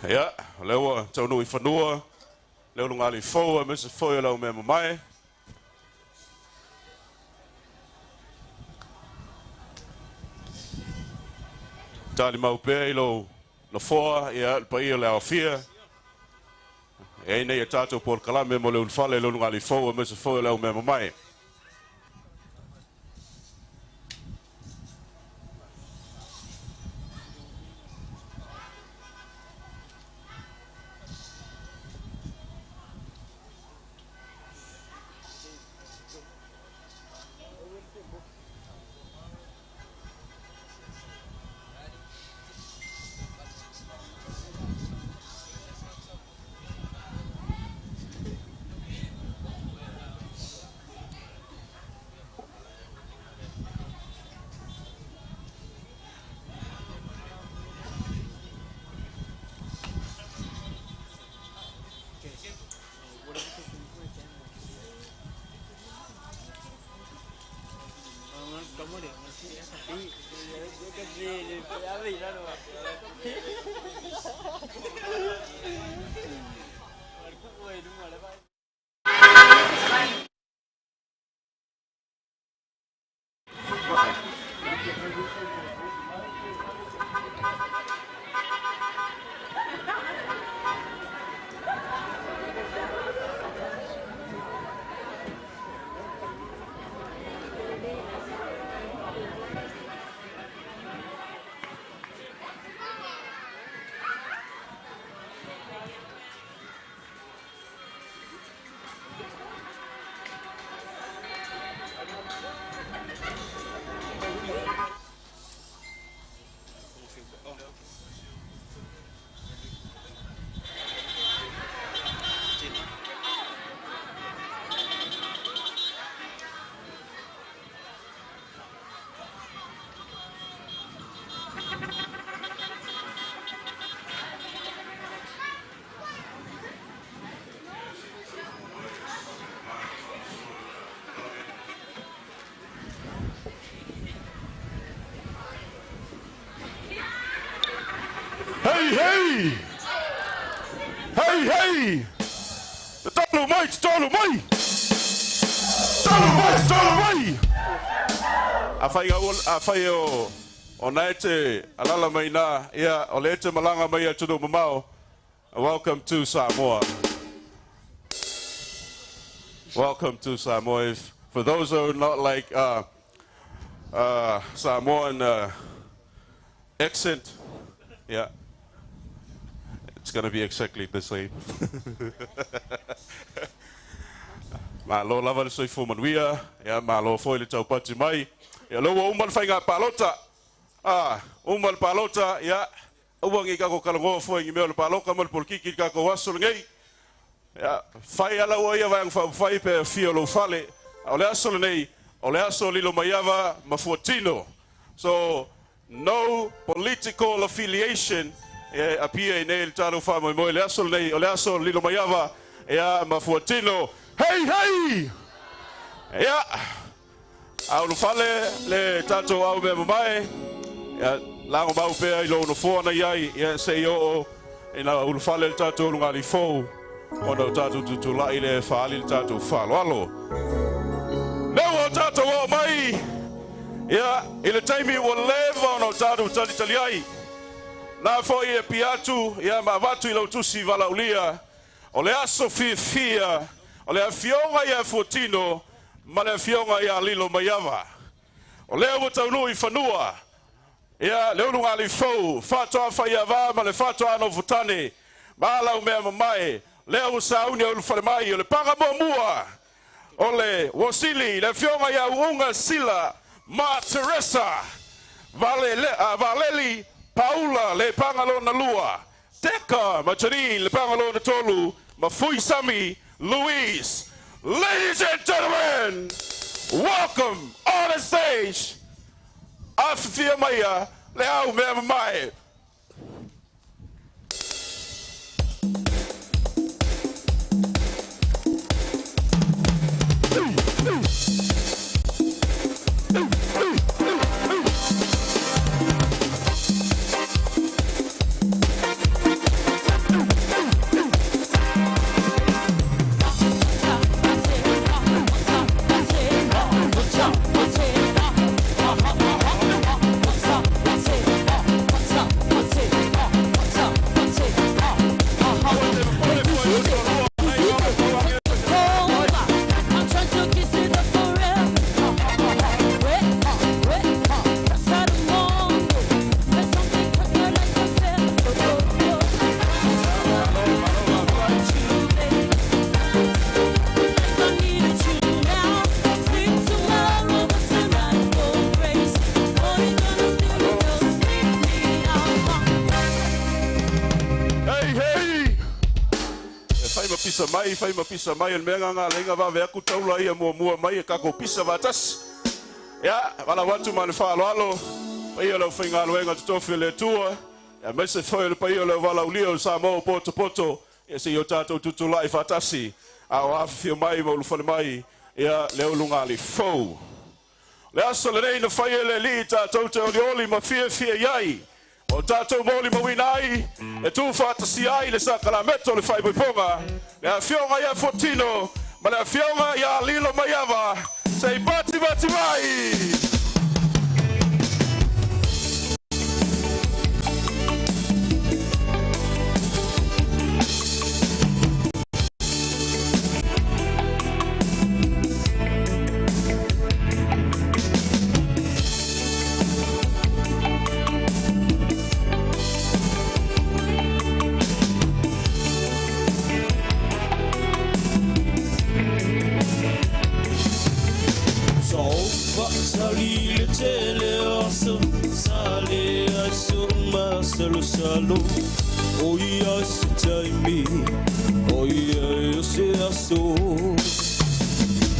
Ia, o lea ua taunuu i fanua le ulugalii fou aemaise foi o le au mea mamae. Talimau pea i lou nofoa, ia, le paia o le aofia. E ai nei a tatou polokalame mo le ulufale le ulugalii fou aemaise foi o le au mea mamae. Hey, hey! Hey, hey! Tolu mai, tolu mai! Tolu mai, tolu mai! Afai o na e te alala mai nā, ia, o le te malanga mai atunuu mamao. Welcome to Samoa. Welcome to Samoa. If, for those who are not like Samoan accent, yeah, it's going to be exactly the same. Malo lava le soifua manuia, ia malo foi le taupati mai. Ia lo ua uma le faiga palota. Ah, uma le palota, ia ua ngi kako kalongoa foi ngi mea o le paloka ma le polokiki i le kakou aso lenei. Ia, fai ala ua ia vaega faaupufai pe afio o lou fale. A o le aso lenei, o le aso Lilomaiava ma Fuatino. So, no political affiliation e apia i nei le tatou faamoemoe le aso lenei, o le aso Lilomaiava ia ma Fuatino. Hei, hei! Ia, a ulufale le tatou au mea mamae, ia, lago mau pea i lou nofoa na i ai, ia, se i oo ina ulufale le tatou ulugalii fou, ona o tatou tutulai le faali le tatou faaaloalo. Lea ua o tatou oo mai, ia, i le taimi ua leva ona o tatou talitali ai. Na foi e pia atu, ia, ma avatu i lau tusi valaaulia, o le aso fiafia, o le afioga ia Fuatino ma le afioga ia Lilomaiava. O lea ua taunuu i fanua, ia, le ulugalii fou, faatoa faiava ma le faatoa nofotane, ma lau mea mamae, lea ua sauni au ulufale mai, o le paga muamua, o le Uosili, le afioga ia Uunga Sila ma Teresa Valeli Paula, le paga lona lua, Teka ma Janine, le paga lona tolu, ma Fui Sami Louise. Ladies and gentlemen, welcome on the stage, Afifia Maia, le au mea mamae. Pisa mai, fai ma pisa mai, o le mea lena na ala ai ona vave atu taula ia muamua mai e tatou pisa faatasi. Ia, valaau atu ma le faaaloalo, paia o le aufaigaluega totofi a le Atua, aemaise foi o le paia o le auvalaaulia o Samoa ua potopoto, ia se i o tatou tutulai faatasi, a o afifio mai ma ulufale mai, ia, le ulugalii fou. Le aso lenei na fai e le Alii tatou te olioli ma fiafia i ai, ma o tatou molimauina ai e tuufaatasia ai le sakalameta o le faaipoipoga, le Afioga ia Fuatino ma le Afioga ia Lilo Maiava, se i pativati mai! Sa ou faatali i le tele o aso, sa leai so'u masalosalo. O ia se taimi, o ia o se aso.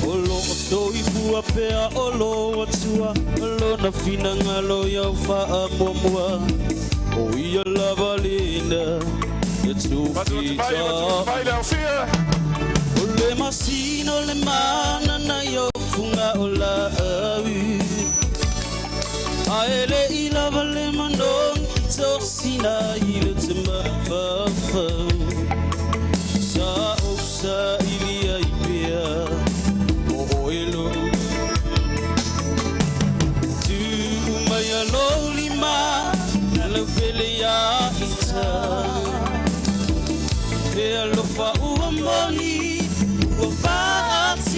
O loo soifua pea o loo Atua, o lona finagalo ia o faamuamua. O ia lava lena e Matimati mai, matimati mai le aofia. O le masina o le mana nai o fuga o laau. Ae le i lava le manogi tosina i le temafaufau. Sa ou saili ai pea o oe lou. Tuu mai a lou lima lau pele ia ita. E alofa ua moni ua faatinoina.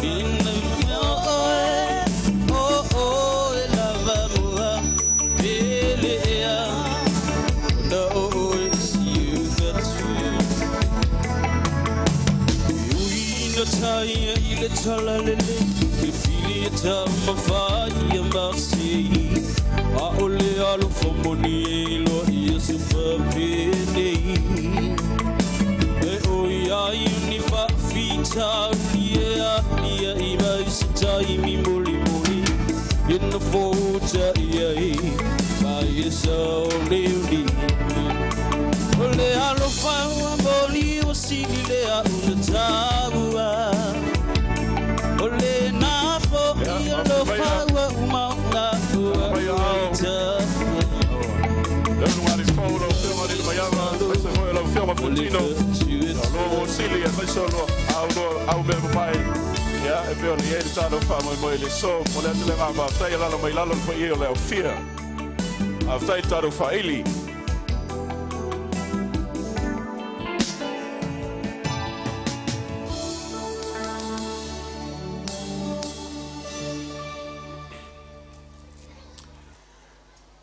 Ina mea oe o oe lava mua pele ea. Ona o oe si ugatu. E ui na taia i le talalele, e fili e tamawhai a masei. A o le alofa moni e iloa ia se faapenei. E oi ai ni faafitauli e alia i mai se taimi molimoli. E na fouta i ai mai e sao leuli. O le alofa ua moni ua sili le au na taua. O le na fo i alofa ua umauna ua ita. Le ulugalii fou lau Afioga Lilo Maiava, aemaise foi o lau Afioga Fuatino, alo Sili, aemaise o lo au lo au mea mamae. Ia, e pei ona i ai le tatou faamoemoe i le aso. Mo le atu le agaga faafetai, alaala mai lalo le paia o le aofia. Faafetai i le tatou faaili.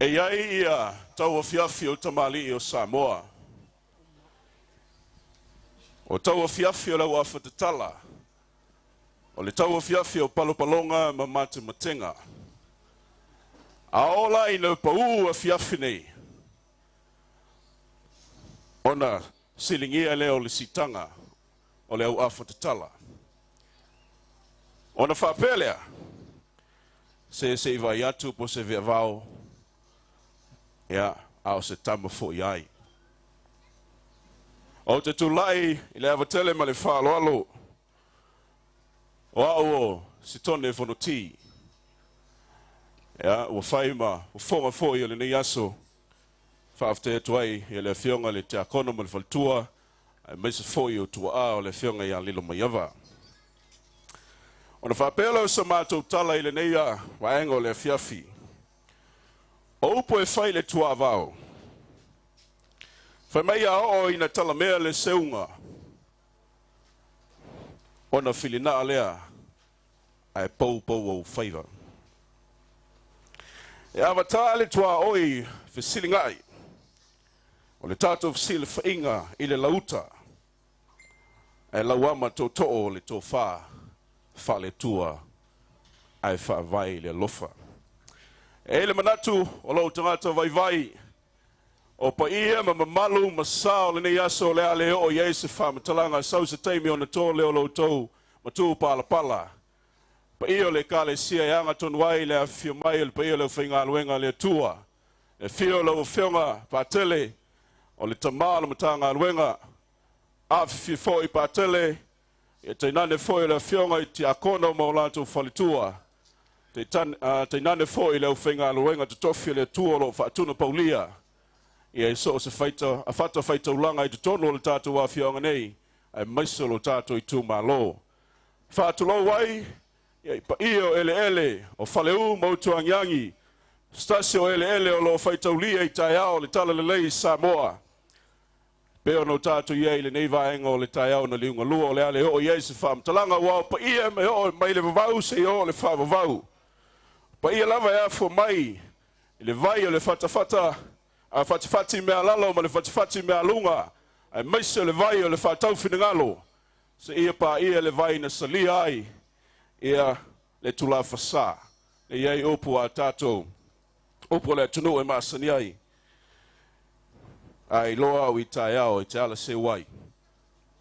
E i ai ia tauafiafi o tamalii o Samoa. O tauafiafi o le auafatatala, o le tauafiafi o palopaloga ma matematega. A oo la ina pau afiafi nei, ona siligia lea o le sitaga o le auafatatala. Ona faapea lea, se se i vaai atu po o se veavao, ia, a o se tama foi ai. Ou te tulai i le avatele ma le faaaloalo o au o Sitone Fonoti. Ia, ua fai ma fofoga foi o lenei aso, faafetai atu ai i le Afioga i le Tiakono ma le faletua, aemaise foi o tuaa o le Afioga ia Lilo Maiava. Ona faapea lea o sa matou tala i lenei vaega o le afiafi. O upu e fai i le tuaavao, fai mai a oo ina talamea le seuga, ona filinaa lea ae poupou ou faiva. E avatā le tuaoi fesiliga'i, o le tatou fesilafaiga i le lauta, ae lauama tootoo o le tofā faale-Atua ae faavae i le alofa. E i ai le manatu o lou tagata vaivai, O paia ma mamalu ma sa o lenei aso o le a le oo i ai se faamatalaga sau se taimi ona to lea o lo outou matu palapala. Paia o le Ekalesia e agatonu ai le afifio mai o le paia o le aufaigaluega a le Atua. Le afio o lau Afioga Patele o le tama o le Matagaluega, afifio foi Patele, ia tainane foi o le afioga i tiakono ma o latou faletua, tainane foi le aufaigaluega totofi o le Atua o lo o faatunapaulia ia i so o se faita, fata faitaulaga i totonu o le tatou afioaga nei, aemaise o lo tatou itumalo. Faatulou ai ia i paia o eleele o Faleu ma Utuagiagi, se tasi o eleele o lo o faitaulia i taeao o le Talalelei i Samoa. Pei ona o tatou i ai i lenei vaega o le taeao na liugalua o le a le oo i ai se faamatalaga, ua o paia e oo mai le vavau seia oo le faavavau. Paia lava e afua mai i le vai o le fatafata, a fatifati mea lalo ma le fatifati mea luga, aemaise o le vai o le faataufinagalo, seia paia le vai na salia ai ia le tulafasā. E i ai upu a tatou, upu o le atunuu e masani ai, a iloa au i taeao e te ala seu ai,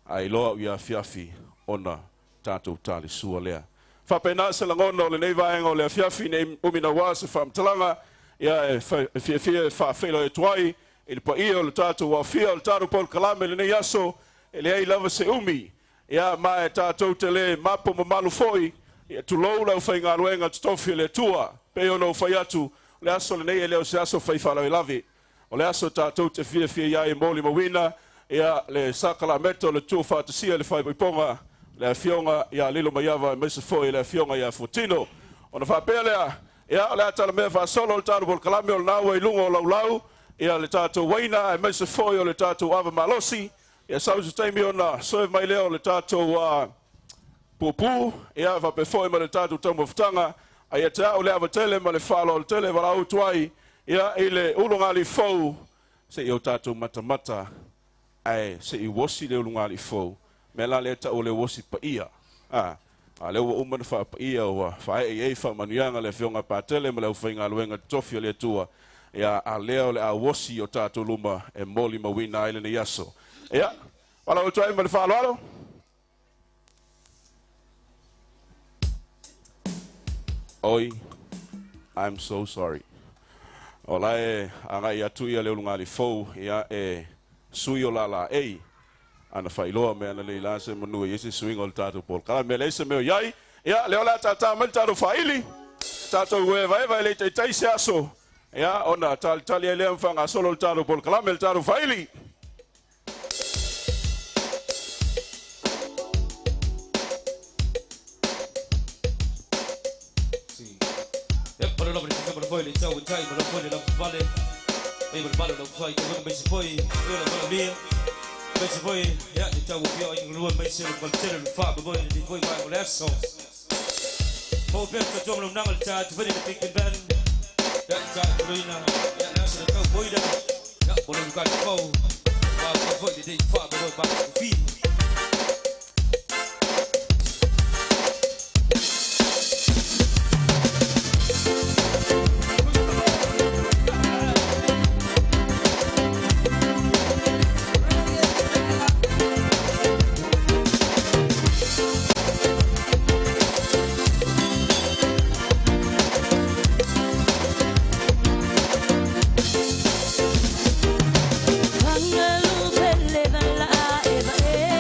a iloa au i afiafi ona tatou talisua lea. Faapena se lagona o lenei vaega o le afiafi nei umi naua se faamatalaga, ia e fiafia e faafeiloai atu ai i le paia o le tatou aofia o le tatou polokalame lenei aso, e leai lava se umi, ia ma e tatou te le mapo mamalu foi, ia tulou le aufaigaluega totofi o le Atua. Pei ona ou fai atu, o le aso lenei e le o se aso fai faalavelave. O le aso tatou te fiafia i ai e molimauina ia le sakalameta o le tuufaatasia i le faaipoipoga, le afioga ia Lilomaiava aemaise foi le afioga ia Fuatino. Ona faapea lea, ia o le a talamea faasolo le tatou polokalame o lena ua i luga o laulau ia le tatou uaina aemaise foi o le tatou ava malosi. Ia sau se taimi ona serve mai lea o le tatou pupu, ia faapea foi ma le tatou taumafataga. Ae ia te au le ava tele ma le faaaloalo tele e valaau atu ai ia i le ulugalii fou seia o tatou matamata ae se i uosi le ulugalii fou. Mea la lea e tau o le uosi paia. A, a lea ua uma ona faapaia ua faaee i ai faamanuiaga le Afioga a Patele ma le aufaigaluega totofi o le Atua, ia a lea o le a uosi i o tatou luma e molimauina ai lenei aso. Ia, valaau atu ai ma le faaaloalo. Oi, I'm so sorry. O la e agai atu ia le ulugalii fou, ia e sui o Lalaei. Ana faailoa mea ana lei la se manu e i ai se suiga o le tatou polokalame. Mea leai se mea o i ai. Ia, lea o le a tātā mai le tatou faaili. Tatou evaeva e le i taitai se aso. Ia, ona talitali ai lea ma faagasolo le tatou polokalame, le tatou faaili. Pele vala eva.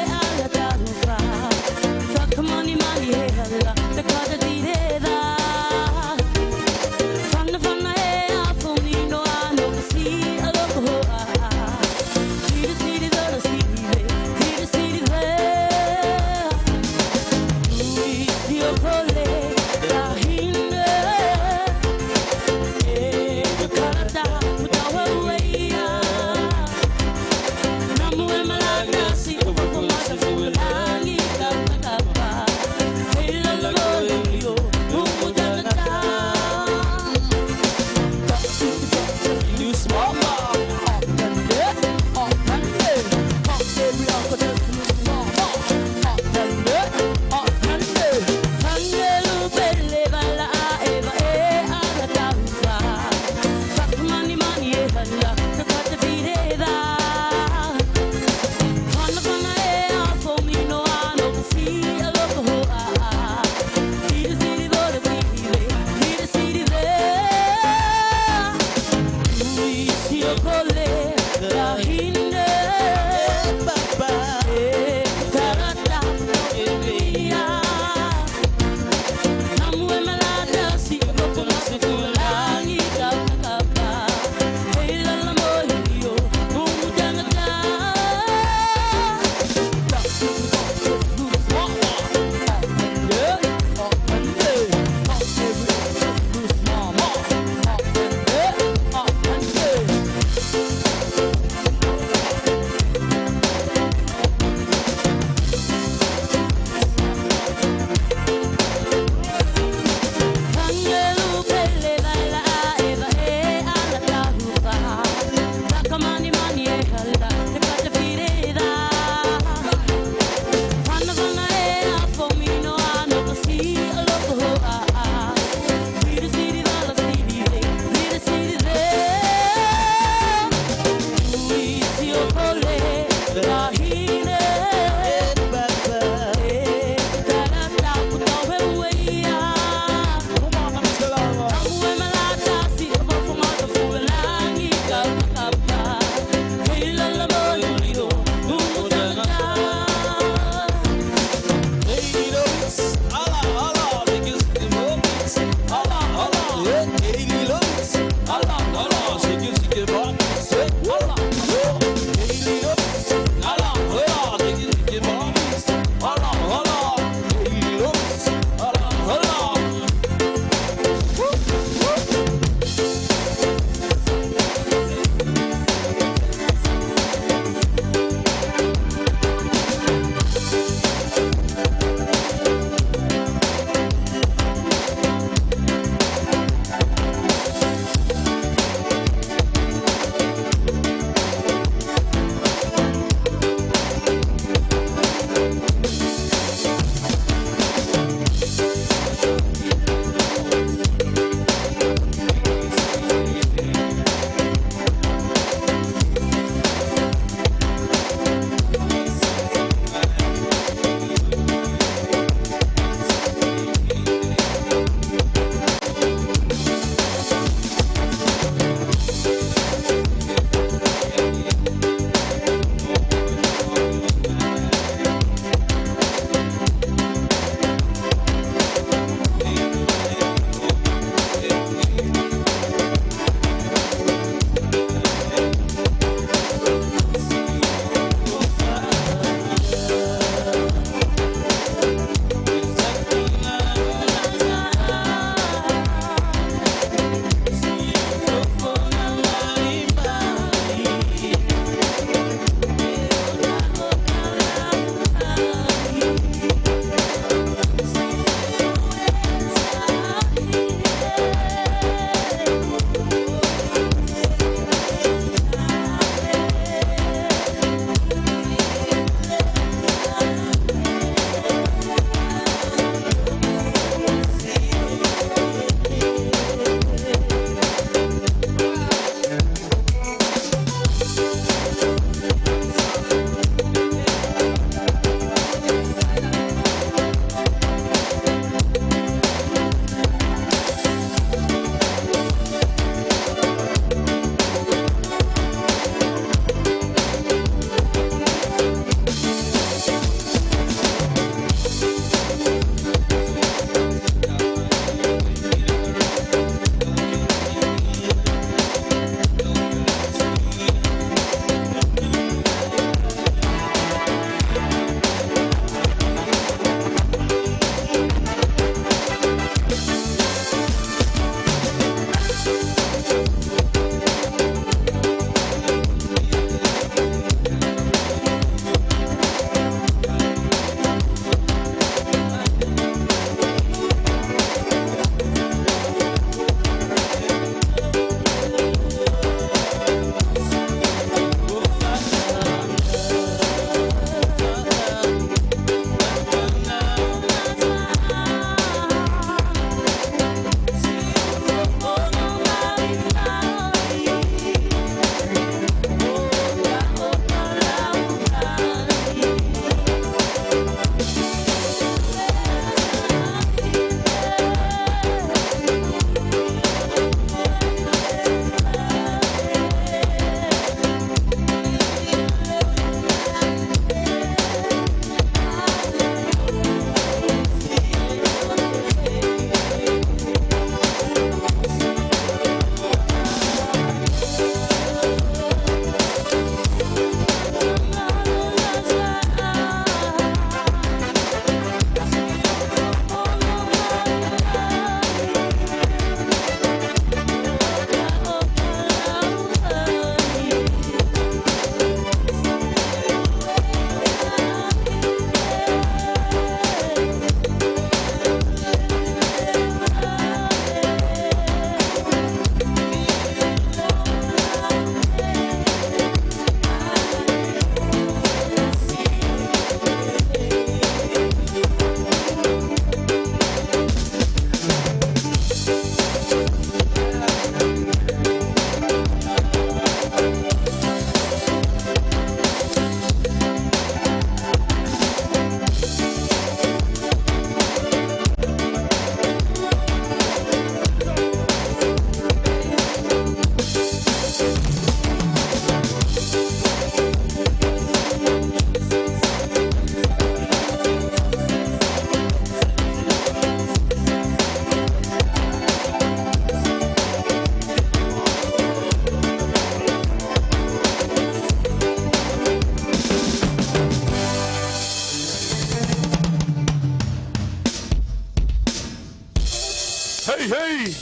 Hei, hei!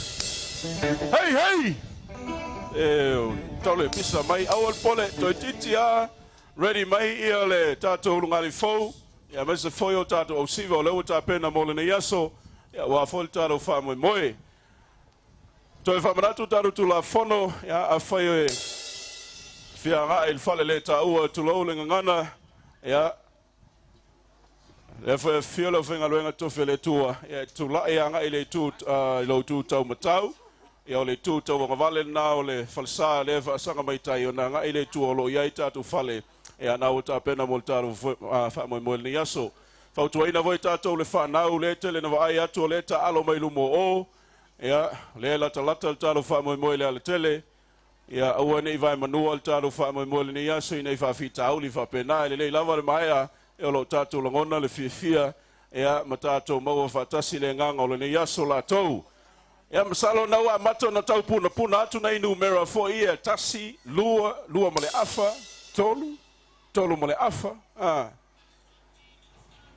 Hei, hei! E, tau le pisa mai, aua le popole, toeitiiti lava ready mai ia le tatou ulugalii fou, ia aemaise foi o tatou ausiva o lea ua tapena mo lenei aso, ia aua foi le tatou faamoemoe. Toe faamanatu tatou Tulafono, ia afai e fia agai i le fale le taua, tulou le gagana, ia lea foi afifio le aufaigaluega tofi a le Atua, ia e tulai agai i le itu i lou itu taumatau, ia o le itu tauagavale lena o le falesa lea e faasaga mai tai ona agai i le itu o lo o i ai tatou fale, ia na ua tapena mo le tatou faamoemoe lenei aso. Fautuaina foi tatou le fanau lea tele na vaai atu o lea taalo mai luma o, ia lea latalata le tatou faamoemoe i le alatele, ia aua ne i vaemanua le tatou faamoemoe lenei aso ina i faafitauli faapena, e lelei lava le maea o lo o tatou lagona le fiafia, ia ma tatou maua faatasi le agaga o lenei aso latou. Ia masalo na ua amata ona tau punapuna atu nai numera foi ia, 1, 2, 2.5, 3, 3.5, a.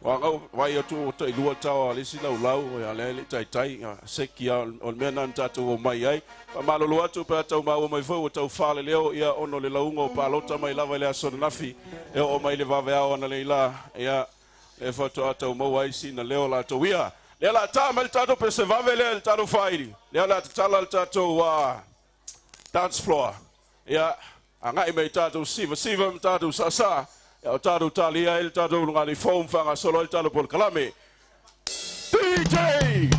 Ua vai atu ua tai lua tao a le isi laulau, ia lea le taitai, seki a o le mea na tatou o mai ai. Faamalolo atu pe a tau maua mai foi ua tau faaleleo, ia ona o le lauga o palota mai lava i le aso ananafi, e oo mai le vaveao ana la, ia le faatoa tau maua ai sina leo latou ia. Lea la tā mai le tatou pese vave lea le tatou faili. Lea la tatala le tatou dance floor. Ia, agai mai tatou siva siva ma tatou sasa. Ia o tatou talia ai le tatou lugali fou ma faagasolo ai le tatou polokalame. DJ!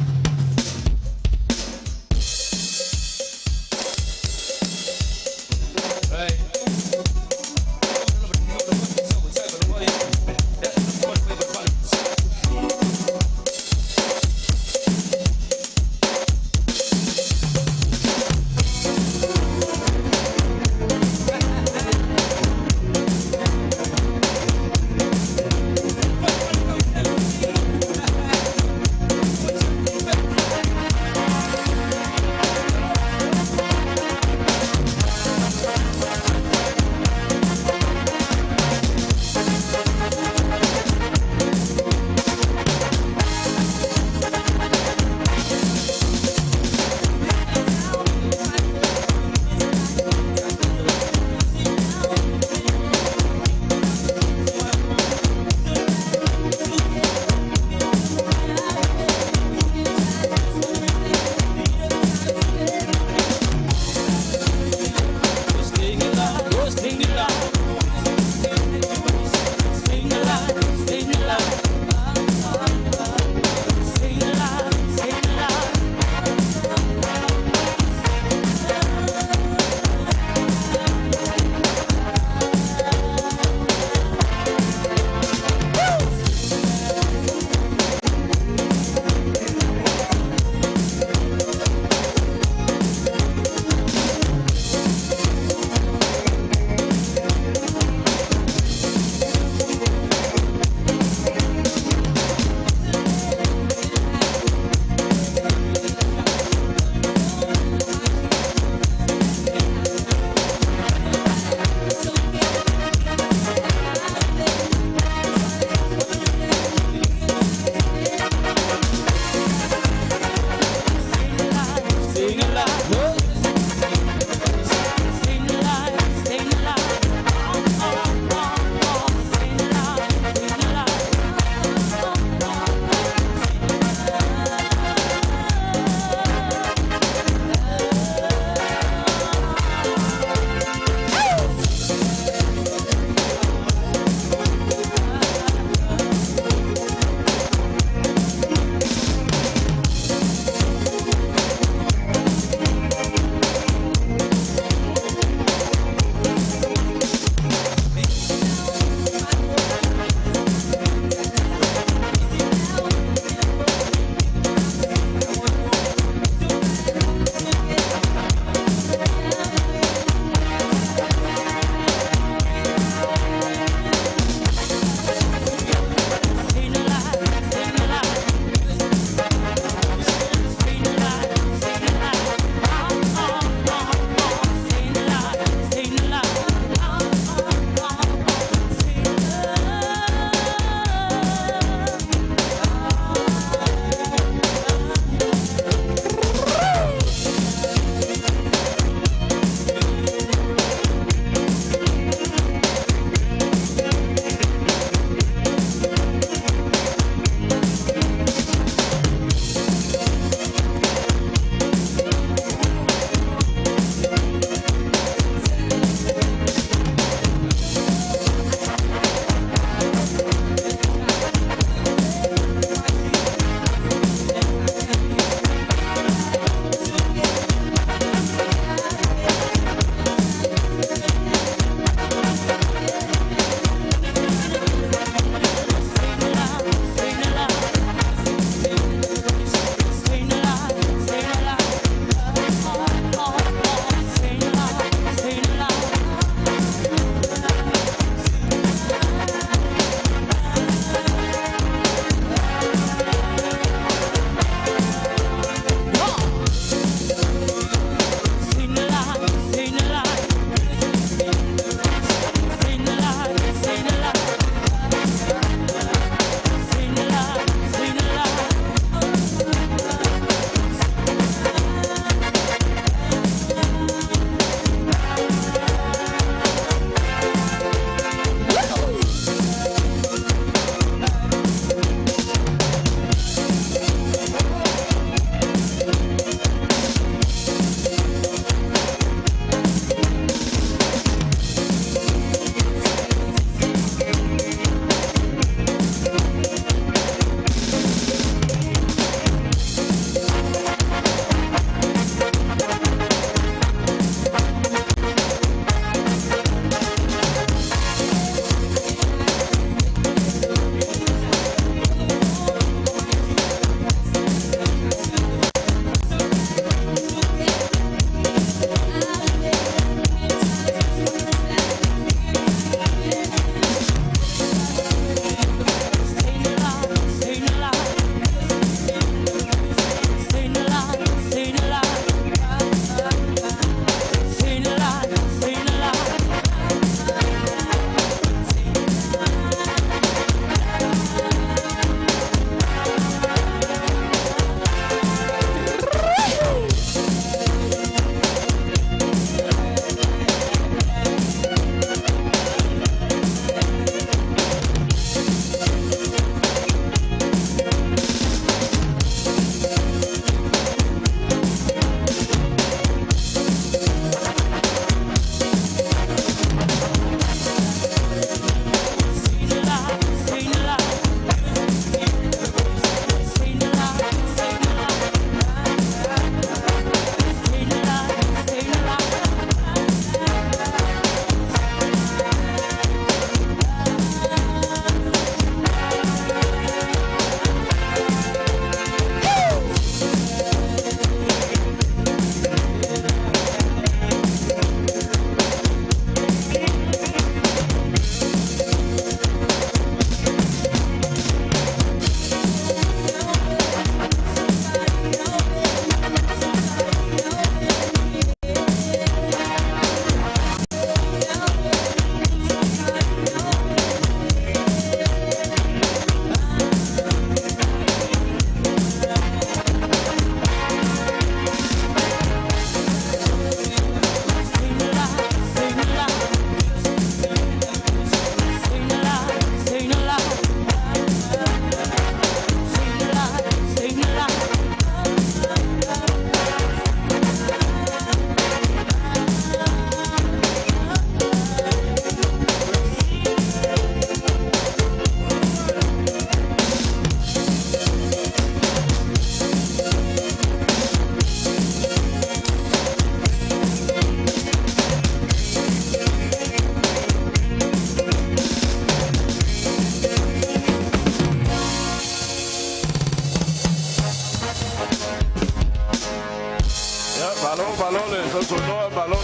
Tautuanoa, malo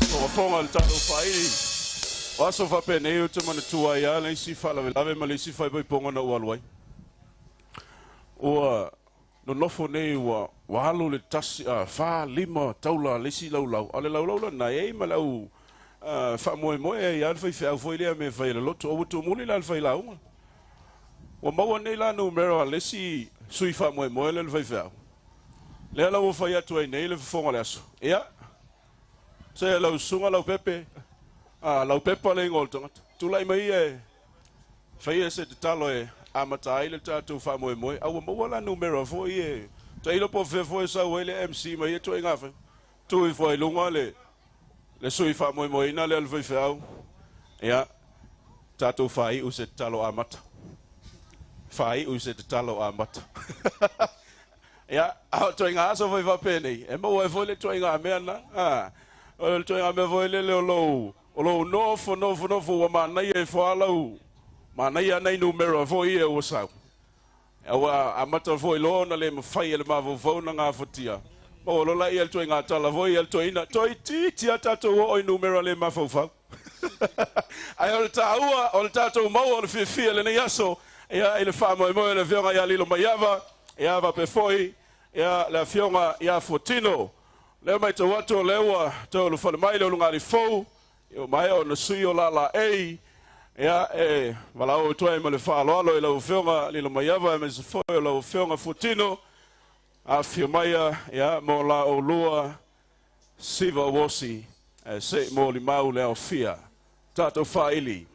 le fogafoga le tatou faaili. O aso faapenei ou te manatua ai lava le isi faalavelave ma le isi faaipoipoga na ou alu ai. Ua nonofo nei ua alu le 1, 4, 5 taula a le isi laulau, a o le laulau lena e i ai ma le au faamoemoe ai lava le faifeau foi lea mea e fai e le loto. Ua tumuli la le failauga. Ua maua nei la numera a le isi sui faamoemoe lea le faifeau. Lea la ua fai atu ai nei le fofoga o le aso. Ia, se lau susuga Laupepe, Laupepa le igoa o le tagata. Tulai mai ia e faia se tatalo e amata ai le tatou faamoemoe. A ua maua la numera foi e tailo po o fea foi e sau ai le MC ma ia ituaiga fai. Tu ifo ai luga le sui faamoemoeina lea o le faifeau. Ia, tatou faaiu se tatalo amata. Faaiu se tatalo amata. Ia, a o ituaiga aso foi faapenei, e maua ai foi le ituaiga mea na. O le ituaiga mea foi lele o lou nofo, nofo, nofo, ua manaia ifo lava lau, manaia nai numera foi ia ua sau. Ua amata foi loa ona le mafai e le mafaufau ona gafatia. Maua loa laia le ituaiga tala foi ia le toeaina, toeitiiti lava tatou oo i numera le mafaufau. Ae o le taua, o le tatou maua o le fiafia i lenei aso, ia, i le faamoemoe o le Afioga ia Lilomaiava, ia faapea foi, ia, le Afioga ia Fuatino. Lea matau atu o lea ua toe ulufale mai le ulugali fou, ia ua maea ona sui o lala ei, ia, e valaau atu ai ma le faaaloalo i lau Afioga Lilomaiava aemaise foi o lau Afioga Fuatino, afifio maia, ia, mo la oulua siva uosi, ae se i molimau le aofia. Tatou faaili.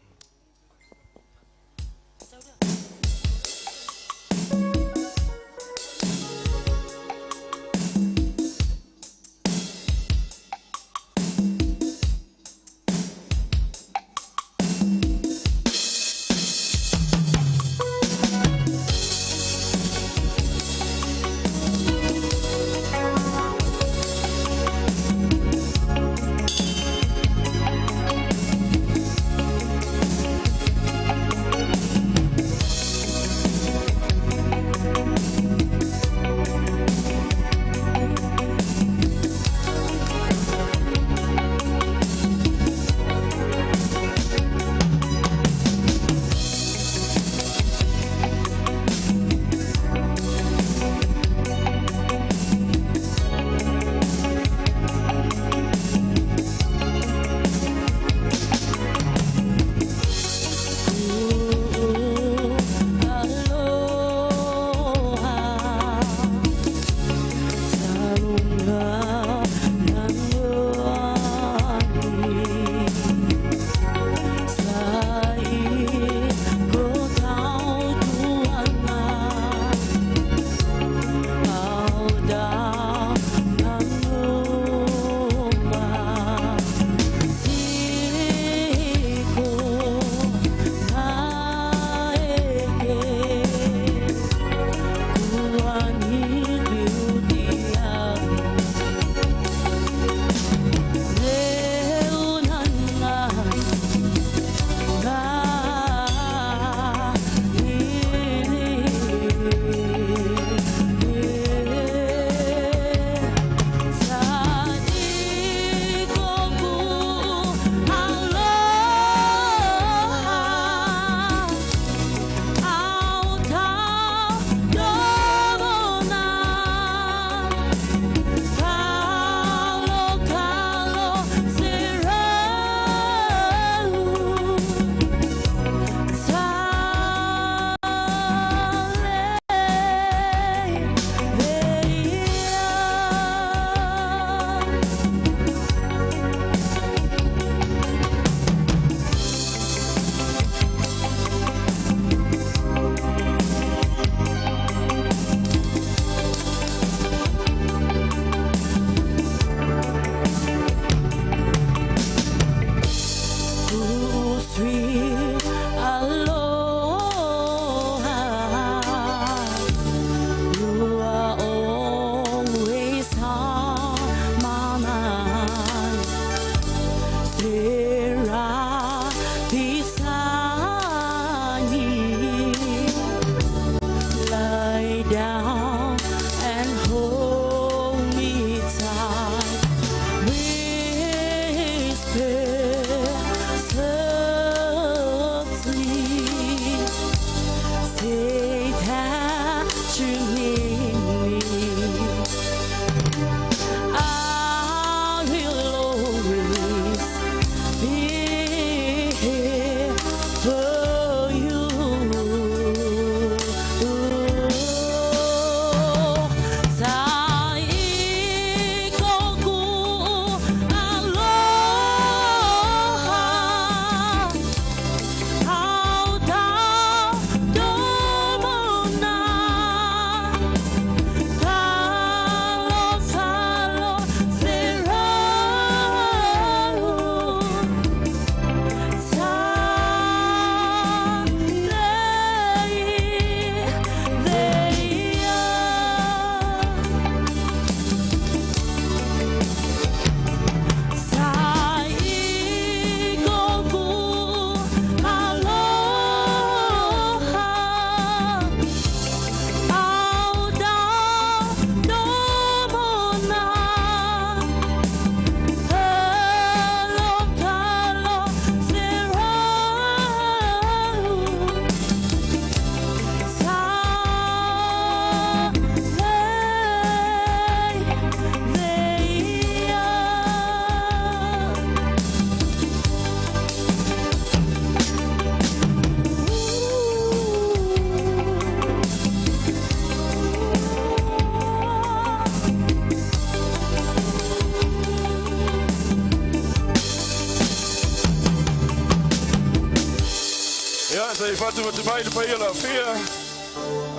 Matimati mai le paia o le aofia.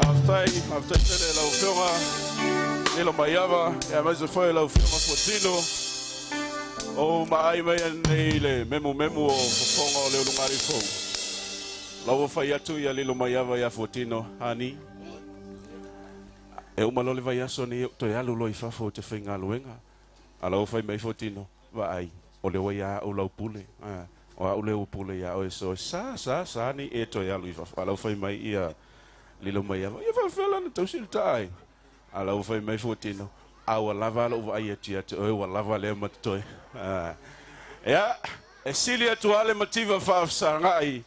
Faafetai, faafetai tele i lau Afioga Lilo Maiava, aemaise foi lau Afioga Fuatino. O maai mai nei le memumemu o fofoga o le ulugalii fou. La ua fai atu ia Lilo Maiava ia Fuatino, Hani, e uma loa le vaiaso nei ou toe alu loa i fafo ou te faigaluega. A la ua fai mai Fuatino, Vaai, o lea ua ia au lau pule. O au lea ua pule iā oe so e sa, sa, sa nei e toe alu i fafo. A la ua fai mai ia Lilo Maiava, Ia faapefea la ona tausi le ta aiga? A la ua fai mai Fuatino, A ua lava lou vaai atu ia te oe, ua lava lea ma totoe. Ia, e sili atu lava le mativa faafesagai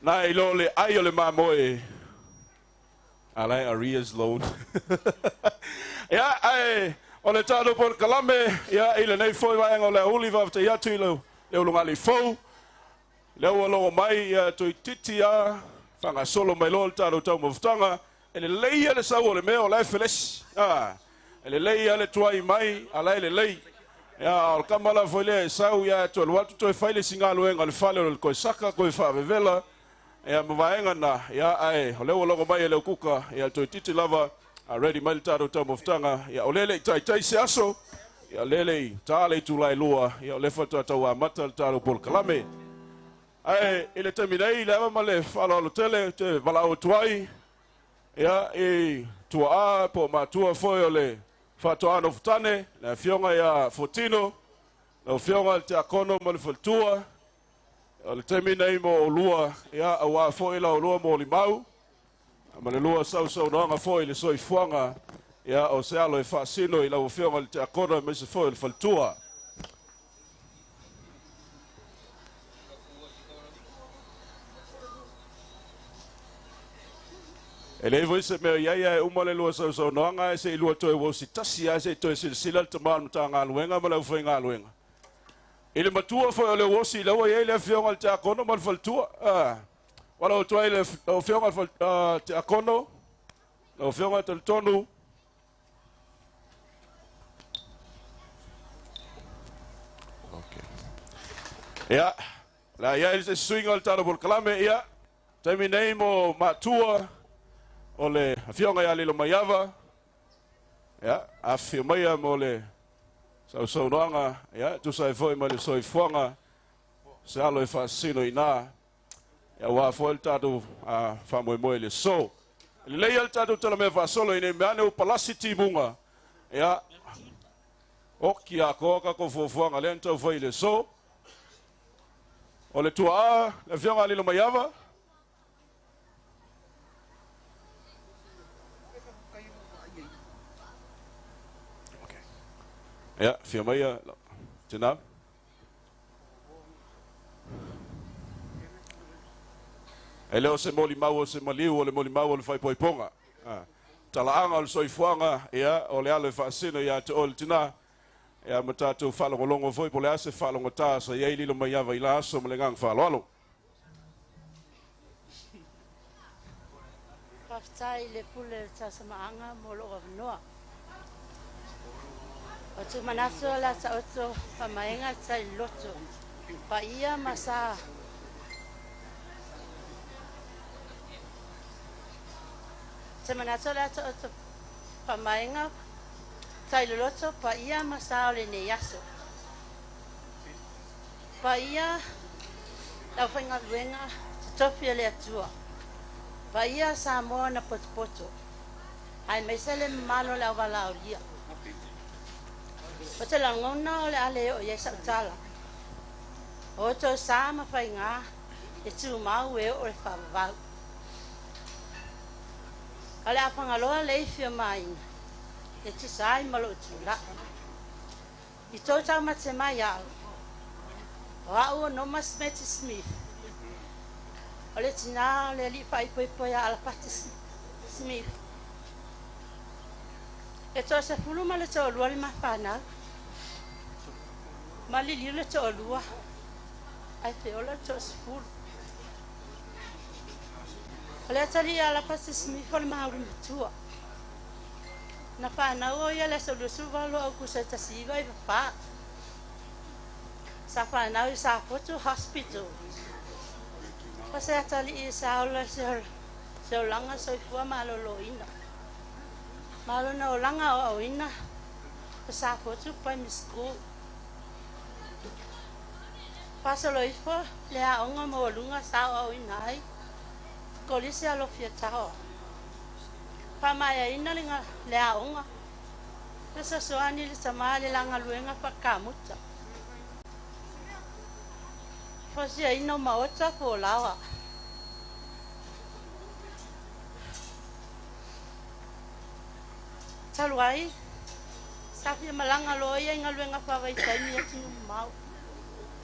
nai lo le ai o le mamoe. A la e arrears loan. Ia, ae o le tatou polokalame, ia, i lenei foi vaega o le aoauli, faafetai atu i le ulugalii fou. Lea ua logo mai, ia, toeitiiti lava faagasolo mai loa le tatou taumafataga. E lelei lava le sau o le mea o la e felesi. A, e lelei lava le tuai mai, a la e lelei. Ia, a o le kama la foi lea e sau, ia, e toe alu atu toe fai le isi galuega a le fale o le koesaka, toe faavevela, ia, ma vaega na, ia, ae o lea ua logo mai e le Ukuka, ia, toeitiiti lava a ready mai le tatou taumafataga. Ia, o lea e le i taitai se aso, ia, o lea e le i ta le itula e 2, ia, o lea faatoa tau amata le tatou polokalame. Ae i le taimi nei, le ava ma le faaaloalo tele ou te valaau atu ai, ia, i tuaa po o matua foi o le Faatoa Nofotane, le Afioga ia Fuatino, lau Afioga i le Tiakono ma le Faletua. O le taimi nei mo oulua, ia, aua foi la oulua molimau ma le lua sausaunoaga foi i le soifuaga, ia, o se alo e faasino i lau Afioga i le Tiakono aemaise foi o le Faletua. E leai foi se mea o i ai ae uma le lua sausaunoaga ae se i lua toe uausi tasi ae se i toe silasila le tama o le Matagaluega ma le aufaigaluega. I le matua foi o le uosi lea ua i ai le Afioga i le Tiakono ma le Faletua. Valaau atu ai le Afioga i le Tiakono, lau Afioga Talitonu. Okay. Ia, o le a i ai se suiga o le tatou polokalame, ia, taimi nei mo matua o le Afioga ia Lilomaiava, ia, afifio maia mo le sausaunoaga, ia, tusa ai foi ma le soifuaga, se alo e faasino i ina, ia, aua foi le tatou faamoemoe i le aso. E lelei lava le tatou talamea faasolo ina ne i mea ane ua palasi timuga, ia, oki atoa tatou fuafuaga lea na tau fai i le aso. O le tuaa, le Afioga ia Lilomaiava. Ia, fia mai ia, tina. E le o se molimau o se maliu, o le molimau o le faaipoipoga. Talaaga o le soifuaga, ia, o le alo e faasino ia te oe le tina, ia, ma tatou faalogologo foi po o le a se faalogotā sa i ai Lilomaiava i la aso ma le agaga faaaloalo. Faafetai i le pule o le tausamaaga mo lou avanoa. O tumanatu o le a taoto faamaega tai loto paia ma sa Se manatu o le a taoto faamaega tai loloto paia ma sa o lenei aso. Paia le aufaigaluega totofi a le Atua. Paia Samoa na potopoto, aemaise le mamalu o le auvalaaulia. O te lagona o le a le oo i ai sau tala. O outou sa ma faiga e tumau e oo i le faavavau. O le a fagaloa le ifi o Maina e tusa ai ma lou tulai. I tou taumate mai au, o au o Norma Smetty Smith, o le tinā o le alii faaipoipo ia Alapati Smith. E toasefulu ma le toalua le ma fanau, ma liliu le toalua, ae feola le toasefulu. O le atalii ia Alapati Smith o le mauli matua. Na fanau o ia i le aso 28 Aukuso 1994. Sa fanau i Safotu Hospital. O se atalii sa ola se olaga soifua malōlōina. Ma lona olaga aoaoina o Safotu Primary School. Faasolo ifo le aoga maualuga sa aoaoina ai Kolisi Alofia Taoa. Faamaeaina le aoga, fesoasoani le tamā le lagaluega faakamuta. Fausiaina o maota po o laoa. Talu ai, sa fia malaga loa ia i galuega faavaitaimi i atunuu mamao.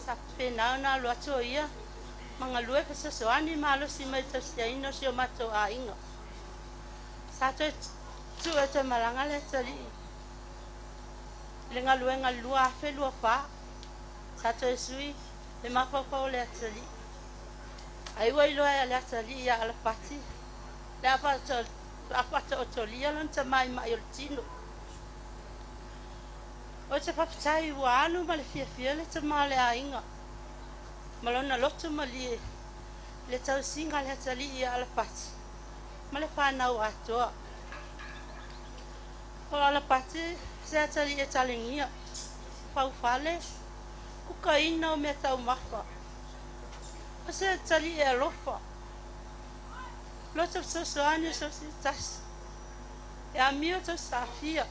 Sa faapena ona alu atu o ia ma galue fesoasoani malosi mai i le tausiaina o si o matou aiga. Sa toe tuu e toe malaga le atalii i le galuega i le 2024. Sa toe sui le mafaufau o le atalii. Ai ua iloa e le atalii ia Alapati le a faataotolia lona tamaimai o le tino. O te faafetai ua alu ma le fiafia le tama o le aiga ma lona loto malie i le tausiga a le atalii ia Alapati ma le fanau atoa. O Alapati se atalii e talegia, faufale, kukaina o mea taumafa. O se atalii e alofa, loto fesoasoani o so o se tasi, e amio tausafia,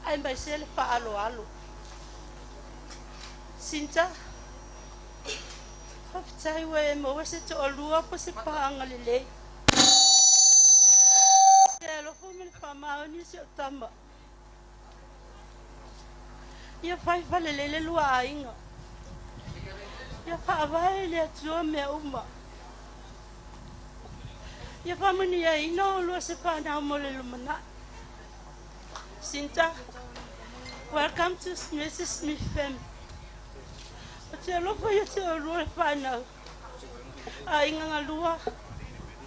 aemaise le faaaloalo. Sinta, faafetai ua e maua se toalua po se paaga lelei. Se alofa ma le faamaoni o si ou tama. Ia fai falelei le lua aiga. Ia faavae i le Atua mea uma. Ia faamanuiaina oulua se fanau mo le lumanai. Sinta, welcome to Mrs. Smith family. O te alofa ia te oulua le fanau. Aiga galua,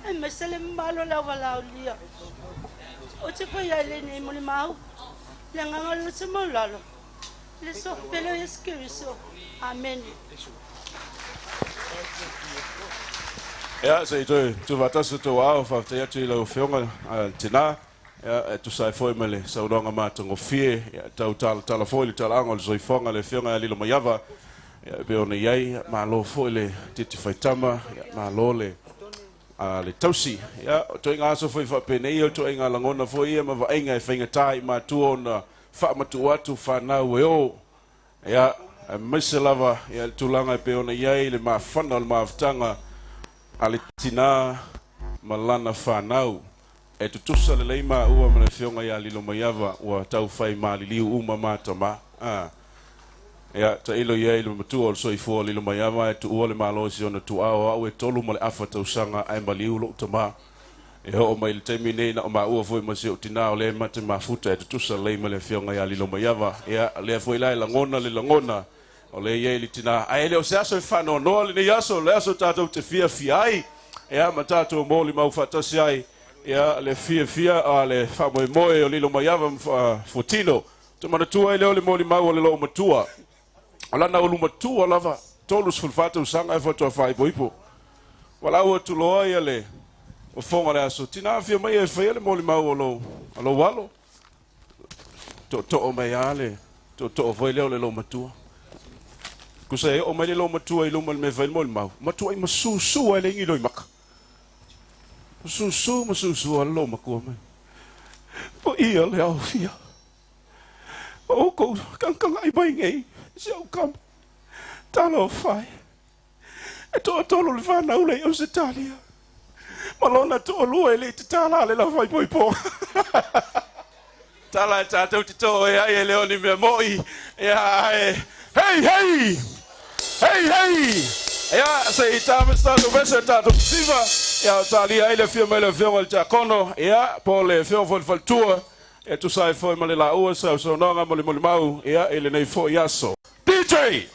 aemaise le mamalu o le auvalaaulia. O te fai ai lenei molimau, le agaga o le loto maualalo, le suafa pele o Iesu Keriso. Amene. Ia, se i toe tuufaatasi outou ao, faafetai atu i lau Afioga le tina, ia, e tusa ai foi ma le saunoaga matagofie, ia, tau talatala foi le talaaga o le soifuaga a le Afioga ia Lilomaiava, ia, e pei ona i ai, ia, malo foi le titi faitama, ia, malo le, a, le tausi. Ia, o ituaiga aso foi faapenei, o ituaiga lagona foi ia ma vaaiga e faigata i matua ona faamatuu atu fanau e o, ia, aemaise lava, ia, le tulaga e pei ona i ai le mafana o le mafutaga a le tinā ma lana fanau. E tutusa lelei maua ma le Afioga ia Lilomaiava ua tau fai maliliu uma ma tama. A. Ia, tailo i ai le matua o le soifua o Lilomaiava ae tuua le Malo i si ona tuaa o au e 3 ma le afa tausaga ae maliu lou tama. E oo mai i le taimi nei na o maua foi ma si ou tinā o lea e mate mafuta e tutusa lelei ma le Afioga ia Lilomaiava. Ia, o lea foi la e lagona le lagona o lea e i ai le tinā. Ae le o se aso e faanoanoa lenei aso, o le aso tatou te fiafia ai, ia, ma tatou molimau faatasi ai, ia, le fiafia a le faamoemoe o Lilomaiava ma Fuatino. Te manatua ai lea o le molimau o le loomatua. O lana ulu matua lava, 34 tausaga e faatoa faaipoipo. Valaau atu loa ia le fofoga o le aso, tina afio mai e faia le molimau o lou, o lou alo. Tootoo mai lava le tootoo foi lea o le loomatua. Tusa e oo mai le loomatua i luma o le mea e fai le molimau, matuai masusu ai le igi loimaka. Masusu, masusu lava le loomatua mai. Paia le aofia. O oukou kagakagai mai nei, si au kama. Talofa e. E toatolu le fanau lea i Ausetalia. Ma lona toalua e le i tatala le lafaaipoipoga. Tala e tatou te toe ai e le o ni mea moi. Ia ae. Hei hei! Hei hei! Ia se i ta ma se tatou vese o tatou siva. Ia o talia ai le afio mai le afioga i le Tiakono. Ia po o le afioga foi i le faletua. E tusa ai foi ma le laua sausaunoaga mo le molimau ia i lenei foi aso. DJ!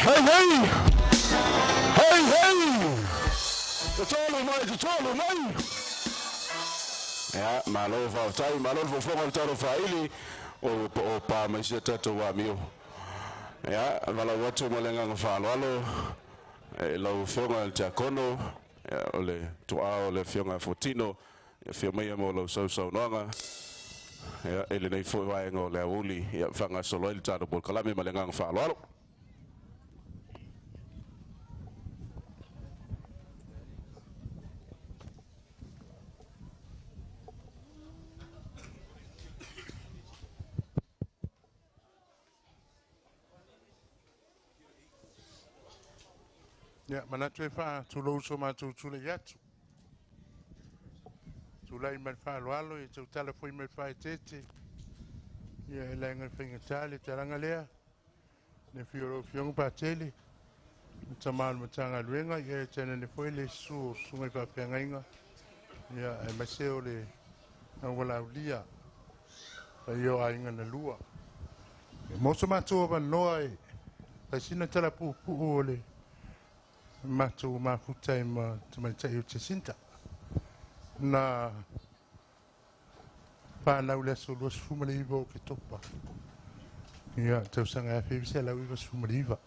Hey, hey! Hey, hey! Tatolo mai, tatolo mai! Ia, malo faafetai, malo le fofoga o le talo faaili o pa mai sia tatou amio. Ia, valaau atu ma le agaga faaaloalo e lau afioga i le tiakono, ia, o le tuaa o le afioga Fotino, ia afio maia mo lau sausaunoaga. Ia, e lenei foi vaega o le aoauli, ia, faagasolo ai le tatou polokalame ma le agaga faaaloalo. Ia, manatu e faatulou so matou tulai atu. Tulai mai le faaaloalo ia tautala foi mai le faaeteete. Ia e laga le faigata le talaga lea. Le afio o lau Afioga Patele, le tama o le Matagaluega, ia e tainane foi le susu o susuga i faafeagaiga, ia aemaise o le aualaulia paia o aiga na lua. Ia, mo so matou avanoa e fai sina tala puupuu o le matou mafuta ai ma tamaitai o Jacinta. Na whanau le aso 29 o Oketopa. Ia, tausaga e 1999.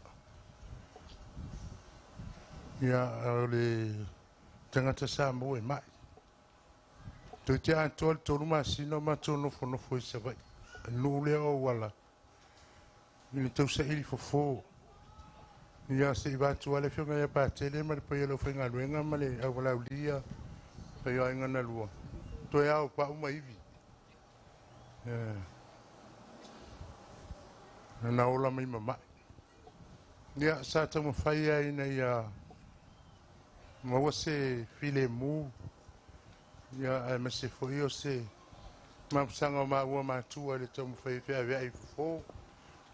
Ia, o le tagata Samoa e mai. Toe te atoa le 3 masina o matou nofonofo i Savaii. Nuu lea o auala i le tausaili fofo. Ia se i vatu ale afioga ia Patele ma le paia o le aufaigaluega ma le auvalaulia faioaiga na lua. Toe ao pau ma ivi. Na ola mai mamai. Ia sa taumafai ai ina ia maua se filemu. Ia ae ma se foi o se mapusaga o maua matua i le taumafai e feaveai fofo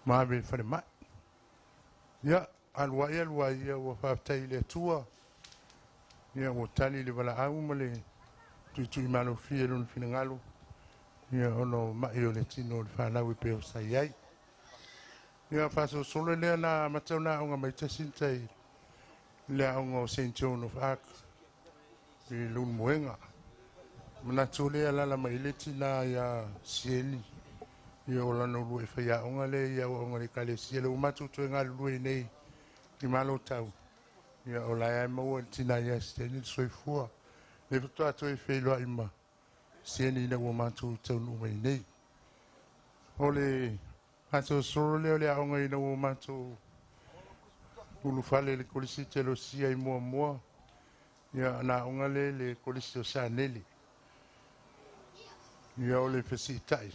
ma ave i le falemai. Ia alu ai alu ai ia ua faafetai i le Atua. Ia ua tali le valaau ma le tuitui malofie i lona finagalo. Ia ona o mai o le tino o le fanau e pei o sa i ai. Ia faasolosolo lea na amata ona aoga mai Jacinta i le aoga o St Joan of Arc i Leulumoega. Manatu lea alaala mai le tina ia Sieni. Ia o lana ulua e faiaoga lea i aoaoga le ekalesia le ua matou toe galulue nei i malo tau. Ia o la e maua le tina ia Sieni le soifua. Le faatoa toe feiloai ma Sieni ina ua matou taunuu mai nei. O le faasolosolo lea o le aoga ina ua matou ulufale i le Kolisi Teolosia i Muamua. Ia na aoga lea i le Kolisi o Saneli. Ia o le fesiitai.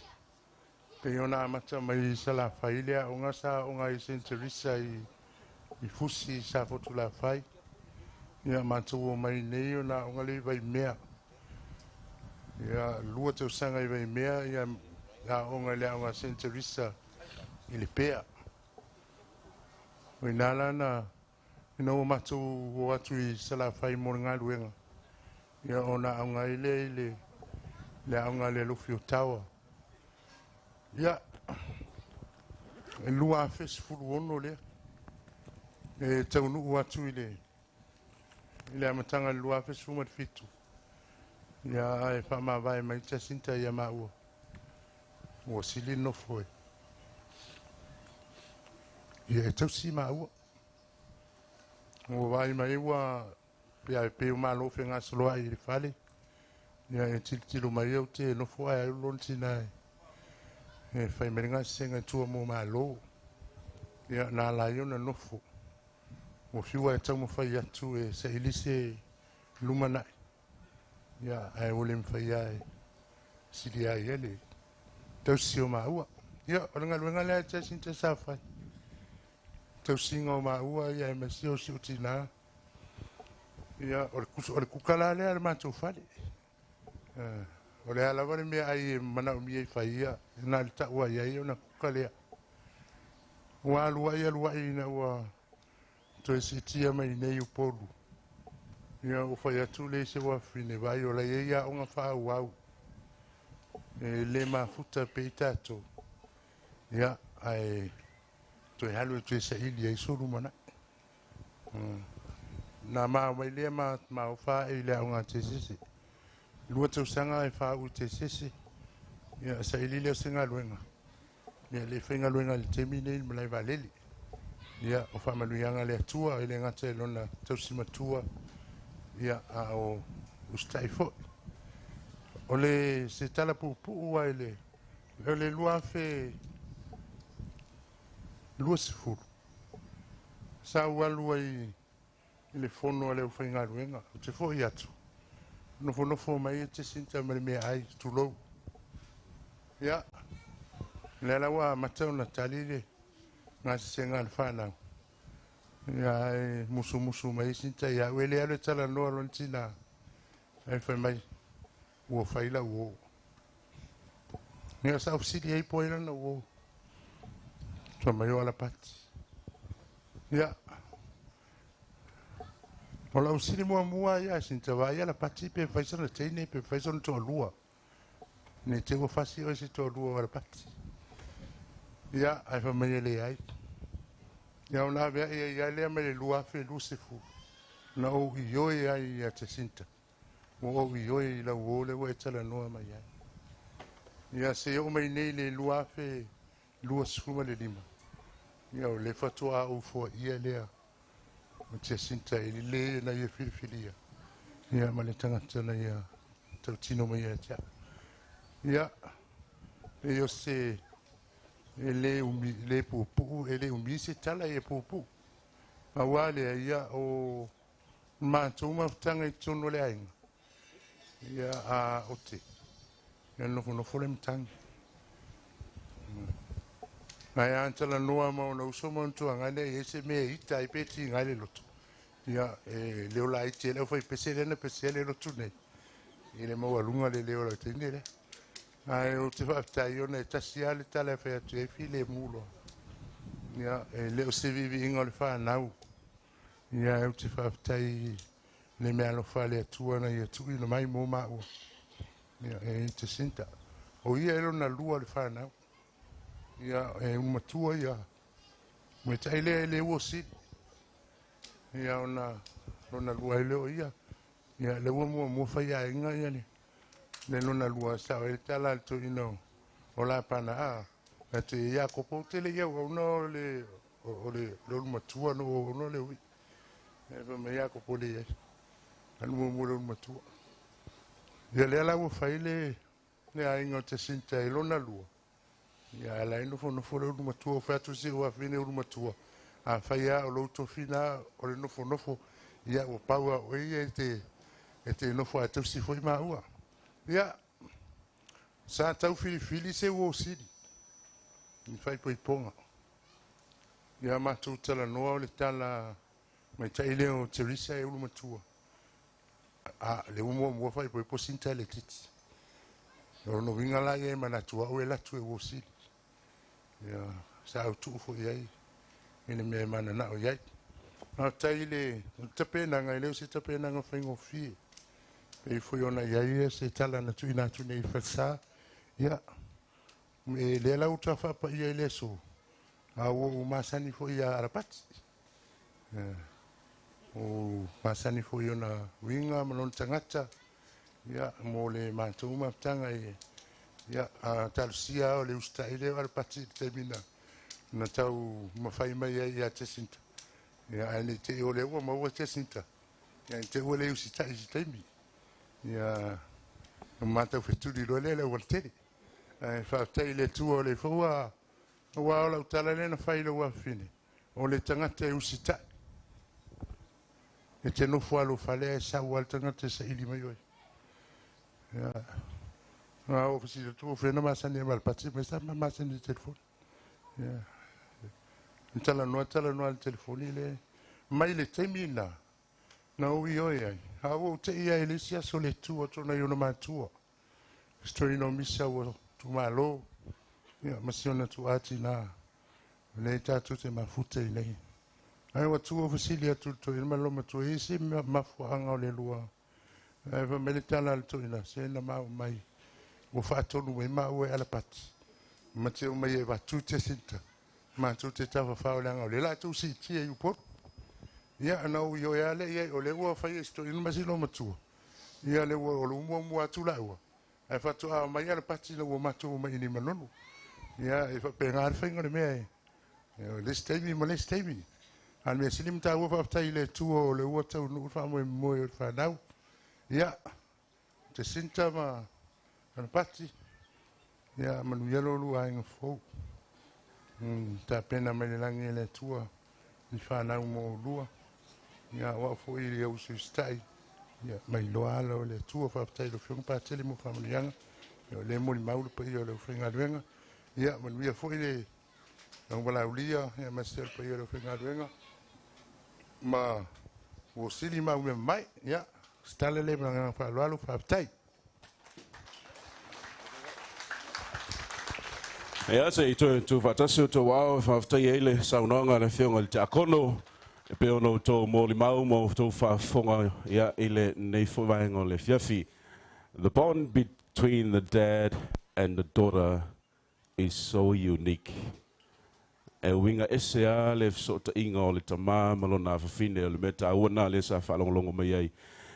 Pei ona amata mai i Salafai le aoga sa aoga i St. Teresa i Fusi i Safotulafai. Ia matou o mai nei ona aoga lea i Vaimea. Ia 2 tausaga i Vaimea ia aoga i le aoga St. Teresa i Lepea. O ina la na ina ua matou o atu i Salafai mo le galuega. Ia ona aoga ai lea i le aoga le alofi o Tawa. Ia, e 2016 lea. E taunuu atu i le amataga i le 2017. Ia ae faamavae mai Jacinta ia maua. Ua sili nofo e. Ia e tausi maua. Ua vaai mai ua pea pe o malo fegasoloai i le fale. Ia e tilotilo mai au te nofo ae alu lona tina e fai mai le gasesega i tua mo malo. Ia na ala ai ona nofo. Ua fiu e taumafai atu e saili se lumanai. Ia ae ua le mafai e silia ai e le tausi o maua. Ia o le galuega lea e Jacinta sa fai. Tausiga o maua ia e masia o si o tina. Ia o le kukala lea le matou fale. O le ala lava le mea ai e manaomia i fai ia na le taua ai ona kuka lea. Ua alu ai ina ua toe siitia mai nei Upolu. Ia ua fai atu le se wafine vai o la ia aoga faaauau. E le mafuta pe i tatou. Ia ae toe alu e toe saili ai so lumanai. Na ma mai lea ma ofa e i le aoga tesese. 2 tausaga e faauu i tesese. Ia saili lea o se galuega. Ia le faigaluega i le taimi nei i le malae vaalele. Ia o faamanuiaga le Atua i le gata i lona tausi matua. Ia a o usitai foi. O le se tala puupuu ai le o le 2020. Sa ou alu ai i le fono a le aufaigaluega. Ou te foi atu. Nofonofo mai e Jacinta ma le meaai tulou. Ia, lea la ua amata ona tali le gasesega a le fanau. Ia ae musumusu mai Jacinta ia au e le alu e talanoa lona tina. Ae fai mai, ua fai lau uo. Ia sa fesili ai po ai lana uo. Fai mai o Alapati. Ia, o lau sili muamua ia Jacinta vaai Alapati pe fai sana teine pe fai sana toalua. Ne te ua fasi o se toalua o Alapati. Ia, ae fai mai e leai. Ia ona ave ai ia lea mai le 2020. Na ou ioe ai ia Jacinta. Ua ou ioe i lau uo le ua e talanoa mai ai. Ia se oo mai nei le 2025. Ia o le faatoa ou foaia lea o Jacinta i le na ia filifilia. Ia ma le tagata na ia tautino mai ia te au. Ia, e o se e le umi, le puupuu, e le umi se tala e puupuu. Auā lea ia o matou mafutaga i totonu o le aiga, ia a ote, ia nofonofo le matagi. Ae a talanoa ma ona uso ma ona tuaga lea i ai se mea e ita ai pe tiga ai le loto. Ia, e leo laiti ai le aufaipese lea na pesea le lotu nei i le maualuga le leo o lau teine lea. Ae ou te faafetai ona e tasi lava le tala e fai atu ai filemu loa. Ia, e le o se viiviiga o le fanau. Ia, ae ou te faafetai i le meaalofa a le Atua na ia tuuina mai mo maua. Ia, e Jacinta. O ia e lona lua o le fanau. Ia, e ulumatua ia. Maita'i lea e le ua sili. Ia, ona lona lua ai lea o ia. Ia, lea ua muamua faiaiga ia le le lona lua sao ai le tala a le toeaina o Lapana a atu i Iakopo ou te le i auauna o le o le le ulumatua na ou auauna o le ui'i. Ae fai mai Iakopo leai alu muamua le ulumatua. Ia lea la ua fai le le aiga o Jacinta i lona lua. Ia ae la e nofonofo le ulumatua ua fai atu si ou afafine ulumatua afai lava o lou tofi lena o le nofonofo ia ua pau lava o oe ia e te nofo ae tausi foi maua. Ia, sa tau filifili se uo sili i faaipoipoga. Ia matou talanoa o le tala maita'i lea o Teresa e ulumatua. A, le ua muamua faaipoipo Sinta e laitiiti. O lona uiga la ia e manatu au e alu atu e uo sili. Ia, sa ou tuu foi i ai i le mea e mananao i ai. Faafetai i le tapenaga, e le o se tapenaga faigofie. Pei foi ona i ai se tala na tuuina atu nei i falesa. Ia, e lea la ua ta faapaia i le aso, a ua ou masani foi ia Alapati. Ua masani foi i ona uiga ma lona tagata, ia, mo le matou mafutaga i ia, a talosia lava o le usitai lea o Alapati i le taimi na na tau mafai mai ai ia Jacinta. Ia, ae ne i te i o lea ua maua Jacinta, ia ne i te i ua le usitai i se taimi. Ia, ona matou fetuli loa lea i le aualatele. Ae faafetai i le Atua o lea foi ua aua o lau tala lea na fai i lou afafine, o le tagata e usitai. E te nofo lava i lou fale ae sau lava le tagata e saili mai oe. Ia, a oo fesili atu, o fea na masani ai ma Alapati, fai mai sa ma masani i le telefoni. Ia, talanoa talanoa i le telefoni le mai le taimi lena na ou ioe ai, a ua ou tei ai i le isi aso le tu atu nai ona matua. Story no misa ua tuumalo, ia, ma si ona tuaa tinā, o lea tatou te mafuta i nei. Ae ua tu ou fesili atu i le toeaina ma le olomatua, e i ai se mafuaaga o le lua. Ae fai mai le tala a le toeaina, se na maua mai, ua faatonu mai maua e Alapati, ma te omai e avatu Jacinta, matou te tafafao leaga o lea o le a tou siitia i Upolu. Ia, na ou ioe lava lea i ai, o lea ua fai e si toeaina ma si olomatua, ia lea ua o le muamua atu laua, ae faatoa omai Alapati ina ua matou omai i Manono. Ia, e faapena le faiga o le mea e o le isi taimi ma le isi taimi. A o le mea sili ma taua faafetai i le Atua o lea ua taunuu le faamoemoe o le fanau. Ia, Jacinta ma Alapati, ia manuia lo oulua aiga fou. Tapena mai le lagi e le Atua ni fanau mo oulua. Ia, o au foi ia usiusitai, ia mailoa ala o le Atua. Faafetai i lau Afioga Patele mo faamanuiaga. Ia, o lea e molimau le paia o le aufaigaluega. Ia, manuia foi le aumalaaulia, ia aemaise o le paia o le aufaigaluega ma ua sili ma au mea mai. Ia, se tala lea ma le agaga faaaloalo, faafetai. Ia, se i toe tuufaatasi outou ao e faafetaia ai le saunoaga a le Afioga i le Tiakono e pei ona outou molimau ma outou faafofoga ia, i lenei foi vaega o le afiafi. The bond between the dad and the daughter is so unique. E uiga ese lava le fesootaiga o le tama ma lona afafine, o le mea taua lena lea sa faalogologo mai ai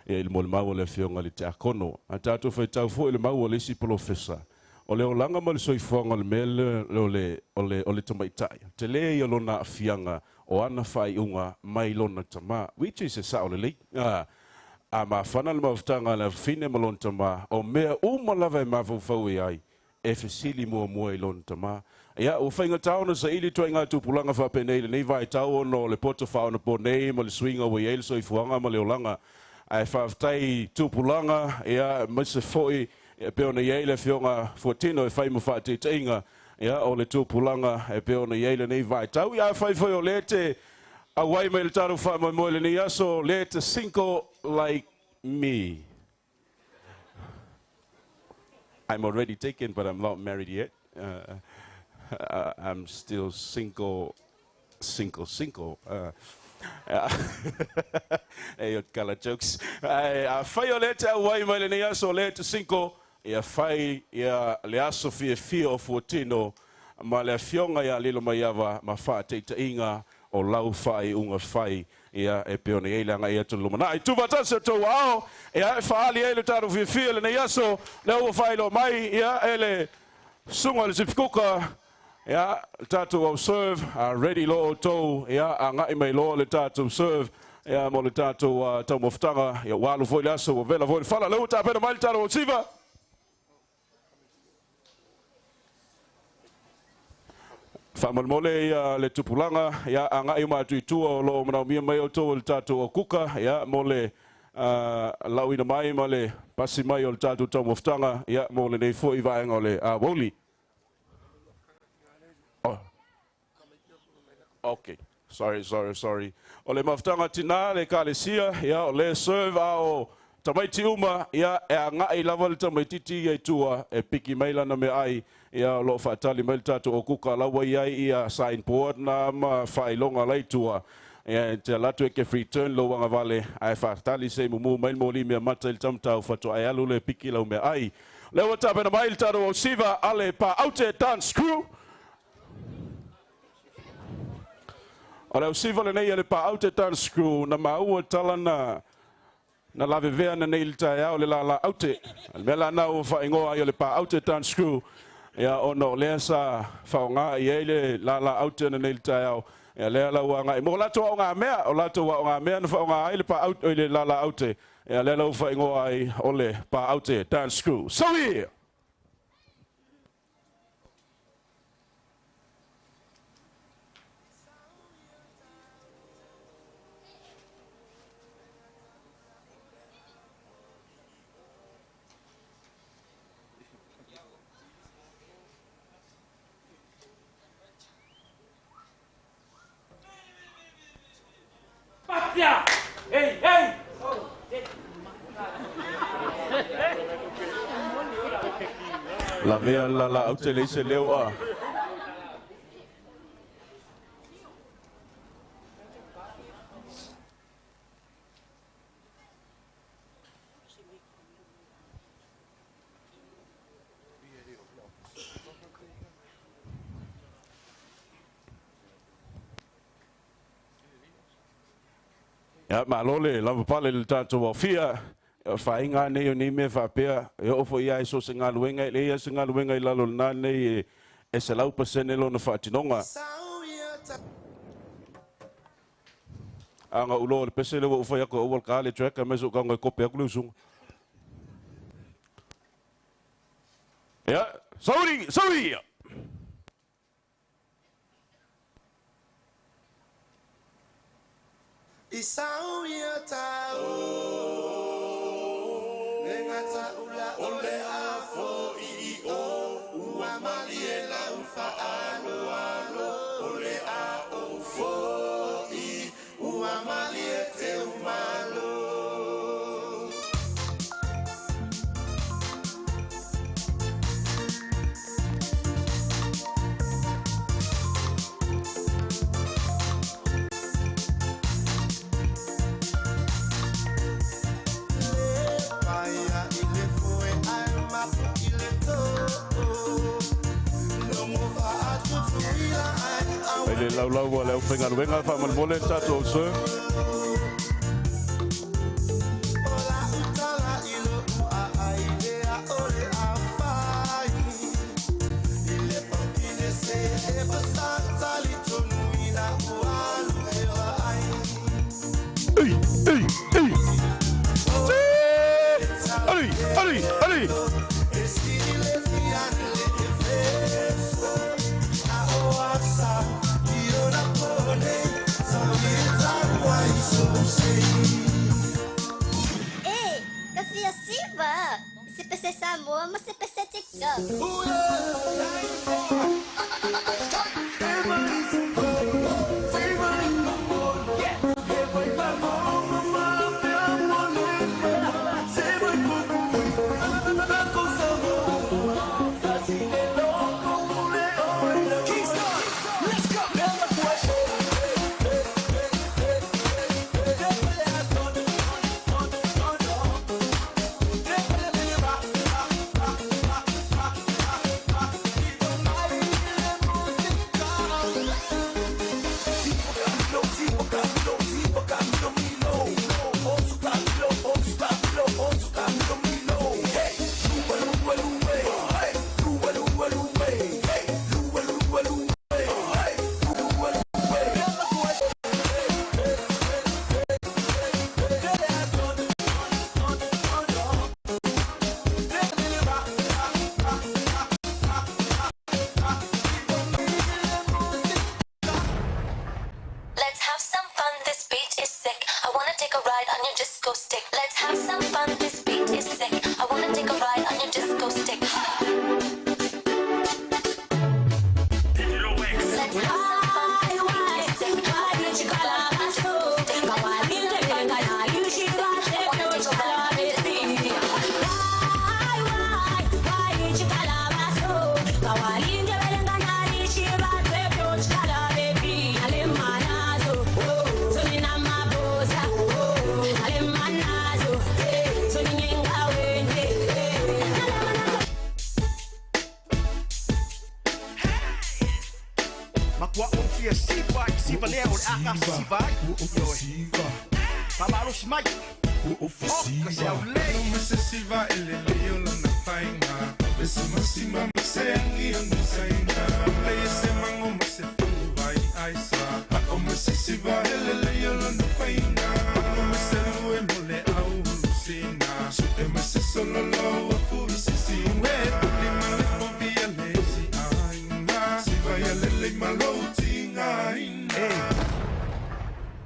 i le molimau a le Afioga i le Tiakono. A tatou faitau foi i le mau a le isi polofesa, o le olaga ma le soifuaga o le mea lea o le, o le, o le tamaitai, tele ia lona aafiaga o ana faaiuga mai lona tama, which is e sao lelei. A mafana le mafutaga a le afafine ma lona tamā, o mea uma lava e mafaufau i ai, e fesili muamua i lona tamā. Ia, ua faigata ona saili ituaiga tupulaga faapenei i lenei vaitau ona o le poto faaonaponei ma le suiga ua i ai le soifuaga ma le olaga. Ae faafetai i tupulaga, ia, aemaise foi e pei ona i ai le Afioga Fuatino e fai ma faataitaiga, ia, o le tupulaga e pei ona i ai lenei vaitau. Ia, afai foi o lea e te auai mai i le tatou faamoemoe i lenei aso, o lea e te single like me. I'm already taken, but I'm not married yet. I'm still single, single, single. E o kala jokes. Ae afai o lea e te auai mai lenei aso, o lea e te single, ia fai ia le aso fiafia o Fuatino ma le afioga ia Lilomaiava ma faataitaiga o lau faaiuga fai, ia e pei ona i ai le agai atu i le lumanai. Tuufaatasi o tou aao, ia e faaali ai le tatou fiafia i lenei aso, lea ua faailoa mai, ia e le susuga i le Sifikuka, ia le tatou au serve, a ready loa outou, ia agai mai loa le tatou serve, ia mo le tatou taumafataga, ia ua alu foi le aso, ua vela foi le fala, lea ua tapena mai le tatou ausiva. Faamolemole ia le tupulaga, ia agai uma atu i tua o lo o manaomia mai outou e le tatou aukuka, ia mo le lauina mai ma le pasi mai o le tatou taumafataga, ia mo lenei foi vaega o le aoauli. Oh. Okay. Sorry, sorry, sorry. O le mafutaga tinā le Ekalesia, ia, o lea e serve a o tamaiti uma, ia, e agai lava le tamaitiiti ia i tua e piki mai lana meaai, ia, o lo o faatali mai le tatou okuka, la ua i ai ia sign board na ma faailoga la i tua, ia, e te alu atu e ke free turn lou agavale, ae faatali se i mumu mai le moli mea mata i le taumatau faatoa e alu lea e piki lau meaai. Lea ua tapena mai le tatou ausiva a le Paaute Dance Crew. O le ausiva lenei a le Paaute Dance Crew na maua tala na na lavevea ana nei i le taeao le lala aute. O le mea la na ua faaigoa ai o le Paaute Dance Crew, ia ona o lea sa faaaoga i ai le lala aute ana nei i le taeao, ia lea la ua agai mo latou aogamea, o latou aogamea na faaaoga ai le Paaute oi le lala aute, ia lea la ua faaigoa ai o le Paaute Dance Crew. So yeah! Patia! Ei, ei! Lavea le lalaau te leai se leo a. Ia, malo le lavapale i le tatou aofia. O faaiga nei o nei mea faapea, e oo foi lava i so o se galuega, e leai lava se galuega i lalo o lena nei e 100% lona faatinoga. A na ou loa o le pese lea ua ou fai atu, aua le ka le track, aemaise ou tago e kope atu le usuga. Ia, sauni, sauni ia! I sau ia tau le gata ula o le afo i i o ua malie lau faaloalo o le a ou foi ua malie teu malo. I le laulau a le aufaigaluega, faamolemole le tatou sir. Ei, ei, ei! Samoa ma se pese TikTok. Let's have some fun, this beat is sick. I wanna take a ride on your disco stick. Let's have some fun, this beat is sick. I wanna take a ride on your disco stick. Let's have some fun, this beat is sick. I wanna take a ride on your disco stick. I wanna take a ride on your disco stick. Makua o fia siva, siva lea o le aka siva ai. Pamalo si mai. O ka se au lei. Siva ele le o lona fainga Bese masima mase angi o nusainga Le se mango mase fuva i aisa O mase siva ele le o lona fainga O mase lue mole au hulusina E mase sololo a fu i sisi Ue puli male povia le si ainga Siva ya lele malo tinga ina.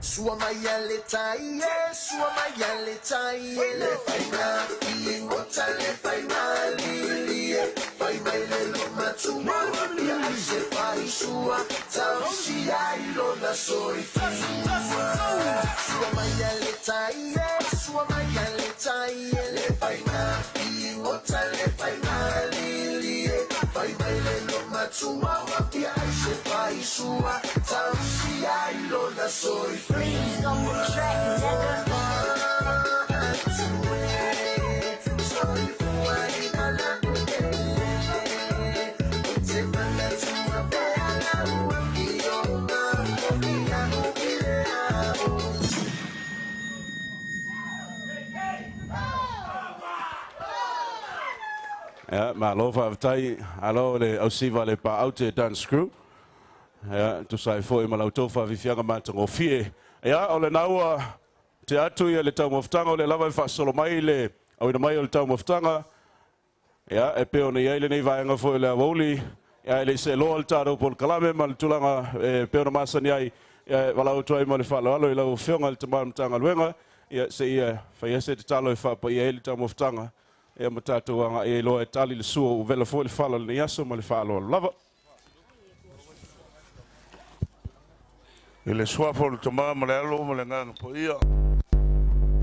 Sua mai le tai, sua mai le tai, le fai ma fi, ngota le fai ma li, fai mai le lo matuma, ya se fai sua, tau si ai lo na soi. Sua mai le tai, sua mai le tai, le fai ma fi, ngota le fai ma li, fai mai le lo matuma, ya se fai sua, tau si ai lo na soi. Freeze on the track, nigga. Ia, malo faafetai alo le ausiva le paau te dance crew. Ia, tusa ai foi ma lautou faafifiaga matagofie. Ia, o lena ua te atu ia le taumafataga o le lava e faasolo mai le auina mai o le taumafataga. Ia, e pei ona iai lenei vaega foi o le aoauli. Ia, e le i seeloa le tatou polokalame ma le tulaga e pei ona masani ai. Ia, e valaau atu ai ma le faaaloalo i lau afioga i le tamā o le Matagaluega. Ia, seia faia se tatalo e faapaia ai le taumafataga. Ia ma tatou aga'i ai loa e tali le sua ua vela foi le fala o lenei aso ma le faaaloalo lava. I le suafa o le Tamā ma le Alo ma le Agaga Paia.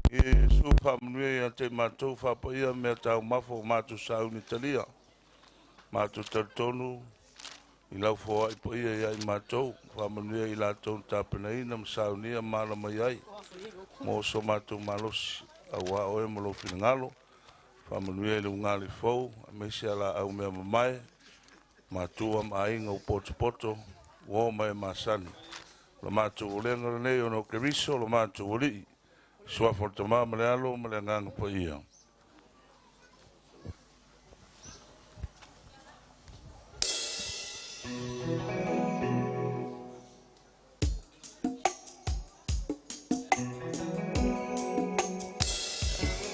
I Iesu faamanuia ia te i matou faapaia mea taumafa o matou sauni talia. Matou talitonu i lau foai paia ia i matou. Faamanuia i latou na tapenaina ma saunia ma ala mai ai. Mo so matou malosi auā oe ma lou finagalo. Faamanuia i le ugali fou aemaise a laau mea mamae. Matua ma aiga ua potopoto ua oo mai e masani. O le matou olega lenei ona o Keriso lo matou Alii. Suafa o le Tamā ma le Alo ma le Agaga Paia.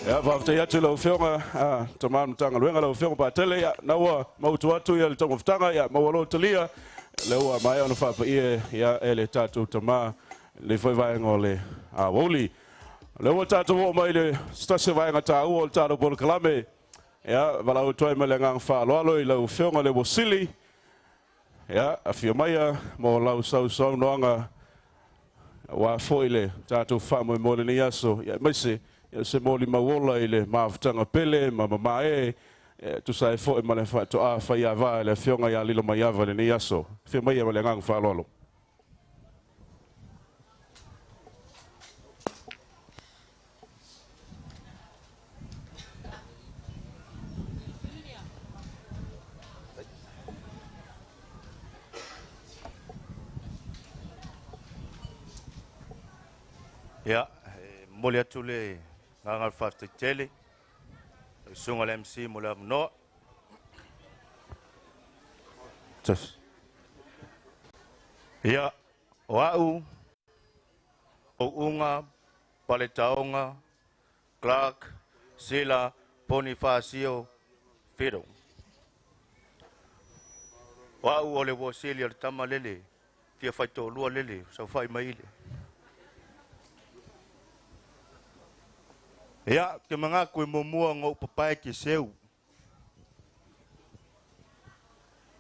Ia, faafetai atu i lau afioga tamā o le Matagaluega, lau afioga Patele. Ia, na ua mautu atu ia le taumafataga, ia maua loa talia. Lea ua maea ona faapaia ia e le tatou tamā le foi vaega o le aoauli. Lea ua tatou oo mai le se tasi o vaega taua o le tatou polokalame. Ia, valaau atu ai ma le agaga faaaloalo i lau Afioga i le Uosili, ia, afio maia mo lau sausaunoaga aua foi le tatou faamoemoe i lenei aso, ia, aemaise ia, se molimau ola i le mafutaga pele ma mamae e tusa ai foi ma le faatoa faiava e le Afioga ia Lilomaiava i lenei aso. Afio maia ma le agaga faaaloalo. Ia, e momoli atu le agaga o le faafetai tele lau susuga i le MC mo le avanoa. Ia, o au, Ouuga, Paletaoga, Clark, Sila, Ponifasio, Fiddle. O au o le uosili o le tama lele, fia faitoalua lele, saofai mai ile. Ia, ke manatu e muamua ona ou papae tiaseu.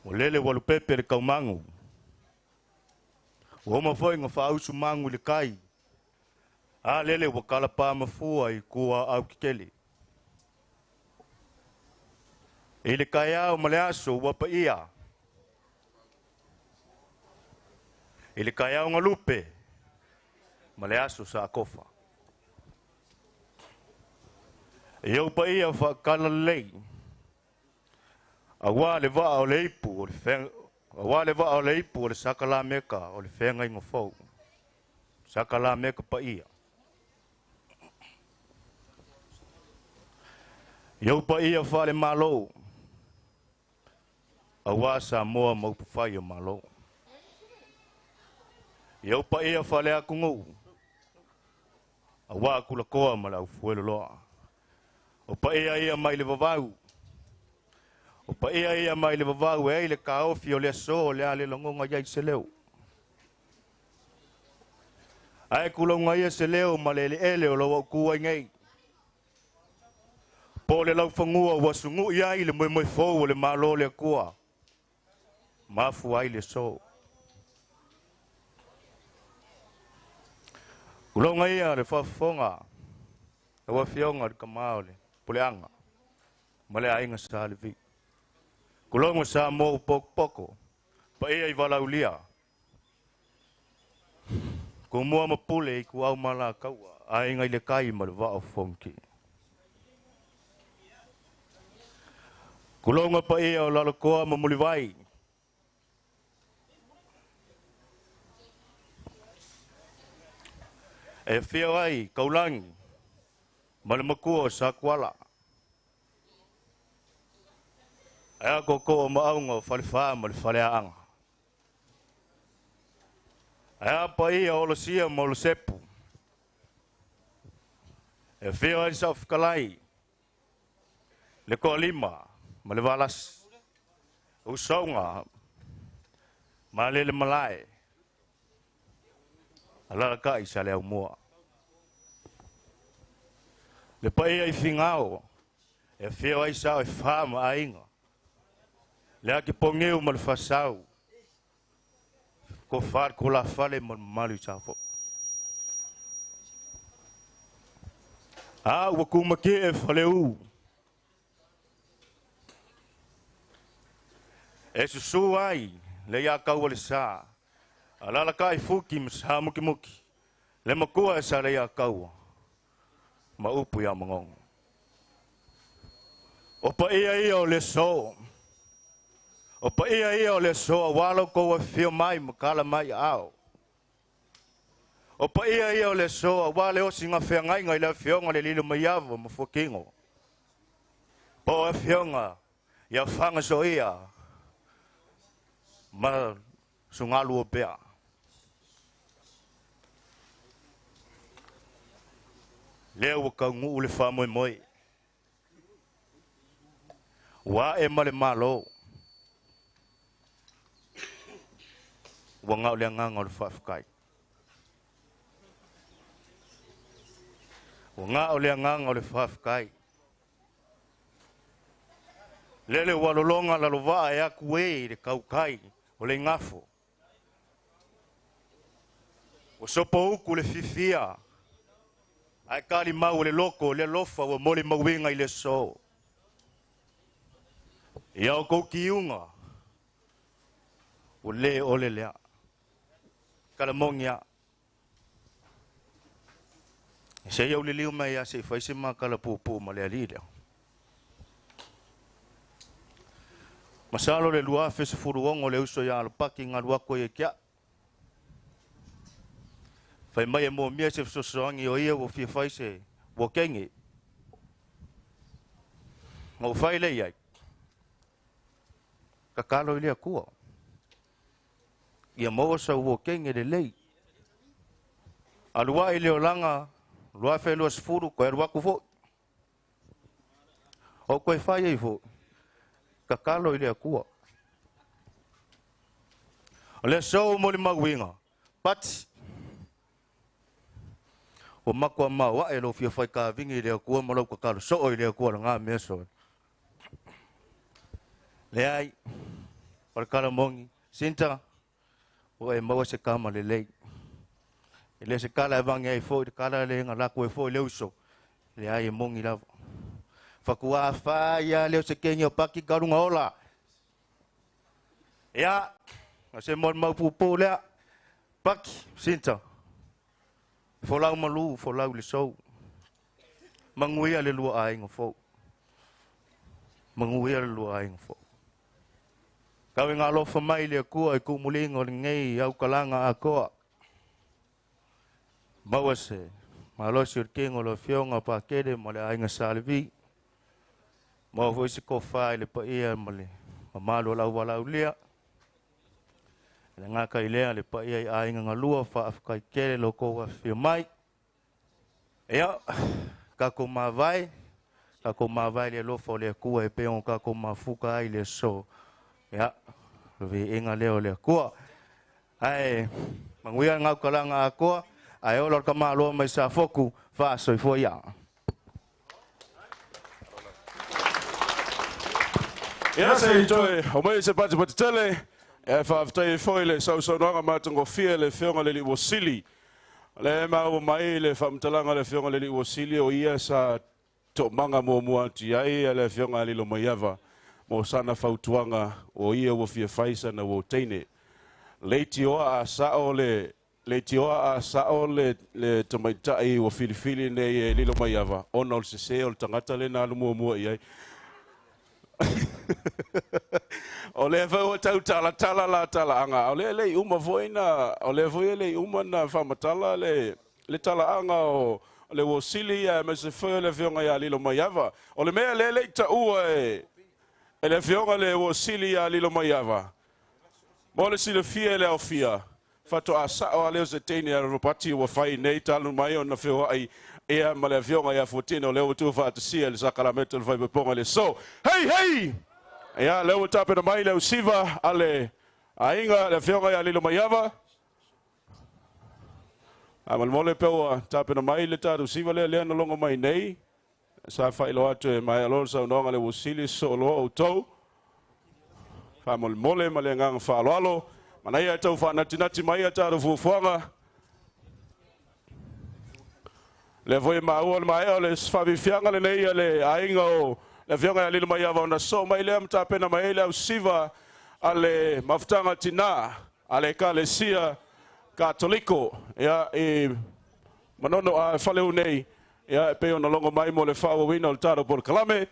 Ua lele ua lupepe le taumagu. Ua uma foi ona faausu magu i le tai. A lele ua talapa mafua i tua aau tetele. I le taeao ma le aso ua paia. I le taeao galupe ma le aso sa atofa. I ou paia faatalalelei, aua le vaa o le ipu o le feaga, aua le vaa o le ipu o le sakalameka o le feagaiga fou, sakalameka paia. I ou paia faale-Malo, aua Samoa ma upufai o Malo. I ou paia faale-atunuu, aua Tulatoa ma le aufueloloa. O paia ia mai le vavau, o paia ia mai le vavau e ai le taofi o le aso o le a le lagona i ai se leo. Ae tulauga ia se leo ma le eleele o lo o tu ai nei. Po o le laufanua ua sugui ai le moemoe fou o le Malo o le Atua, mafua ai le aso. Tulauga ia le faafofoga lau Afioga i le Tama o le Puleaga ma le Aiga Sa Levi. Tulauga Samoa ua potopoto, paia i Valaulia, Tumua ma Pule, Ituau ma Alataua, Aiga i le Tai ma le Vaa o Fonoti. Tulauga paia o Lalotoa ma Mulivai, e afio ai Taulagi ma le matua o Satuala. Ae a tootoo o Maauga o Falefa ma le Faleaaga. Ae a paia o Olosia ma Olosepu. E afio ai le Saofetalai, le Toalima ma le Valasi, Usauga ma Alele Malae, alalatai sa le aumua. Le paia i Figao, e afio ai sao e fa ma aiga, le ake pogeu ma le fasau, tofa le tulafale ma le mamalu i Safotu. A ua tumatie e faleu, e susu ai le ia kaua le sa, alalatai Fuki ma Samukimuki, le matua e sa le ia kaua, ma upu ia Magogo. O paia ia o le aso, o paia ia o le aso aua lo outou afifio mai ma tala mai aao. O paia ia o le aso aua le osiga feagaiga i le Afioga le Lilomaiava ma Fuakino. Po o Afioga ia Fagasoia ma Sugaluopea. Lea ua taunuu le faamoemoe. Ua ae ma le Malo. Ua na o le agaga o le faafetai. Ua na o le agaga o le faafetai. Lele ua lologa lalovaa e aku e i le kaukai o le igafo. Ua sopouku le fifia, ae kalimau e le loko le alofa ua molimauina i le aso. Ia outou kiuga, ua lē ole lea. Kalamogi a. Se ia uliliu mai ia se i fai se makala puupuu ma le alii lea. Masalo le 2016 le uso ia Alopaki galu aku ai e ke a'u. Fai mai e moomia se fesoasoani o ia ua fia fai se uokege. Na ou fai lea i ai, tatalo i le Atua ia maua sau uokege lelei. Alu ae i le olaga 2020 toe alu atu foi. O toe fai ai foi, tatalo i le Atua. O le aso ua molimauina, Pati, ua matua maoae lou fia fai kavini i le Atua ma lou tatalo soo i le Atua lena mea soe. Leai, o le tala moni, Sinta, ua e maua se kama lelei. E le se kala e vange ai foi, le kala le na laku e foi le uso. Leai e moni lava. Fatua fai ia leo se kenge o paki kalunga ola. Ia, o se molimau puupuu lea. Paki, Sinta, folau malu, folau i le sou. Manuia le lua aiga fou. Manuia le lua aiga fou. Tau ina alofa mai le Atua i kumuliga o lenei aukalaga atoa. Maua se malosi o le tino o le Afioga Pakele ma le aiga Sa Levi. Maua foi se tofa i le paia ma le mamalu o le auvalaulia. E le gata i lea le paia i aiga galua, faafetai tele lo outou afifio mai. Ia, tatou mavae, tatou mavae i le alofa o le Atua e pei ona tatou mafuta ai i le aso. Ia, o le viiga lea o le Atua. Ae manuia le gautalaga atoa, ae ola le tamaloa mai Safotu, faasoifua ia. Ia se i toe aumai se patipati tele, e faafetai ai foi le sausaunoaga matagofie a le Afioga i le Alii Uosili. O lea e maua mai le faamatalaga a le Afioga i le Alii Uosili o ia sa toomaga muamua atu i ai le Afioga ia Lilomaiava mo sana fautuaga o ia ua fia fai sana uo teine. Leitioa a sao le Leitioa a sao le le tamaitai ua filifili nei e Lilomaiava ona o le sese o le tagata lea na alu muamua i ai. O lea foi ua tau talatala la talaaga, a o lea e le i uma foi na, o lea foi e le i uma na faamatala le le talaaga o le uo sili aemaise foi o le Afioga ia Lilomaiava. O le mea lea e le i taua e e le Afioga le uo sili ia Lilomaiava, mo le silafia e le aofia, faatoa sao lava lea o se teine a Ropati ua fai nei talu mai ona feoai ia ma le Afioga ia Fuatino, lea ua tuufaatasia i le sakalameta o le faaipoipoga i le aso. Hei! Hei! Ia, lea ua tapena mai le ausiva a le aiga, le Afioga ia Lilomaiava. Faamolemole pe ua tapena mai le tatou siva lea, lea na logo mai nei. Sa faailoa atu e maea loa le saunoaga a le uosili, sosoo loa outou. Faamolemole ma le agaga faaaloalo. Manaia e tau faanatinati mai a tatou fuafuaga. Lea foi e maua o le maea o le faafiafiaga lenei a le aiga o le Afioga ia Lilomaiava ona sosoo mai lea ma tapena mai ai le ausiva a le mafutaga tina a le Ekalesia Katoliko ia i Manono a Faleu nei ia e pei ona logo mai mo le faaauauina o le tatou polokalame.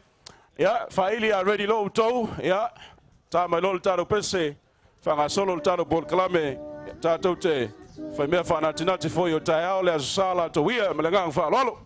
Ia faaili a ready loa outou, ia ta mai loa le tatou pese, faagasolo le tatou polokalame, tatou te faimea faanatinati foi o taeao le Aso Sa latou ia ma le agaga faaaloalo.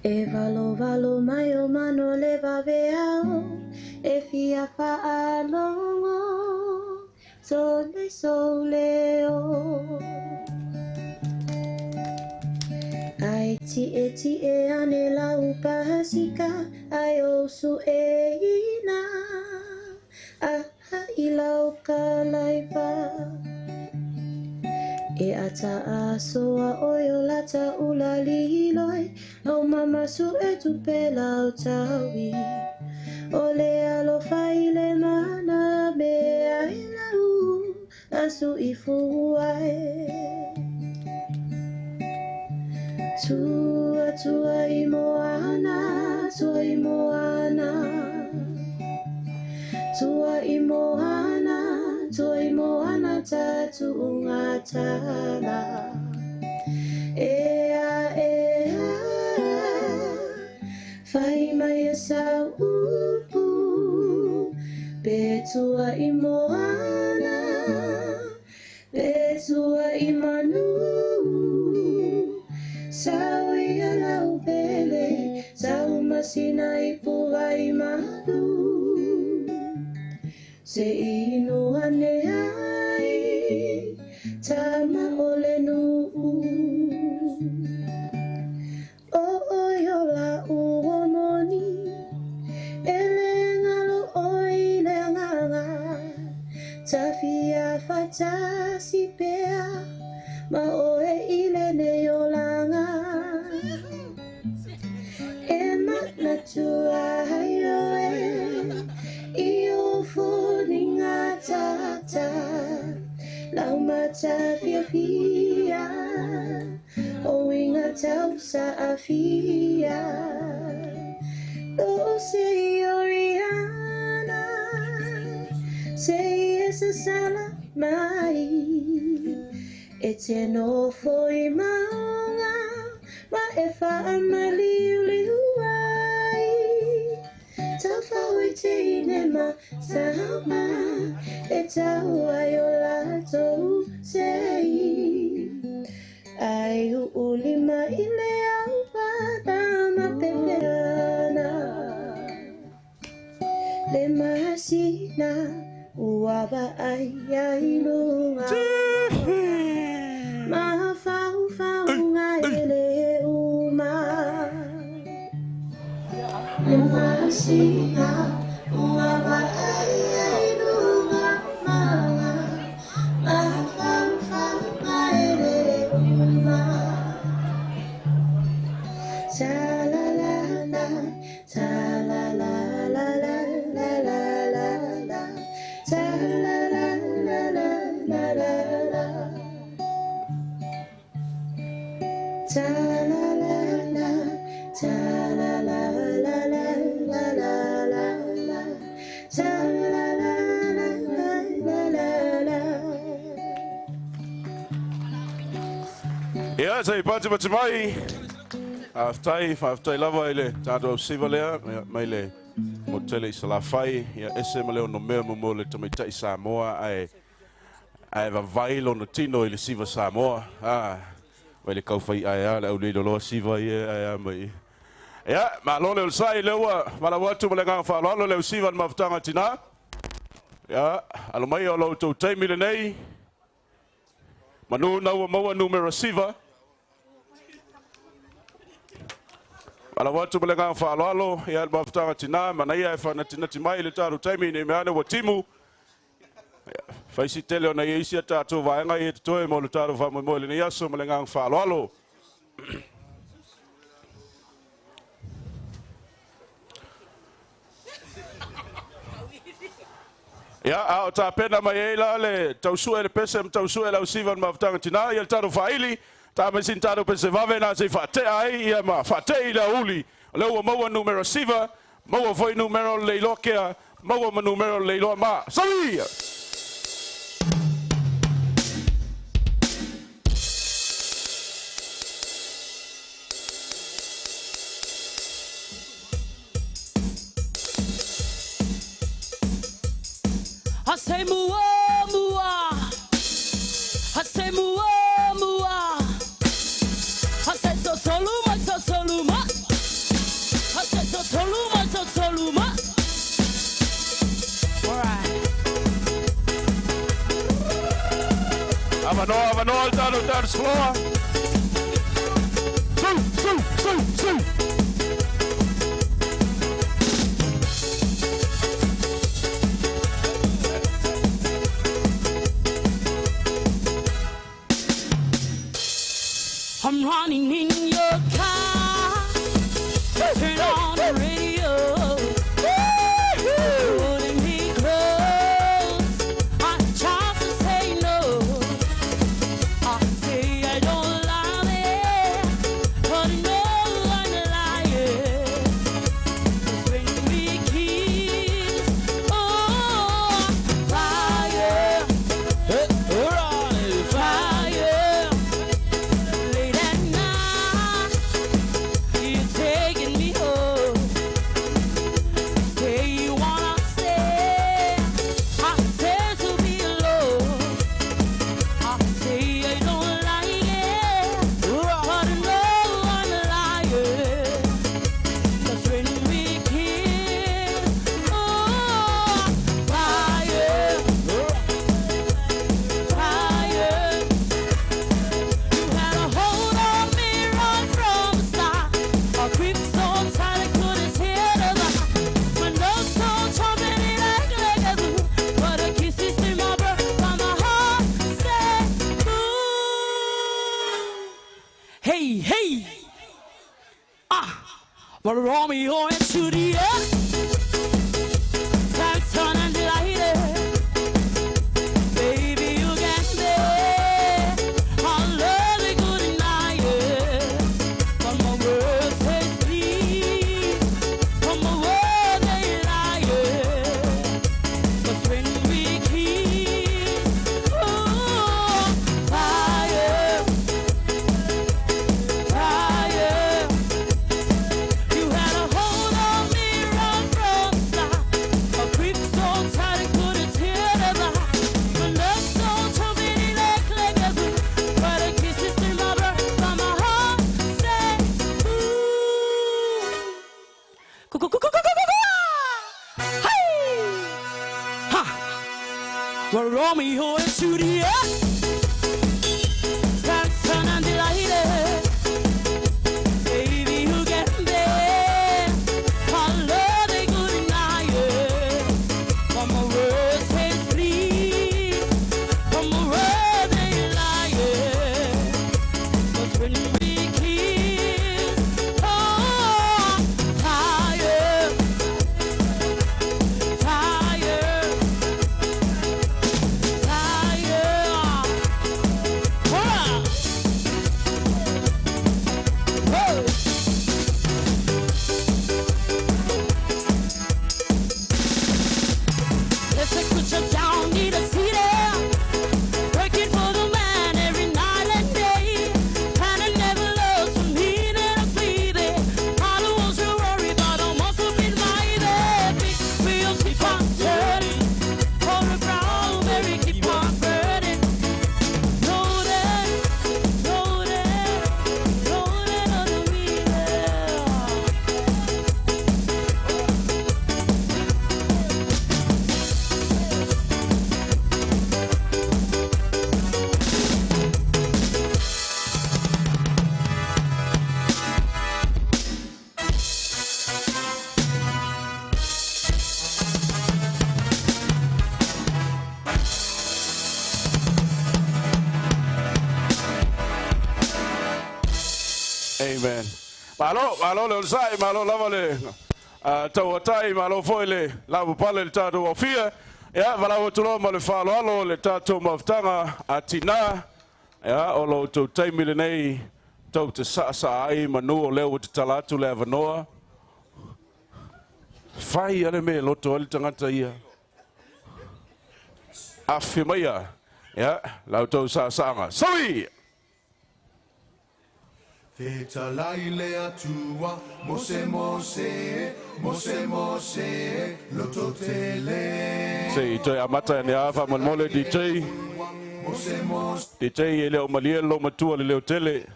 E valovalo mai o mano le vaveao. Faalogo sole soleo. Ai tie tie ane lau pasika ai osu e ina aha i lau ka laipa. E ata asoa oi o lata ula liloi au mama su e tupe lau taui. O le alofa i le mana me ai lau asu i fuai. Tua tua i moana, tua i moana. Tua i moana, tua i moana tatu unga tala. Ea, ea, whai mai e sau upu. Pe tua i moana, pe tua i manu. Sau i alau pele, sau masina i puai manu. Se inu ane ai, tama ole nuu. O oi o la ua moni, ele ngalo oi le nganga. Tawhia whatasi pea, ma oe i le nei olanga. E mana tua hai oe, i o fōninga tata. Lau mata fia fia, o inga tausa a fia. O se i oriana, se i esa sala mai. E te nofo i maunga, ma e whaamaliu ai. Tawhau i te inema tauma, e tau ai o lātou sei. Ai uulima i le au pata ma pepeana. Le masina uava ai ai lunga. Ma fau fau nga ele uma. Le masina uava ai ai lunga manga. Ma fau fau nga ele uma. Ta la la la, ta la la la la la la la la. Ta la la la la la la la. Ta la la la, ta la la la la la la la la. Ta la la la la la la la. Ia, sei pati pati mai. Aftai, aftai lava i le tātou au siva lea, mai le motele i Salafai, ia ese ma leo no mea mo le tamaitai Samoa, ai vavai lona tino i le siva Samoa. Mai le kaufai ai a, le au leilo loa siva ia, ai a mai. Ia, ma lo le ulsai le ua, malawa atu ma le nganga whaaloalo le usiva ni mafutanga tina. Ia, alo mai o lau tau taimi le nei. Manu naua maua numera siva. Ala watu ma le nganga whaaloalo, ia le mafutanga tina, manaia e whanatinati mai le tāru taimi nei meane wa timu. Whaisi tele o nei isi a tātou vaenga i e te toe mo le tāru whamoemoe le nei aso ma le nganga whaaloalo. Ia, a o tā pena mai e la le tausue le pese ma tausue lau siva ni mafutanga tina, ia le tāru whaili, tā mai sin tāru pese vave nā sei whaatea ai, ia ma whaatei la uli. O lea ua maua numera siva, maua foi numera o le leiloa kea, maua ma numera o le leiloa ma. Salia! I say mua mua, I say mua mua, I say so soluma so soluma, I say so soluma so soluma. Avanoa, avanoa le tatou dance floor. Su, su, su, su. I'm running in your car. Turn on the radio. Pulling me close. I try to say no. I say I don't love it, but no, I'm lying. 'Cause when we kiss, oh, fire, fire. Late at night, you're taking me home. Say you wanna stay, I say to be alone. I say I don't like it, but no, I'm lying. 'Cause when we kiss, oh, fire, fire. You had a hold on me right from the start. A grip so tight I couldn't tear the line. My nose so trumpet it like a glue, but a kiss is in my breath, but my heart said ooh. Hey, hey, ah, well, Romeo and Juliet, Samson and Delilah. Baby, you can bet our love we could deny it. But my words say please, but my words they lie. 'Cause when we kiss, ooh, fire, fire. You had a hold on me right from the start. A grip so tight I couldn't tear the line. My love so trumpet like a glue, but a kiss is in my breath, but my heart said ooh. Go go go go go go go go! Hey! Ha! Well, Romeo and Juliet, Samson and Delilah. Baby, you can bet our love they could deny it. But my words say please, but my words they lie. 'Cause when we kiss, oh, fire, fire, fire. Hurrah! Whoa! Let's take a trip down in the city, working for the man every night and day. And I never lost from here to sleeping. I don't want to worry, but I must have been my baby. We'll keep on turning, for the brown berry keep on burning. Rolling, rolling, rolling on the wheel. Amen. Malo, malo le olsai, malo lava le tauatai, malo foi le lavupale le tatou aufia. Ia, valaau atu loa ma le faaaloalo le tatou mafutaga a tinā. Ia, o lo outou taimi lenei tou te saasaa ai manu o lea ua tatala atu le avanoa. Fai a le mea e loto ai le tagata ia. Afe maia, ia, la outou saasaaga. Saui! Fetalai le Atua, Mose Mose, Mose Mose, loto tele. Se i toe amata e a faamolemole DJ. Mose Mose. DJ e le o malie lo matua le leo tele.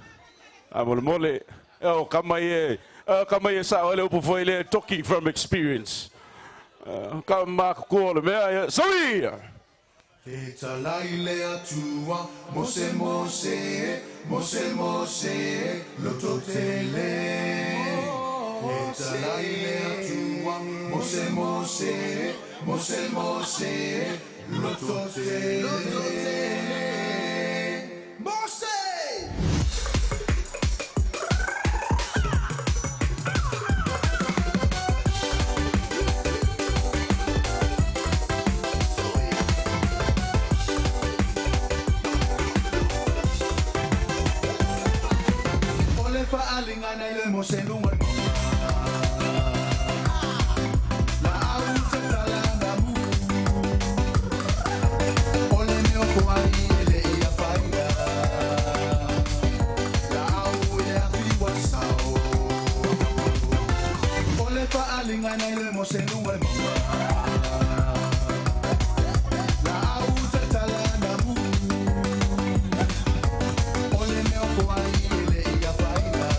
A molemole. E o kama i e, kama i e sao ele upu foi le talking from experience. Ka makukua o le mea, ia. Saui! E talai le atua, mose mose, mose mose, loto tele. E talai le atua, mose mose, mose mose, loto tele. Mose! Faalingana ile mose lunga la au tala na mu ole me o ai ele ia faia la au ile afi wasao ole faalingana ile mose lunga la au tala na mu ole me o ai ele ia faia.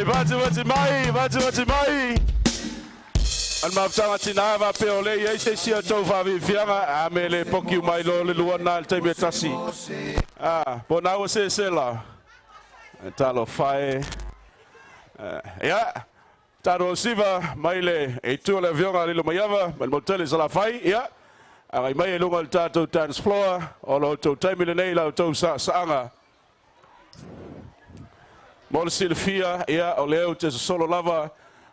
Vati vati mai, vati vati mai. An mafutanga tina va pe ole ia se sia tau fa vi fianga a me le poki mai lo le luana le taimi e tasi. Ah, bona o se se la. Talo fae. Ia taro siva mai le e tu le vionga le maiava, mai motele sa la fai, ia. Ai mai e lunga le tatou dance floor, o lo tau taimi lenei lau tau sa saanga. Mo le silafia, ia, o leo te solo lava,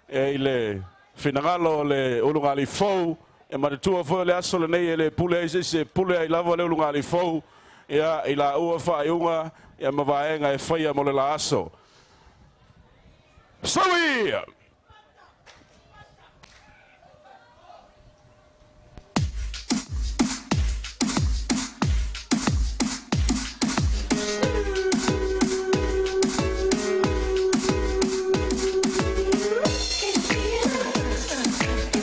e i le finagalo, le ulungali fou, e manatua foi le aso lenei e le pule ai se se pule ai lava le ulungali fou, ia, i la ua whaeunga, ia mavaenga e whaia mo le la aso. Saui! Thank you.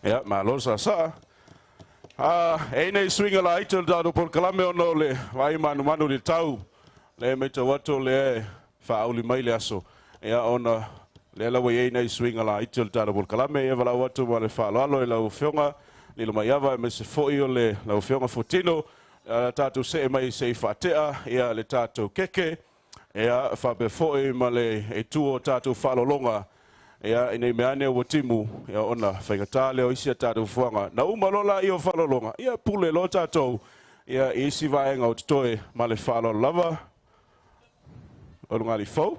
Ia, malo saasaa. E i nei suiga laiti o le tatou polokalame ona o le vaai manumanu i le tau. Lea e matau atu o lea e faauli mai le aso. Ia, ona lea lava e i ai nai suiga laiti o le tatou polokalame. Ia, valaau atu ma le faaaloalo i lau Afioga Lilomaiava aemaise foi o le lau Afioga Fuatino, tatou see mai se i faatea ia le tatou keke. Ia, faapea foi ma le itu o tatou faaaloaloga, ia, ina i mea ane ua timu, ia, ona faigata lea o isi a tatou fuaga. Na uma loa laia o faaaloaloga, ia, pule loa tatou, ia, i isi vaega o totoe ma le faaaloalo lava. O luga fou.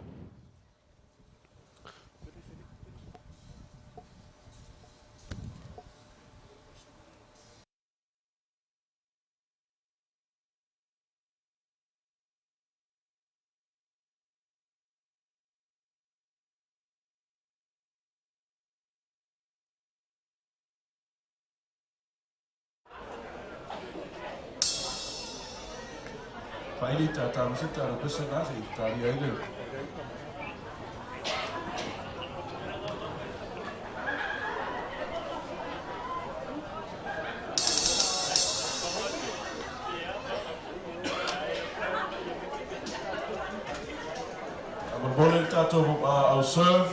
Faili tātou se tātou pese nā se tāria i le. Molemole le tatou au serve.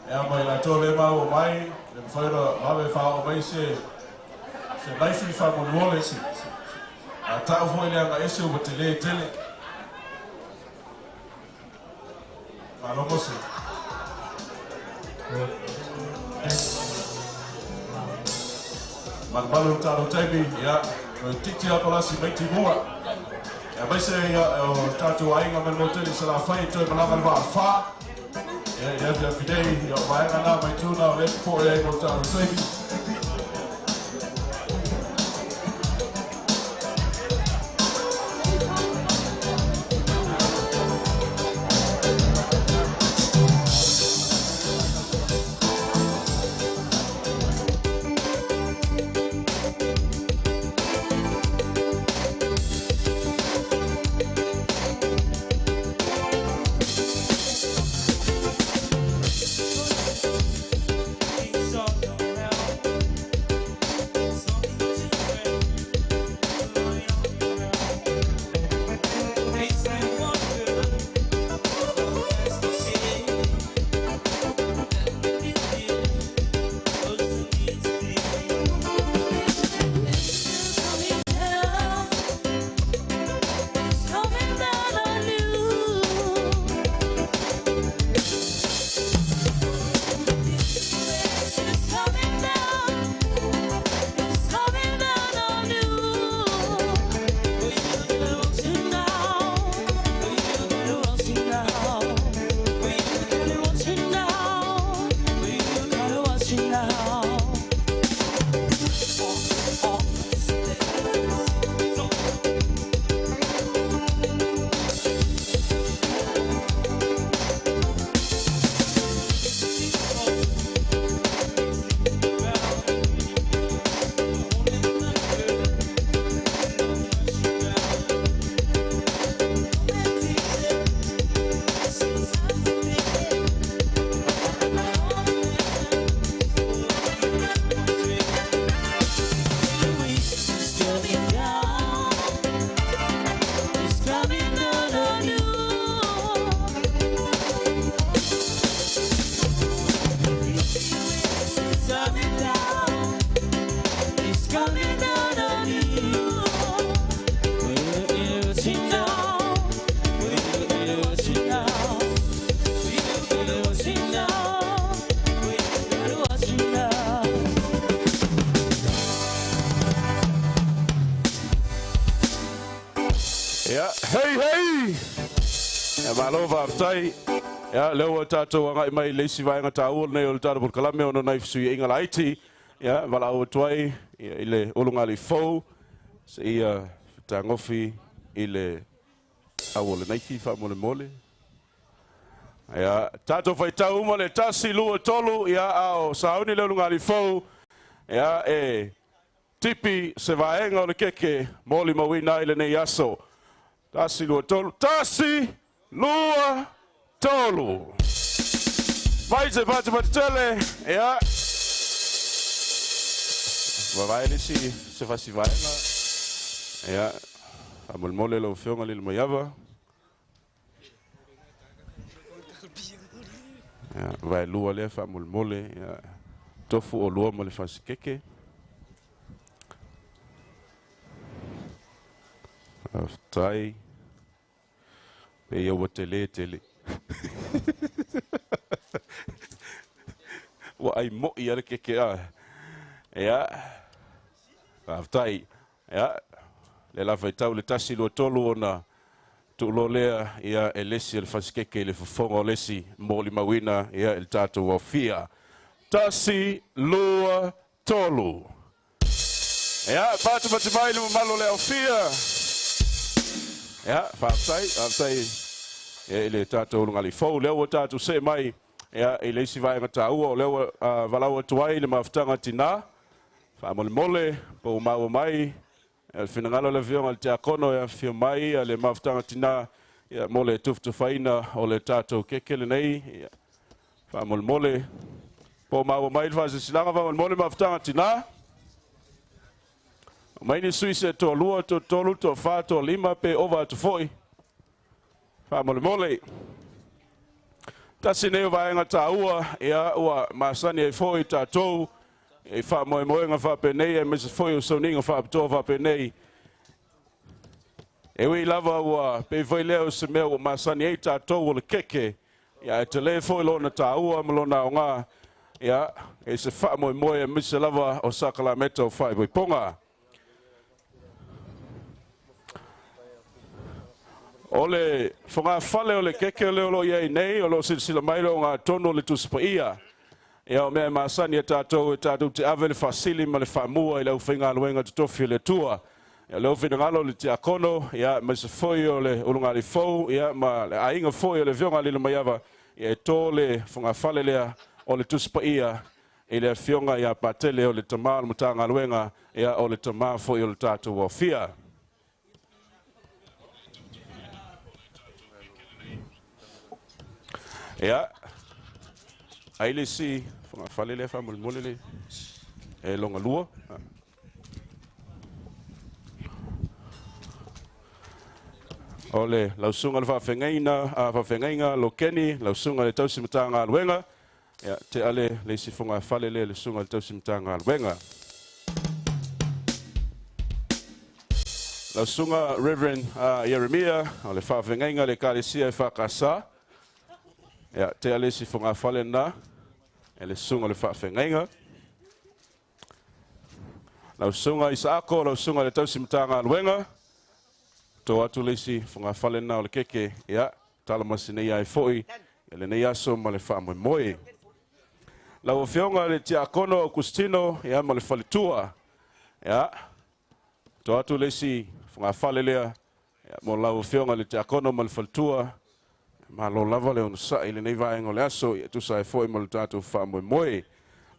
E a mai latou le maua mai, le mafai ona vave faaoo mai se naifi faamolemole. A tau foi le aga ese ua tele tele. Malo Mose. Malumalu le tatou taimi, ia, o titi a palasi mai timua. Ia maise ia o tatou aiga mai le motele sa la fai toe malaga le vaa wha. Ia, ia, ia, fidei, ia, o vaega nā mai tūna o le po e ai mo le tatou taimi. Ia, hei hei! Ia, malo faafetai. Ia, lea ua tatou agai mai i le isi vaega taua lenei o le tatou polokalame ona nai fesuiaiga laiti. Ia, valaau atu ai ia, i le ulugalii fou seia fetagofi i le au o le naifi faamolemole. Ia, tatou faitau uma le 1, 2, 3, ia, a o sauni le ulugalii fou, ia, e tipi se vaega o le keke molimauina ai lenei aso. 1, 2, 3, 1, 2, tolu. Mai se patu patu tele, ia. Vavae le isi se fasi vaega. Ia, faamolemole lau Afioga le Maiava. Ia, vaelua lea faamolemole, ia, tofu olua ma le fasikeke. Faafetai. Pe ia ua tele tele. Ua ai moi a le keke a. Ia. Faafetai. Ia. Le la faitau le 1 2 3 ona tuuloa lea ia e lesi o le fasikeke i le fofoga o lesi molimauina ia i le tatou aofia. 1 2 3. Ia, patupatu mai le mamalu o le aofia. Ia, faafetai, faafetai ia i le tatou lugali fou. Lea ua tatou see mai ia i le isi vaega taua o lea ua valaau atu ai le mafutaga tinā. Faamolemole, po ua maua mai le finagalo o le Afioga i le Tiakono e afifio mai le mafutaga tinā ia mo le tufutufaina o le tatou keke lenei. Ia, faamolemole, po ua maua mai le faasilasilaga faamolemole mafutaga tinā. Mai ni sui se toalua, toatolu, toafa, toalima pe ova atu foi. Faamolemole. Tasi nei o vaega taua, ia ua masani ai foi tatou i faamoemoega faapenei aemaise foi o sauniga faapitoa faapenei. E ui lava ua pei foi lea o se mea ua masani ai tatou o le keke, ia e tele foi lona taua ma lona aoga, ia e se faamoemoe aemaise lava o sakalameta o faaipoipoga. O le fogafale o le keke o lea o lo o i ai nei, o lo o silasila mai le ogatotonu o le Tusi Paia. Ia o mea e masani e tatou e tatou te ave le faasili ma le faamua i le aufaigaluega totofi o le Atua. Ia o lea ua finagalo o le tiakono, ia aemaise foi o le ulugalii fou, ia ma le aiga foi o le Afioga ia Lilomaiava, ia e to le fogafale lea o le Tusi Paia i le Afioga ia Patele o le tama o le Matagaluega, ia o le tama foi o le tatou aofia. Ia, ai le isi fogafale lea faamolemole le e loga lua. O le lausuga le faafeagaiga, faafeagaiga Lokeni, lausuga le tausi Matagaluega. Ia, te ale le isi fogafale lea le susuga i le tausi Matagaluega. Lau susuga Reverend Ieremia o le faafeagaiga le Ekalesia e EFKS. Ia, te ale isi fogafale lena e le susuga o le faafeagaiga. Lau susuga Isaako, lau susuga i le tausi Matagaluega. To atu le isi fogafale lena o le keke. Ia, talamasinei ai foi i lenei aso ma le faamoemoe. Lau Afioga i le Tiakono Augustino, ia, ma le faletua. Ia, to atu le isi fogafale lea, ia, mo lau Afioga i le Tiakono ma le faletua. Malo lava le onosai i lenei vaega o le aso, ia tusa ai foi ma le tatou faamoemoe.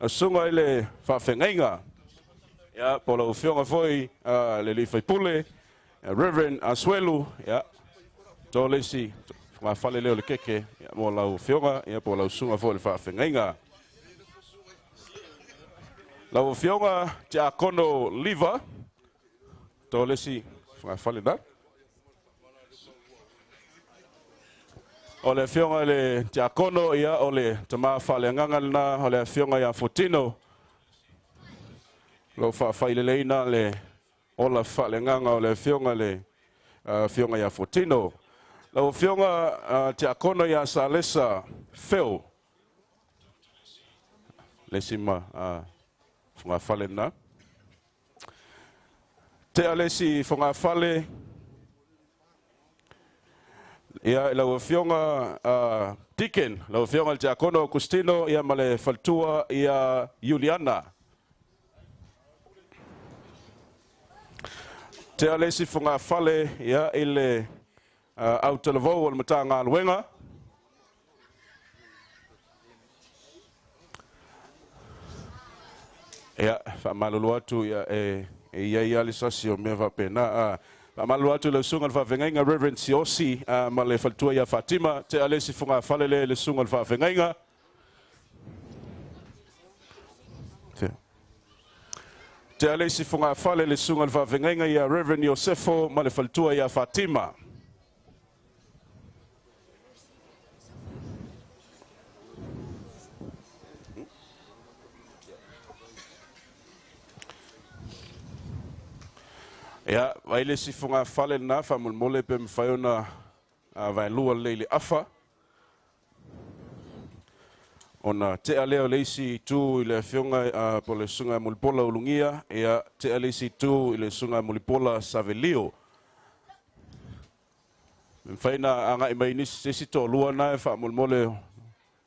Lau susuga i le faafeagaiga, ia, po o lau Afioga foi le alii faipule, Reverend Asuelu, ia, to le isi fogafale lea o le keke, ia, mo lau Afioga, ia, po o lau susuga foi i le faafeagaiga. Lau Afioga Tiakono Liva, to le isi fogafale na. O le Afioga i le Tiakono, ia, o le tama faaleagaga lena o le Afioga ia Fotino. Lo faafaileleina le ola faaleagaga o le Afioga le Afioga ia Fotino. Lau Afioga Tiakono ia Salesa Phil, le isi ma fogafale lena. Tea le isi fogafale, ia, lau Afioga Deacon, lau Afioga le Tiakono Augustino, ia, ma le faletua ia Juliana. Tea le isi fogafale, ia, i le autalavou o le Matagaluega. Ia, faamalulu atu, ia, e i ai lava le sasi o mea faapena. Faamalo atu i le susuga i le faafeagaiga Reverend Siosi ma le faletua ia Fatima, tea le isi fogafale lea i le susuga i le faafeagaiga. Tea le isi fogafale i le susuga i le faafeagaiga ia Reverend Iosefo ma le faletua ia Fatima. Ia, vai le isi fogafale lena faamolemole pe mafai ona vaelua lelei i le afa. Ona tea lea o le isi itu i le afioga po o le susuga ia Mulipola Ulugia, ia tea le isi itu i le susuga ia Mulipola Savelio. E mafai ona agai mai nisi se isi toalua na e faamolemole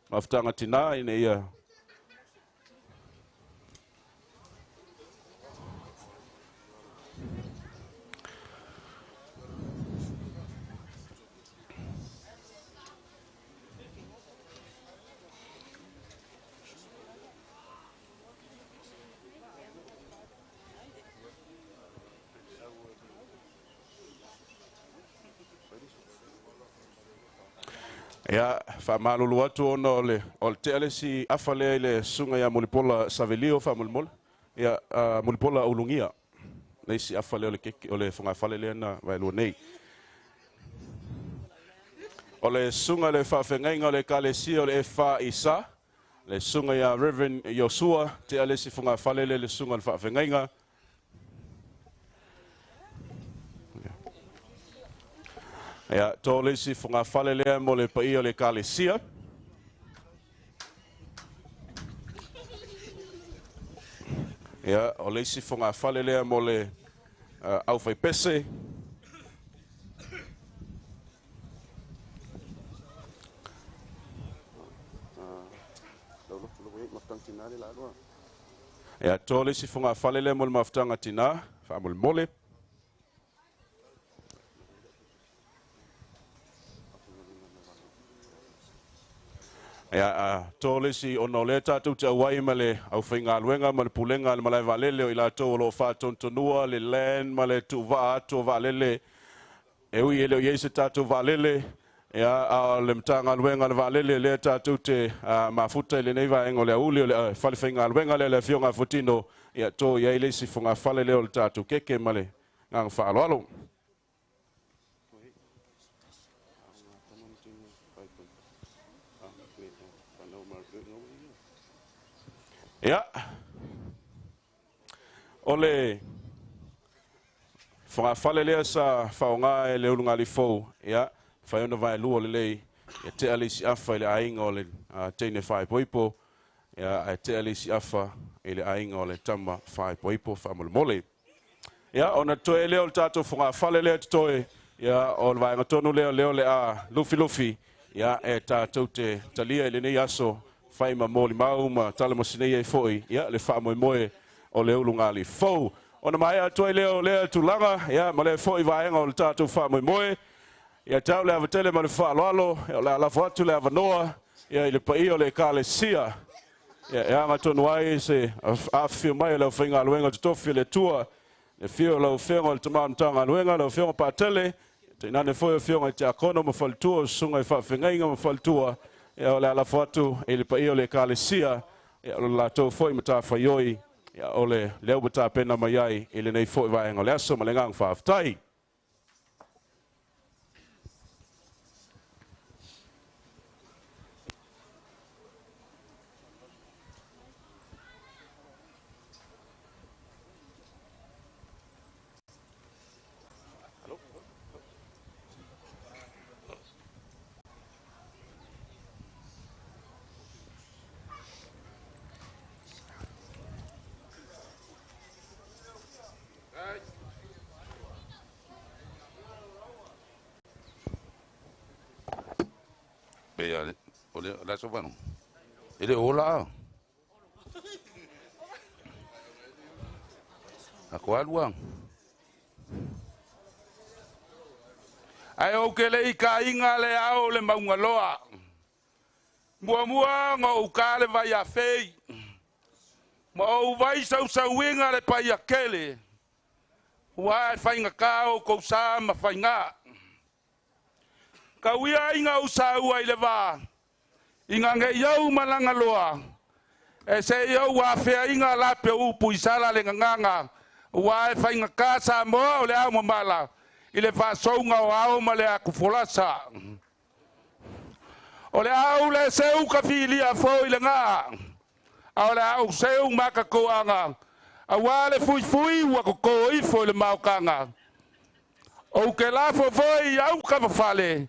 mafutaga tina ina ia Ia, faamalulu atu ona o le o le tea le isi afa lea i le susuga ia Mulipola Savelio faamolemole. Ia, Mulipola Ulugia. Le isi afa lea o le keke o le fogafale lea na vaelua nei. O le susuga i le faafeagaiga o le Ekalesia o le FAISA, le susuga ia Reverend Iosua, tea le isi fogafale lea i le susuga i le faafeagaiga. Ia, to le isi fogafale lea mo le paia o le Ekalesia. Ia, o le isi fogafale lea mo le aufaipese. Ia, to le isi fogafale lea mo le mafutaga tina, faamolemole. Ia, a to le isi, ona o lea tatou te auai ma le aufaigaluega ma le pulega a le malae vaalele o i latou o lo o faatonutonua le land ma le tuuvaa atu o vaalele, e ui e le o i ai se tatou vaalele, ia, a o le Matagaluega o le Vaalele lea tatou te mafuta i lenei vaega o le aoauli o le falefaigaluega lea le Afioga a Fuatino, ia, to i ai le isi fogafale lea o le tatou keke ma le agaga faaaloalo. Ia, o le fogafale lea sa faaaoga e le ulugalifou, ia, mafai ona vaelua lelei, ia tea le isi afa i le aiga o le teine faaipoipo, ia, ae tea le isi afa i le aiga o le tama faaipoipo faamolemole. Ia, ona totoe lea o le tatou fogafale lea totoe, ia, o le vaega tonu lea lea o le a lufilufi, ia, e tatou te talia i lenei aso, fai ma molimau ma talamasinei ai foi, ia, le faamoemoe o le ulugalifou. Ona maea atu ai lea o lea tulaga, ia, ma lea foi vaega o le tatou faamoemoe, ia te au le ava tele ma le faaaloalo, ia, o le a lafo atu le avanoa, ia, i le paia o le Ekalesia, ia, e agatonu ai se afifio mai o le aufaigaluega totofi a le Atua, le afio o lau Afioga o le Tama o le Matagaluega, lau Afioga Patele, tainane foi o Afioga i Tiakono ma Faletua, o Susuga i Faafeagaiga ma Faletua, ia, o le a lafo atu i le paia o le Ekalesia, ia, o le latou foi matafaioi, ia, o le lea ua tapena mai ai i lenei foi vaega o le aso ma le agaga faafetai. Pe ia o le la so vano. E le ola a. Ako alua. Ae ou ke le i ka inga le ao le maungaloa. Muamua ngo ou ka le vai a fei. Ma ou vai sausauinga le pai a kele. Ua e faigata oukou sa ma faigā. Kauia aiga ou saua i le vā, ina ne i ou malaga loa, e se i ou afeaiga lape o upu i sala le gagaga, ua e faigata Samoa o le ao mamala, i le faasouga o ao ma le atufolasa. O le au le seu ka filia fo i le gaa, a o le au seu makatoaga, auā le fuifui ua totō ifo i le maotaga. Ou te lafo foi i au kavafale,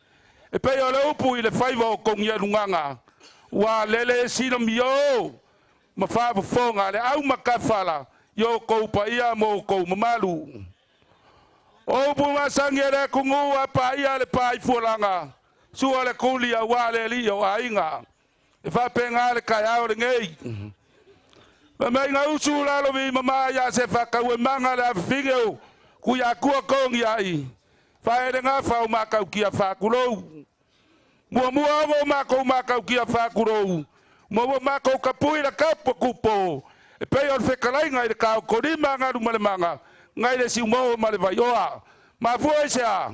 e pei o le upu i le faiva o togialugaga, ua lele silamiō ma faafofoga le au makafala i outou paia ma outou mamalu. O upu masani e le atunuu a paia le paaifualaga, sua le tuli auā le alii o aiga. E faapega le taeao lenei. Fai usu lalo vi mama ia se whakau e manga le awhiwhinge o kui akua kongi ai. Whaere ngā whao mākau kia whākurou. Mua mua o mākou mākau kia whākurou. Mua mua mākou kapui la kapo kupo. E pei o le whekalainga i le kao korima ngaru ma le manga. Ngai le siumo ma le vaioa. Mafua i se a.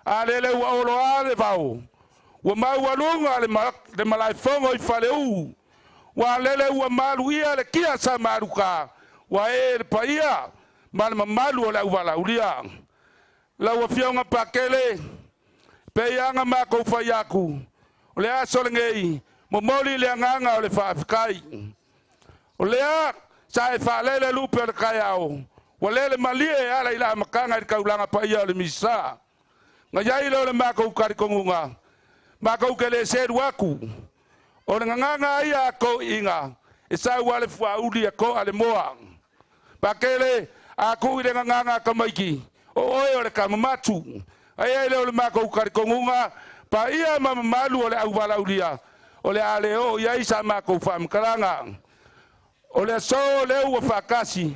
A lele ua olo a le vao. Ua maualuga le malaefogo i faleu. Ua lele ua malu ia le kia sa maluka. Ua e le paia ma le mamalu o le auvalaulia. Lau afioga Pakele, peiaga makou fai aku. O le aso lenei, momoli le agaga o le faafetai. O lea sa e faalele lupe o le taeao. Ua lele malie e ala i le amataga i le taulaga paia o le Misisa. Na iai lea o le makou talitonuga, makou ke le selu aku. O le gagaga ia a toʻiga, e sau a le fuauli e toa le moa. Pakele, a tuu i le gagaga a tamaiti, o oe o le kamamatu. Ai ai lea o le makou talitonuga, paia ma mamalu o le auvalaulia, o le a le oo i ai sa makou faamatalaga. O le aso o lea ua faatasi,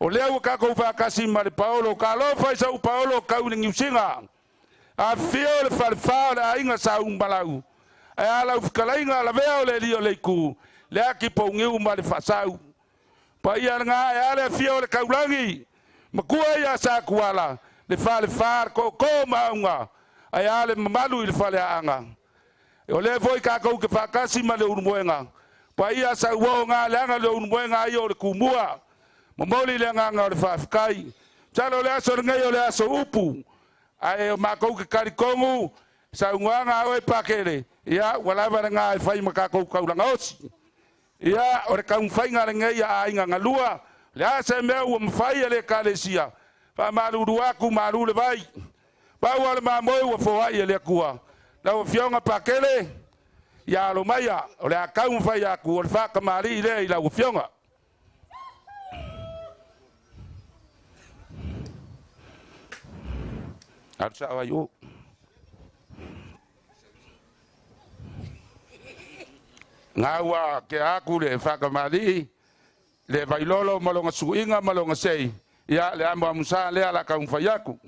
o lea ua tatou faatasi ma le paolo, talofa i sau paolo tau i le Niusiga. Afifio le falefā o le aiga sa Umalau, ae a lau fetalaiga lavea o le alii o le itu, le ati pouniu ma le faasau. Paia lena ae a le afio o le taulagi, matua ia Satuala, le falefā le tootoo ma auga, ae a le mamalu i le faleaaga. O lea foi tatou te faatasi ma le ulumoega, paia sauoo ngā leaga le ulumoega ai o le tumua, momoli le agaga o le faafetai. Masalo o le aso lenei o le aso upu, ae o makou ke talitonu, saunoaga a oe Pakele, ia ua lava lena e fai ma tatou taulaga osi. Ia o le taumafaiga lenei a aiga galua, le a se mea ua mafai e le ekalesia, faamalulu atu malu le vai. Pau o le mamoe ua foai e le Atua. Lau afioga Pakele, ia alo maia, o le a taumafai atu o le faakamalii lea i lau afioga. Alu sao ai o. Ngā ua ke aku le whakamali, le vailolo ma longa suiga ma longa sei, ia le amo amusa lea la kaumawhai aku.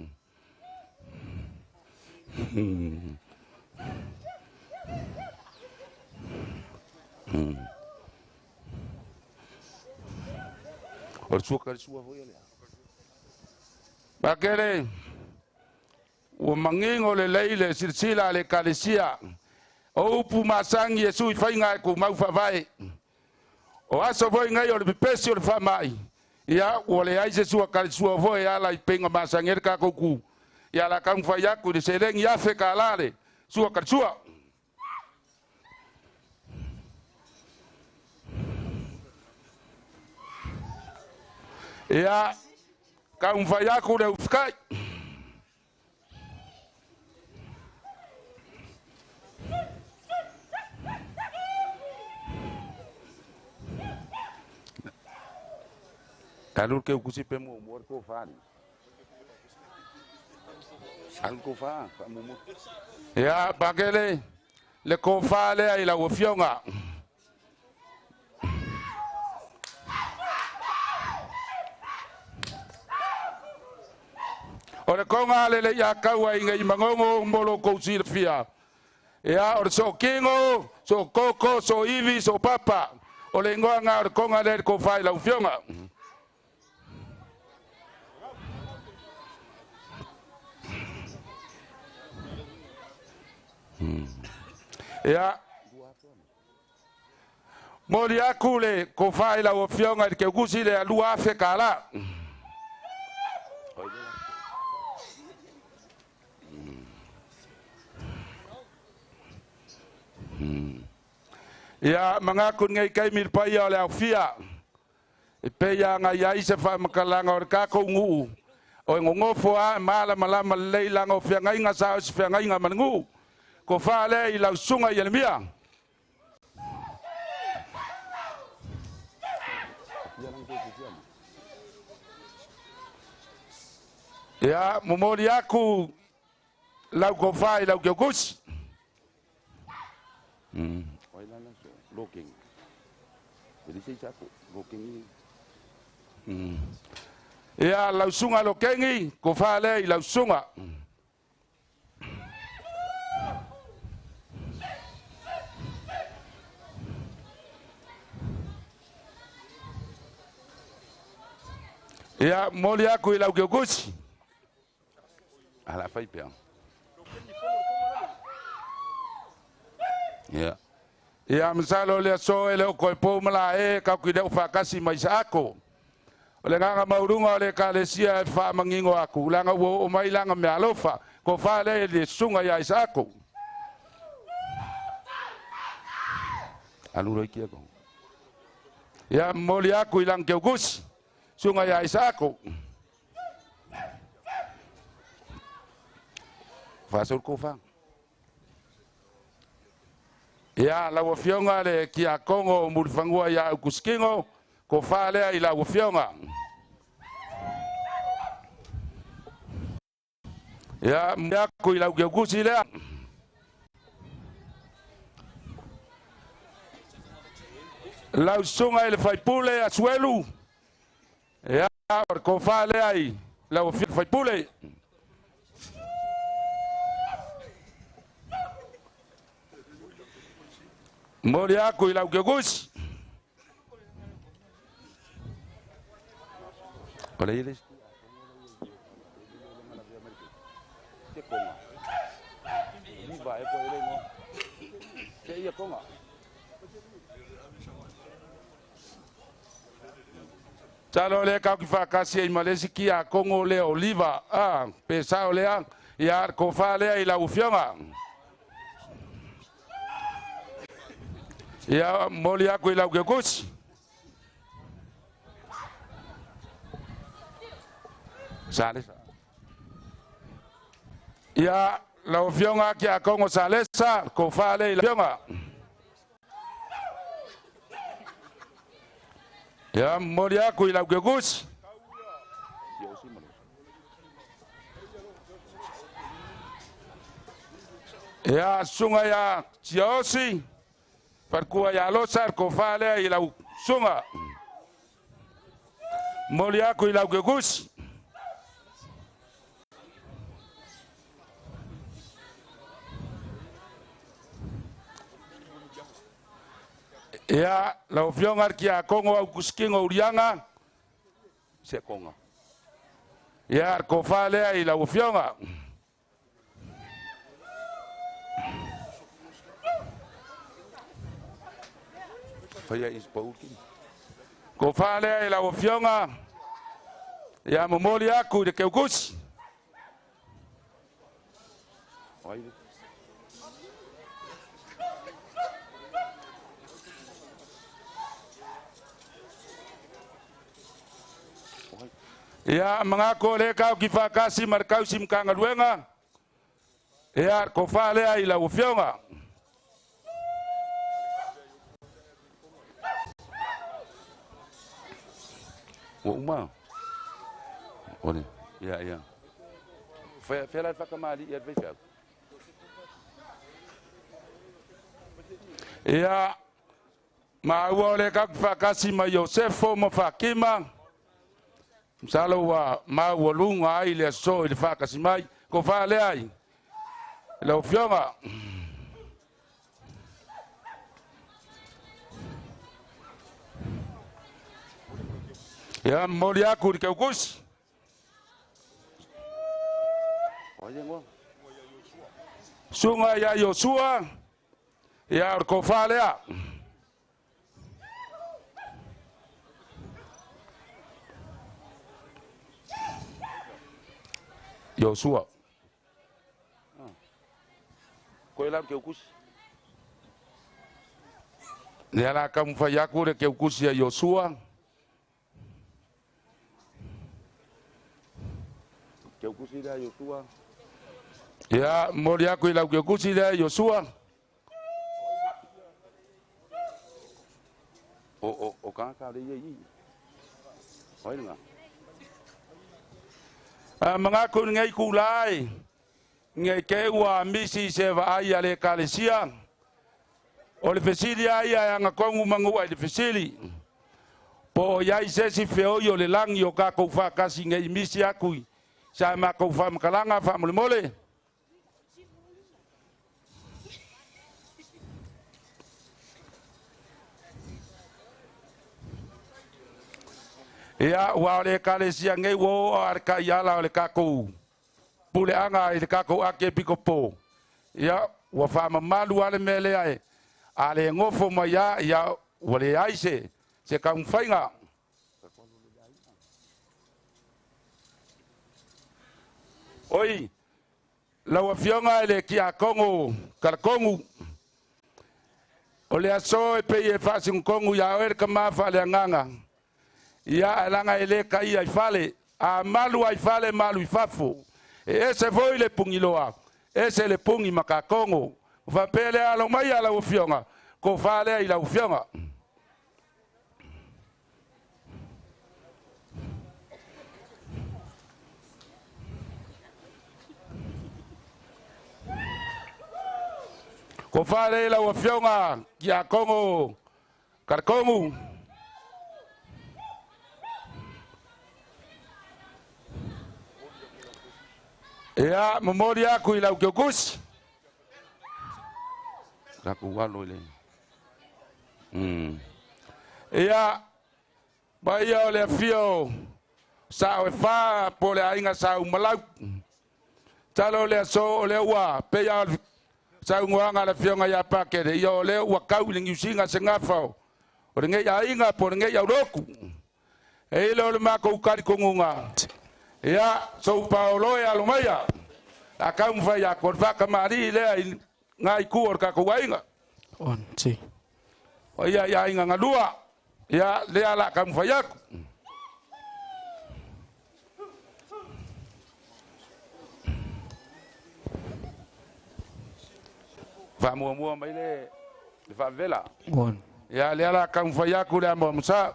O le sua ka le sua foi lea. Pakele, ua mangingo le lei le silasila a le ekalesia. O upu masagi e sui faiga e kumau faavae. O aso foi ngai o le pepesi o le faamai. Ia ua leai se sua ka le sua foi e ala i peiga masagi ai le tatou ku. Ia la taumafai atu i le seleni afe kālā le sua ka le sua. Ia taumafai atu le ufekai. Alu ke ukusi pe mo mo ko fa ni. Alu ko fa fa mo mo. Ia Pakele le ko fa le ai lau afioga. O le konga le le ia kaua i ngai mangongo mo lo kou silafia. Ia o le sookino, sookoko, sooivi, soopapa. O le ingoa ngā o le konga le le ko fa i lau afioga. Ia moli aku le kofa i lau afioga i le keukusi le 2,000 kālā. Ia mangaku nei kaimi le paia o le aufia. E peia anga ia i se whamakalaga o le kākou nguu. O e ngongofo a e malamalama lelei laga o feagaiga sa o se feagaiga ma le guu. Ko wha lea i lau suga i Elemia. Ia momoli aku lau kofa i lau keukusi. Ia lau suga lokengi, kofa lea i lau suga. Ia moli aku i lau keukusi. Ala fai pea. Ia. Ia masalo le aso e le o koe pou mala e kau ki leo whakasi mai sa ako. O le nganga maurunga o le kalesia e wha aku. Langa ua o mai langa mea alofa. Ko wha le le sunga ia isa ako. Alu roi kia ko. Ia moli aku i lang keukusi. Sunga ia isa ako. Whasaur ko wha. Ia lau afioga le kia kongo o muriwhangua ia aukuskingo, ko wha lea i lau afioga. Ia mea ku i lau keukusi lea. Lau sunga i le whaipule a suelu. Ia ko wha lea i lau afioga whaipule. Mori aku i lau keukusi. Ole ile. Talo le kau ki whakasi i malesi ki a kongo le oliva. Ah, pesa o lea, ia ko wha lea i lau fionga. Ia moli aku i lau keukusi. Salesa. Ia lau fionga ki a kongo salesa, ko wha lea i lau fionga. Ia moli aku i lau keukusi. Ia sunga ia tiosi. Parkua ia losa ko wha lea i lau sunga. Moli aku i lau keukusi. Ia lau fionga ki a kongo au kusikingo urianga. Se konga. Ia ko wha lea i lau fionga. Ko wha lea i lau fionga. Ia momoli aku i le keukusi. Ia mangako le kau ki whakasi markausi mkanga luenga. Ia ko wha lea i lau fionga. Ua uma. Ole, ia, ia. Whea la whakamali ia te. Ia, maua o le kau ki whakasi ma Iosefo ma Whakima. Msalo wa maua lunga ai le aso i le whakasi mai. Ko wha lea ai. Lau fionga. Ia moli aku i le keukusi. Suga ia Iosua, ia o le kofa lea. Iosua. Koe lau ke ukusi. Lea la kaumafai aku le keukusi a Iosua. Keukusi lea Iosua. Ia, moli aku i lau keukusi lea Iosua. O kaka le ia i. Oi nga. Mangaku ngai kulai. Ngai ke ua misi se vaai a le ekalesia. O le fesili a ia e agakogu magu'a i le fesili. Po o iai se isi feoi o le lagi o kakou faatasi nei misi aku i sa makou faamatalaga faamolemole. Ia ua o le ekalesia nei ua oo a le kaiala o le kakou puleaga i le kakou ake pikopo. Ia ua faamamalu a le mea lea e a le gofo mai a ia ua leai se taumafaiga. Oi lau afioga i le tiakono Kalakogu, o le aso e pei e faasinotogu iā oe le kamā faaleagaga. Ia ae laga e lē taia i fale, a malu ai fale malu i fafo. E ese foi le pugiloa, ese le pugi makakogo. Faapea lea alo mai a lau afioga, kofā lea i lau afioga. Kofā lea i lau afioga tiakono Kalakogu. Ia momoli aku i lau keukusi. Takou alo i le. Ia paia o le afio sa'o e fā po o le aiga sa umalau. Talo o le aso o lea ua pei o le saunoaga a le afioga ia Pakele, ia o lea ua kau i le Niusiga se gafa o lenei aiga po o lenei aulotu. E ile o le makou talitonuga, ia sou paolo e alo maia a taumafai aku o le faatamalii lea i gā itu o le tatou aiga. 1, 2. O ia i aiga galua, ia lea la taumafai aku. Faamuamua mai le faavela. 1. Ia lea la taumafai aku le amoamosa.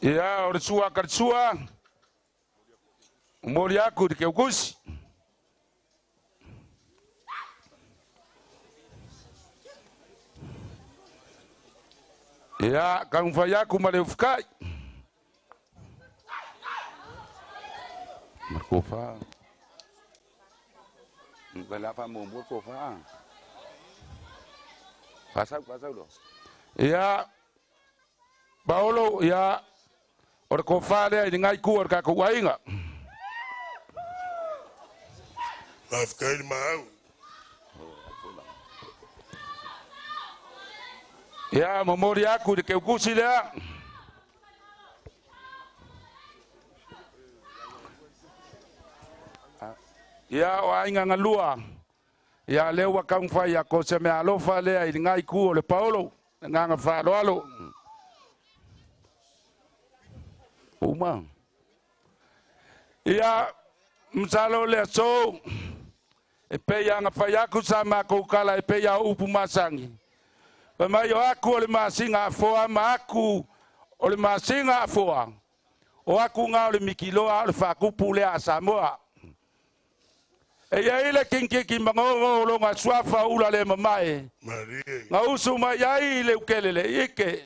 Ia o le sua ka le sua, momoli aku i le keukusi. Ia taumafai aku ma le ufukai. Ma le kofa. Vai la faamuamua le kofa. Faasau faasau loa. Ia Paolo, ia o le kofa lea i le gai itu o le tatou aiga. Faafetai le maau. Ia momoli aku i le keukusi lea. Ia o aiga galua. Ia lea ua taumafai aku o se mea alofa lea i le gai itu o le Paolo, le agaga faaaloalo. Uma. Ia masalo le aso e pei agafai aku sa makou tala e pei a o upu masagi. Fai mai o aku o le masiga afoa ma aku o le masiga afoa. O aku gā o le mikiloa o le faakupu lea a Samoa. E iai le kikiki magogo o loga suafa ula le mamae. Malie. Gausu mai ai le ukelele ike.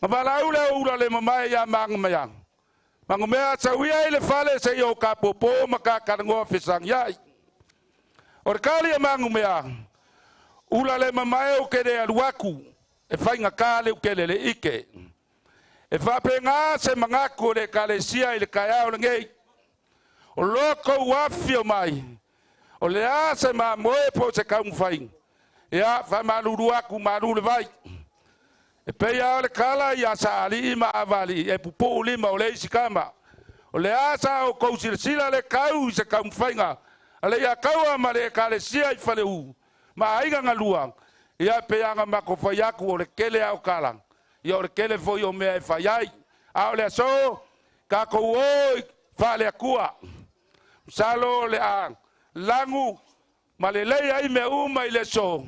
Ma valaau le ula le mamae ia magamea. Magumea sauia i le fale se i o kapopo ma kakalagoa fesagiai. O le kali a magumea. Ula le mamae o ke le aluaku, e whainga kā le ukele le ike. E whapenga se mangaku o le kalesia i le kaya o le ngei. O loko uafi o mai, o le a se mamoe po se kaumwhai. Ia, whamaluru aku maru le vai. E peia o le kala ia sa ali ima avali, e pupu lima o le isi kama. O le a sa o kousilasila le kau i se kaumwhainga. A le ia kaua ma le kalesia i whaleu. Ma aiga ngalua. Ia peanga mako whaiaku o le kele au kala. Ia o le kele foi o mea e whaiai. A o le aso, kakou oi whale akua. Salo le a langu, ma le lei ai mea uma i le so.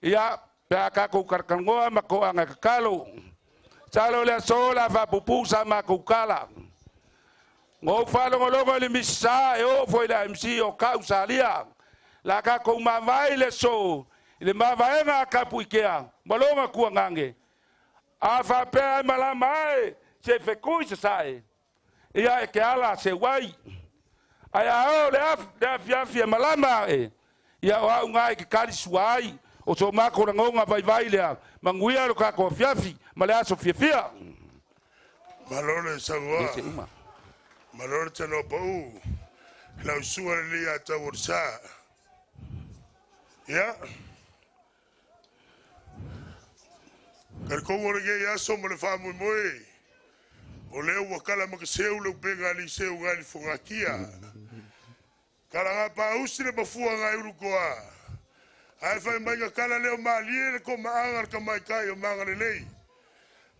Ia pea kakou karakangoa ma ko anga kakalo. Salo le aso la whapupu sa mako kala. Ngō whalongolongo i le misa e o foi le MC o kau salia. La kakou mawai le so, i le mawaenga a kapu ikea, malonga kua ngange. A whapea e malama ai, se whekui se sae. Ia e ke ala se wai. Ai a o le afi afi e malama e. Ia o au ngai ke kari suai, o so mako na ngonga vai vai lea, manguia lo kako afiafi, ma le aso fiafia. Malole sangoa. Ese uma. Malole tano pau. Lau sua le lia tau sa. Ia. Karkongo le gei aso ma le whamui moe. O leo wakala makaseu le upenga ali seu ngali fongakia. Kala ngā pāusi le mafua ngā urukoa. Ai whai mai ngā kala leo maalie le ko maanga le kamaikai o maanga le lei.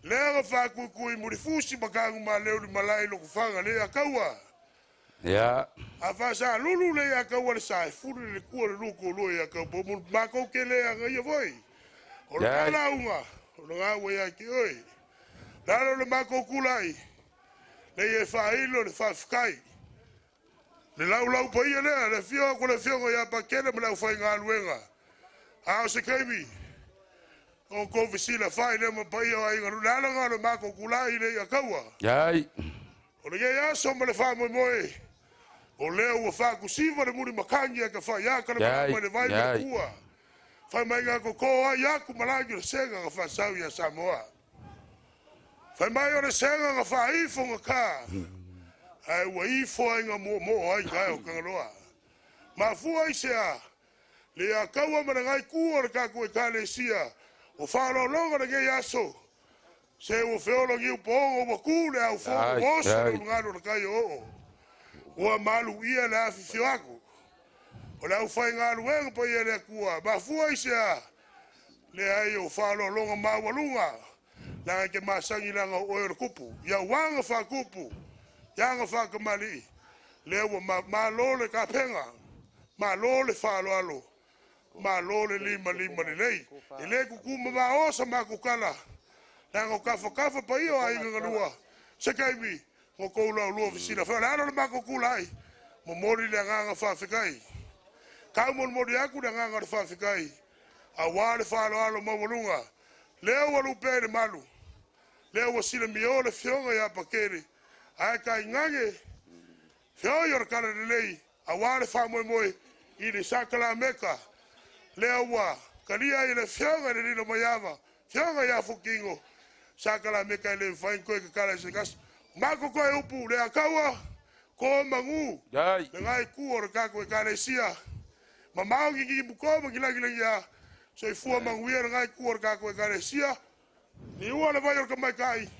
Lea ngā whākui muri fusi makangu mā leo li malai loko whanga le akaua. Ia. A whasa lulu le akaua le sa e furu le kua le luko lua i akau. Po mu mākou ke le anga ia voi. O le kala unga. O le ngā ua ia ki oi. Lalo le mākou kulai. Le e whailo le whawhikai. Le lau lau pa ia lea, le fio ko le fionga ia pakele ma lau whai ngā luenga. A o se kaimi, o kōwisila whai le ma pa ia o ainga. Le ala ngā le mākou kulai le ia kaua. Iai. O le ngei aso ma le wha moe. O lea ua whakusiva le muri makangi a ka whai aka le mai le vai ma le kua. Whai mai ngā koko ai aku malangi o le senga nga whasau ia Samoa. Whai mai o le senga nga whaifo nga ka. Ai ua ifo ai ngā mo mo ai kai o Kangaloa. Mafua i sea, le a kaua mana ngai kua le kaku e kalesia, o whalolonga le ngei aso. Se ua feolo ngiu poongo ua ku le au fō oso le ngalo le kai o. Ua malu ia le afi aku. O le au whai ngā luenga pa ia le kua. Mafua i sea, le ai o whalolonga mawalunga. Langa ke masangi langa o oe o le kupu. Ia wanga whakupu. Ianga whakamali, lea ua malo le kapenga, malo le whaloalo, malo le lima lima le lei. E le kukuma maosa makukala, langa o kafa kafa pa iyo ai ngalua. Se kaimi, ngo koula o lua fisila. Wha le alo le makukula ai, momori le anganga whawhikai. Kau momori aku le anganga le whawhikai. A wā le whaloalo mawalunga, lea ua lupe le malu, lea ua sila mio le fionga ia pakere. Ai kai ngange, whioi o le kala le lei, a wā le whamoemoe i le sakala meka, lea ua, kalia i le whionga le lilo maiava, whionga ia fukingo, sakala meka i le whain koe ka kala i se kasi. Mako koe upu, lea kaua, ko mangu, le ngai ku o le kako e kalesia, ma maongi ki muko ma kilangi langi ia, soifua manguia le ngai ku o le kako e kalesia, ni ua le vai o le kamaikai.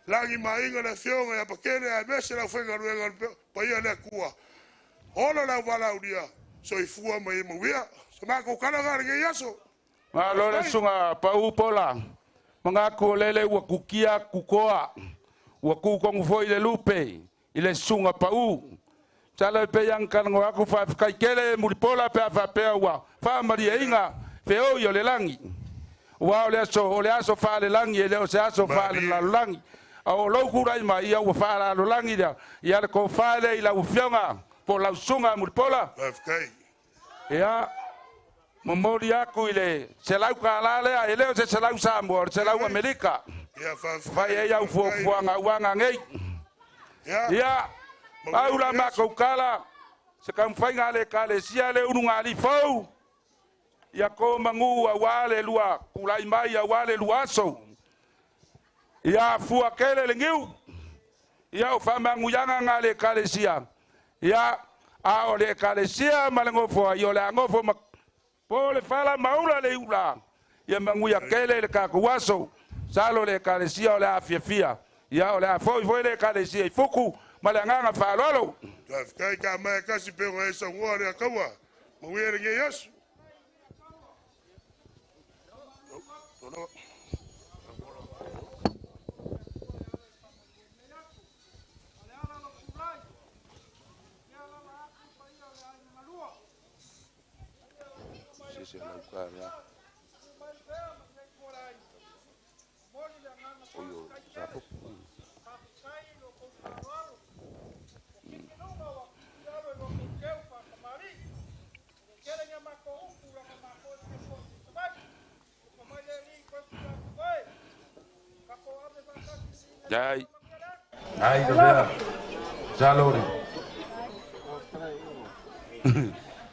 Langi mainga le fionga ia pakele a mese lau whenga luenga pa ia le kua. Ola lau walaulia, soifua mai mawia. Sa mako kala ngā ngei aso. Malo le sunga pau pola. Mangaku o lele ua kukia kukoa. Ua kukongu foi le lupe. I le sunga pau. Sala pe yang kango aku whawhikai kele mulipola pe awhapea ua. Wha inga wheoi o le langi. Ua o le aso wha le langi e le o se aso wha le lalulangi. O lau kura ima ia ua wha la langi lea. Ia le ko whaele i lau fionga. Po lau sunga mulipola. Whawhikai. Ia momori aku i le selau ka lalea e leo se selau Samoa o le selau Amerika. Ia whawhikai. Whai e au fuafuanga uanga ngei. Ia au la makou kala. Se kamwhainga le kalesia le unu ngā li fau. Ia ko mangu auā le lua kula'i mai auā le lua aso. Ia fua kele le giu. Ia o faamaguiaga ga le ekalesia. Ia a o le ekalesia ma le gofoa ia o le agofo ma po le fala maula le iula. Ia maguia kele le kakou aso. Salo le ekalesia o le afiafia. Ia o le afo'i foi le ekalesia i fuku ma le agaga faaaloalo. Faafetai ka mai kasi pe o e saunoa le akaua. Manuia lenei aso. Se lau ka lea. O yo sa Ai. Ai ka mea. Salore.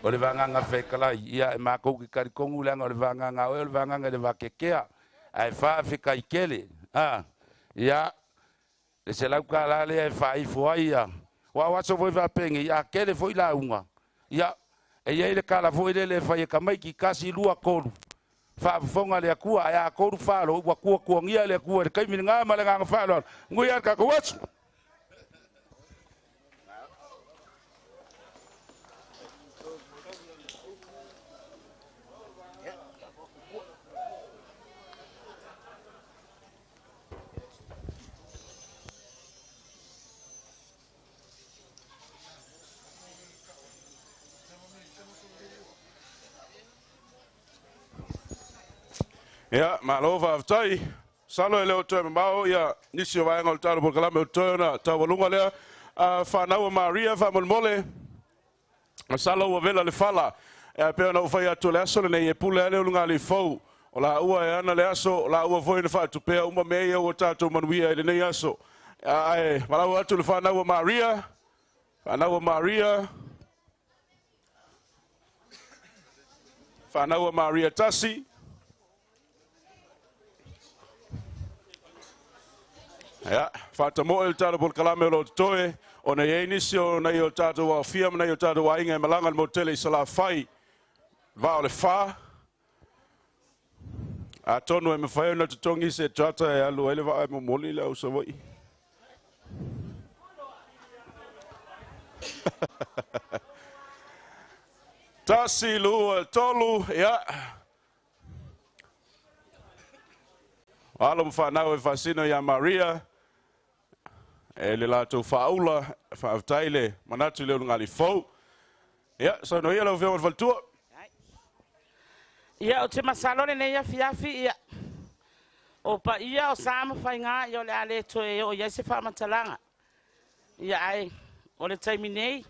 O le vaganga fekalai ia e makou ki kalikongu leaga o le vagaga oe o le vagaga i le vakekea ae faafekai kele a ia le selau kalā lea e faaifo ai ia ua o aso foi faapegei a kele foi lauga ia e iai le kala foi lele e fai e kamaiki 1 2 3 faafofoga le Akua ae a 3 4 ua kuakuagia le Akua i le taimi lagā ma le agaga faaaloalo manuia le tatou aso. Ia, malo faafetai. Salo e le o toe mamao ia nisi o vaega o le tatou polokalame o toe ona taualuga lea. Fanau a Maria faamolemole. Masalo ua vela le fala. E pei ona ou fai atu le aso lenei e pule ale ulugalii fou. O laua e ana le aso, o laua foi na faatupea uma mea ia ua tatou manuia i lenei aso. Ae valaau atu le fanau a Maria, fanau a Maria, fanau a Maria tasi. Ia, faatamoe le tatou polokalame o lo o totoe, ona e i ai nisi o nai o tatou aofia ma nai o tatou aiga e malaga i le motu tele i Salafai, vaa o le 4. Atonu e mafai ona totogi se trata e alu ai le vaa e momoli le au Savaii. 1, 2, 3, ia. Alo ma fanau e faasino ia Maria, e le latou faaula, faafetai le manatu i le ulugalii fou. Ia, saunoa ia lau Afioga i le Faletua. Ia, ou te masalo lenei afiafi, ia, o paia o sa ma faiga, ia, o le a le toe oo i ai se faamatalaga. Ia, ae o le taimi nei,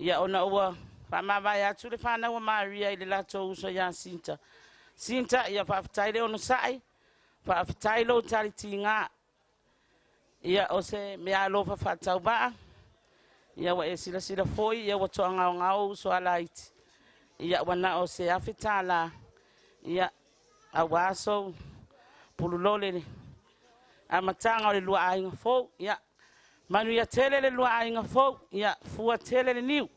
ia, ona ua faamavae atu le fanau a Maria i le latou uso ia Sinta. Sinta, ia, faafetai le onosai, faafetai lou talitiga. Ia, o se mea alofa faatauvaa, ia, ua e silasila foi, ia, ua toagaogao uso alaiti. Ia, ua na o se $1,000, ia, auā sou pululole le amataga o le lua aiga fou. Ia, manuia tele le lua aiga fou, ia, fua tele le niu.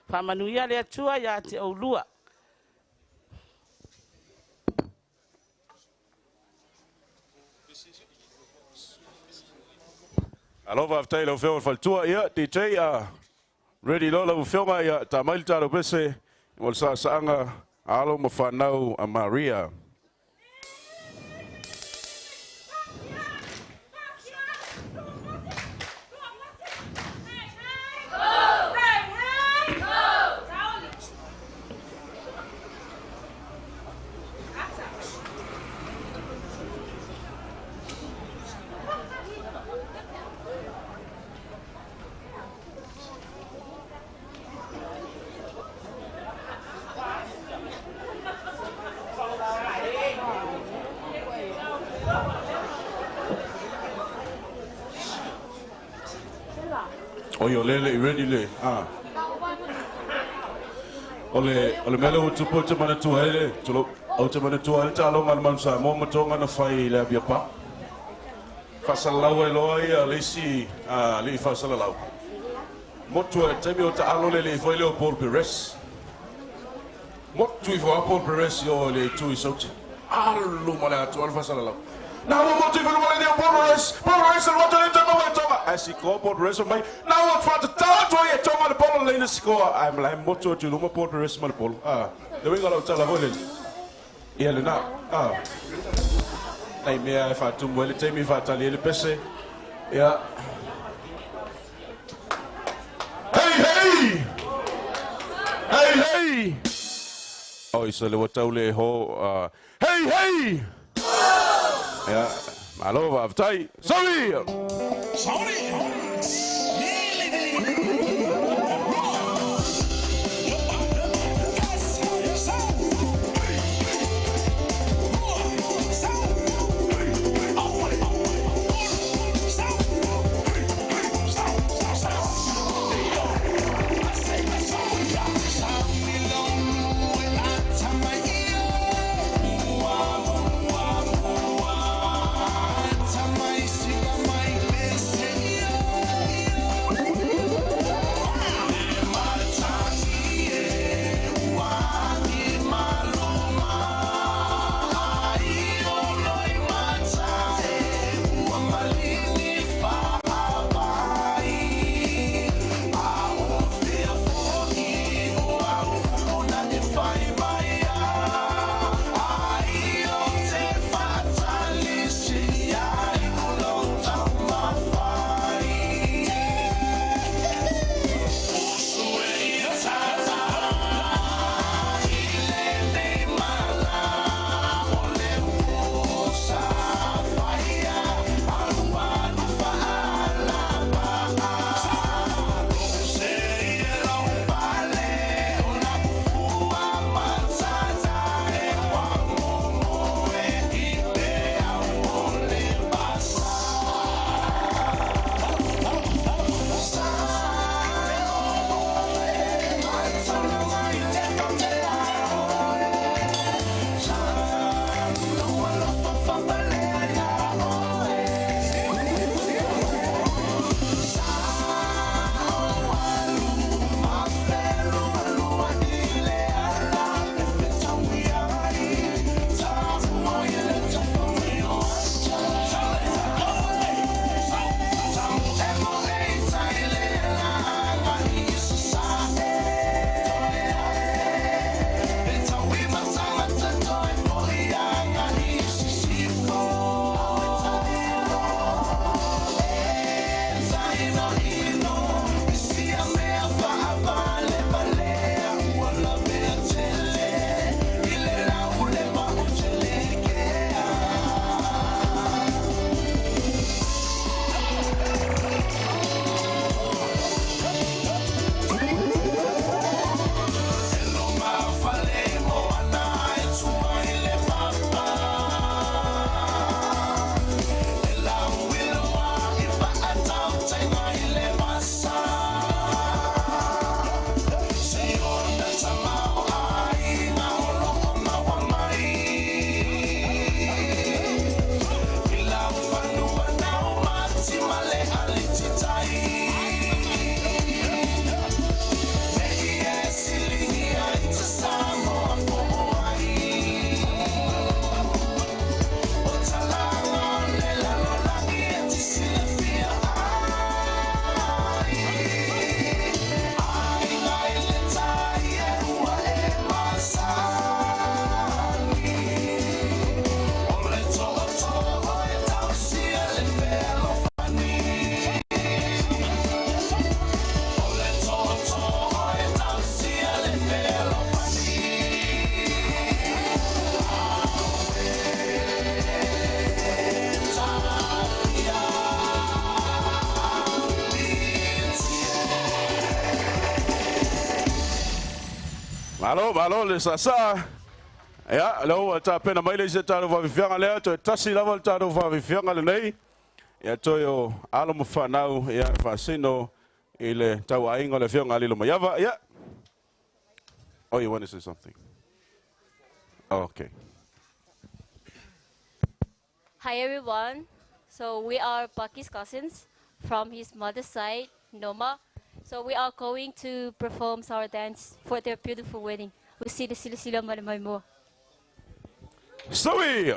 Faamanuia le Atua ia te oulua. Alo faafetai i lau Afioga i le Faletua. Ia, DJ, ready loa lau Afioga, ia, ta mai le tatou pese mo le saasaaga a alo ma fanau a Maria. Oi, o lele i ready le. Ah. O le mea lea ua tupu ou te manatua ai le, tulou, ou te manatua ai le taaloga a le Manu Samoa ma Toga na fai i le Apia Park. Faasalalau ai loa ia le isi alii faasalalau. Motu ai le taimi o taalo le alii foi lea o Paul Perez. Motu ifo lava Paul Perez i o i le itu i Saute. Alu ma le atoa le faasalalau. Na ua motu ifo i luma le alii o Paul Perez. Paul Perez alu atu e le toe maua e Toga. Ae sikoa Paul Perez fai mai, na ua faatatau atu ai e Toga le polo lelei na sikoa. Ae la e motu atu i luma Paul Perez ma le polo. Le uiga o lau tala foi lele. Ia lena. Nai mea e faatumu ai le taimi faatali ai le pese. Ia. Hei hei! Hei hei! Oi so le ua tau le ho. Hei hei! Ia, malo faafetai. Sorry! Sorry! Malo, malo le sasa. Ia, lea ua tapena mai le isi tatou faafiafiaga lea, toe tasi lava le tatou faafiafiaga lenei. Ia toe o alo ma fanau, ia faasino i le tauaiga o le afioga a Lilo Maiava. Ia. Oh, you want to say something? Oh, okay. Hi everyone. So we are Paki's cousins from his mother's side, Noma. So we are going to perform our dance for their beautiful wedding. We see the sila sila malamay mo. Zoe!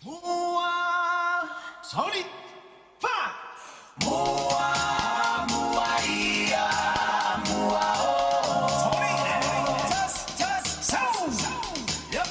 Mua, sorry, fa. Mua, mua ia, mua o. Sorry, just, sound. Yep,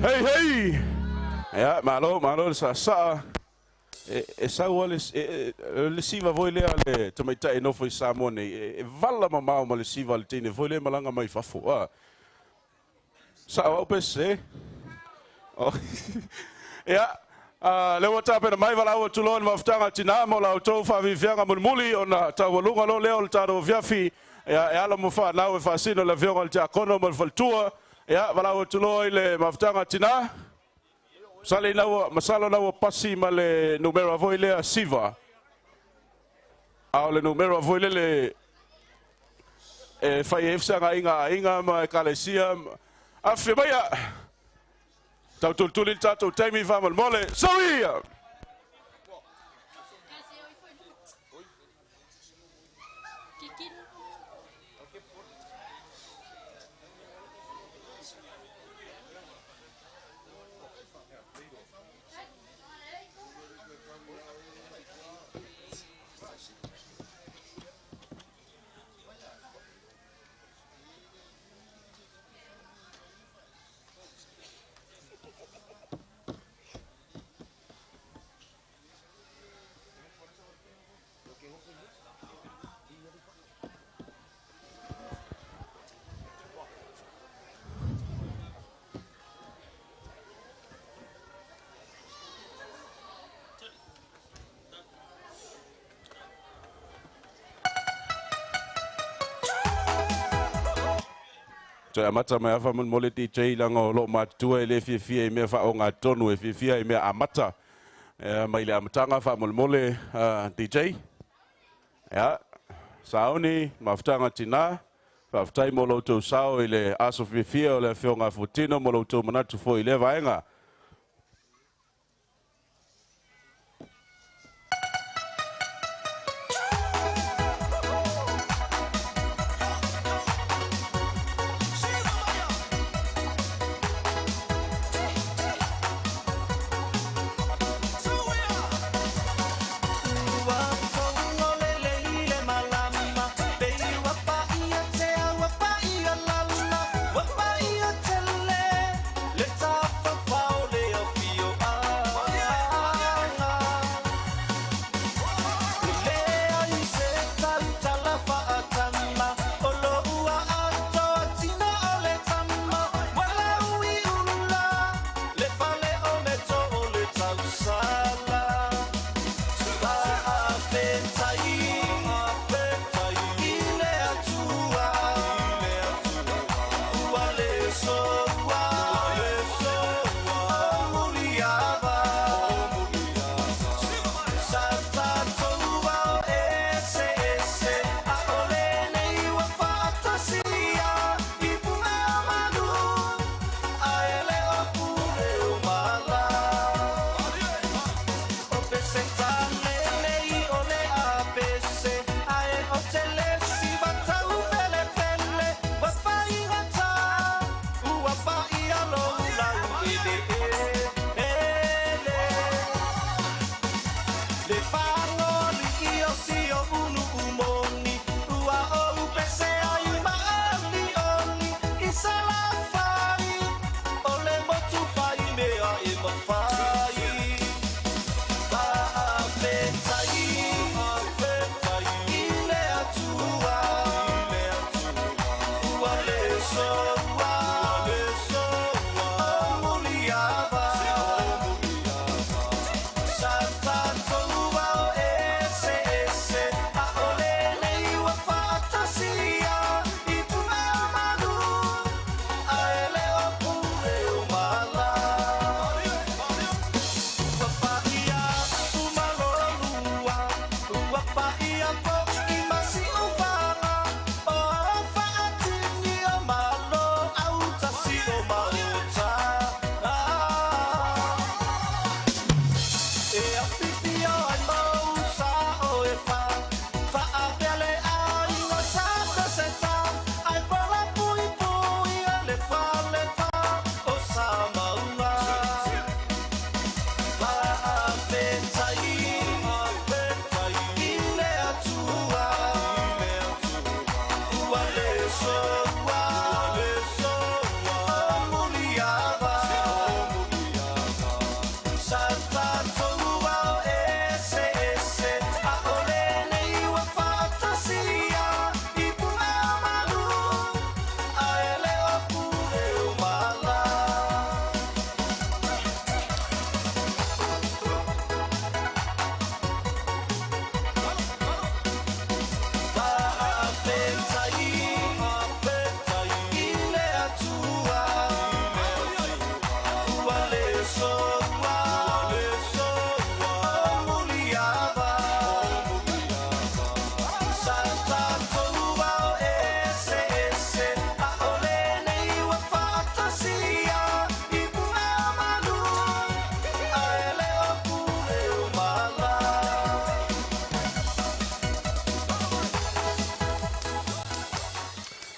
Hey, hey! Ia, malo, malo le saasaa. E sau le, le siva foi lea le tamaitai nofo i Samoa nei. E vala mamao ma le siva le teine foi lea malaga mai fafo. A. Sa'o au pe sese. Oh. Ia, le ua tapena mai valaau atu loa i le mafutaga a tinā mo la outou faafiafiaga mulimuli ona taualuga loa lea o le tatou afiafi ia, e alo ma fanau e faasino i le afioga i le tiakono ma le faletua. Ia, valaau atu loa i le mafutaga a tinā. Masalo ina ua, masalo ina ua pasi ma le numera foi lea siva. A o le numera foi lele e fai ai feseagaiga a aiga ma ekalesia. Afifio maia! Tau tulituli le tatou taimi faamolemole. Soia! Toe amata mai lava faamolemole DJ leaga o loo matutua e le fiafia i mea faaogatotonu e fiafia i mea amata mai le amataga faamolemole DJ. Ia, sauni, mafutaga tinā, faafetai mo lo outou sao i le aso fiafia o le Afioga a Fuatino ma lo outou manatu foi i lea vaega. Ua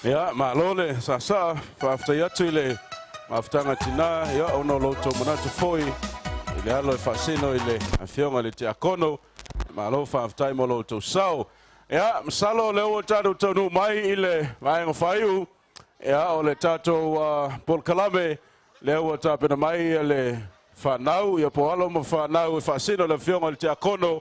Ia, malo le sāsā, faafetai atu i le mafutaga tinā, ia, ona o lo outou manatu foi i le alo e faasino i le afioga i le tiakono. Malo faafetai mo lo outou sao. Ia, masalo o lea ua tatou taunuu mai i le vaega faaiu, ia, o le tatou polokalame, lea ua tapena mai le fanau, ia po o alo ma fanau e faasino i le afioga i le tiakono,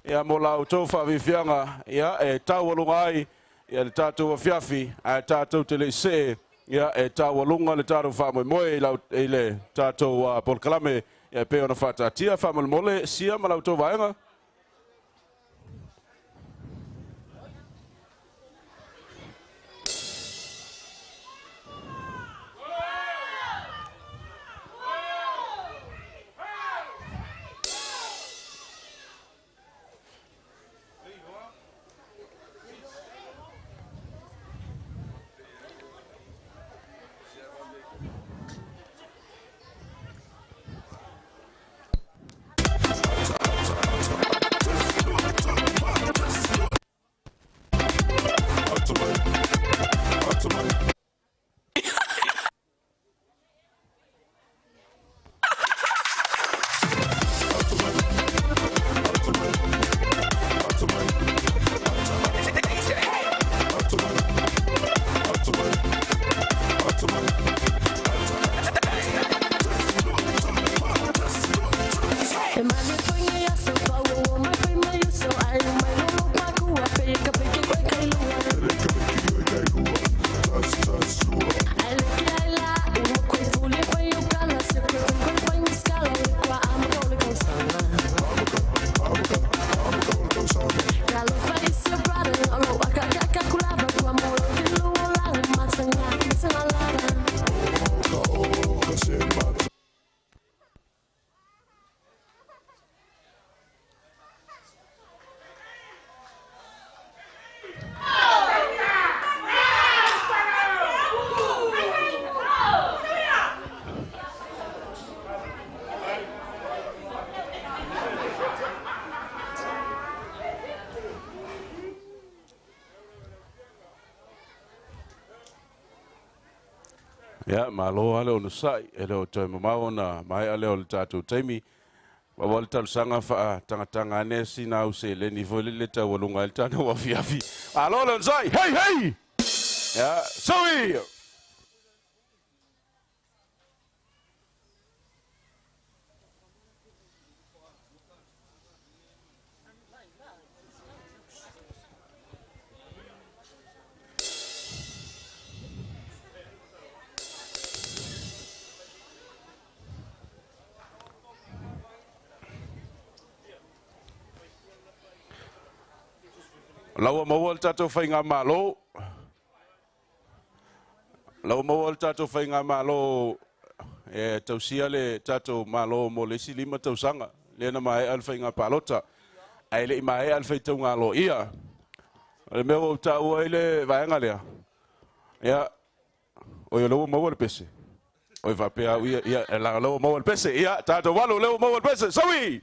ia, mo la outou faafiafiaga, ia, e taualuga ai ia le tatou afiafi, ae tatou te le i see, ia, e taualuga le tatou faamoemoe i le tatou polokalame, ia, e pei ona faataatia. Faamolemole sia ma la outou vaega. Ia, malo lava le onosai, e le o toe mamao ona maea lea o le tatou taimi. Pau lava le talosaga faatagataga ane sina au seleni foi lele taualuga ai le tatou afiafi. Malo le onosai! Hei hei! Ia, sui! La ua maua le tatou faigamalo. La ua maua le tatou faigamalo e tausia le tatou Malo mo le isi 5 tausaga, lea na maea le faiga palota, ae le i maea le faitauga aloaia. O le mea ua ou taua ai le vaega lea, ia, oi o lea ua maua le pese. Oi faapea au ia, ia, leaga o lea ua maua le pese. Ia, tatou alu, o lea ua maua le pese. Saui!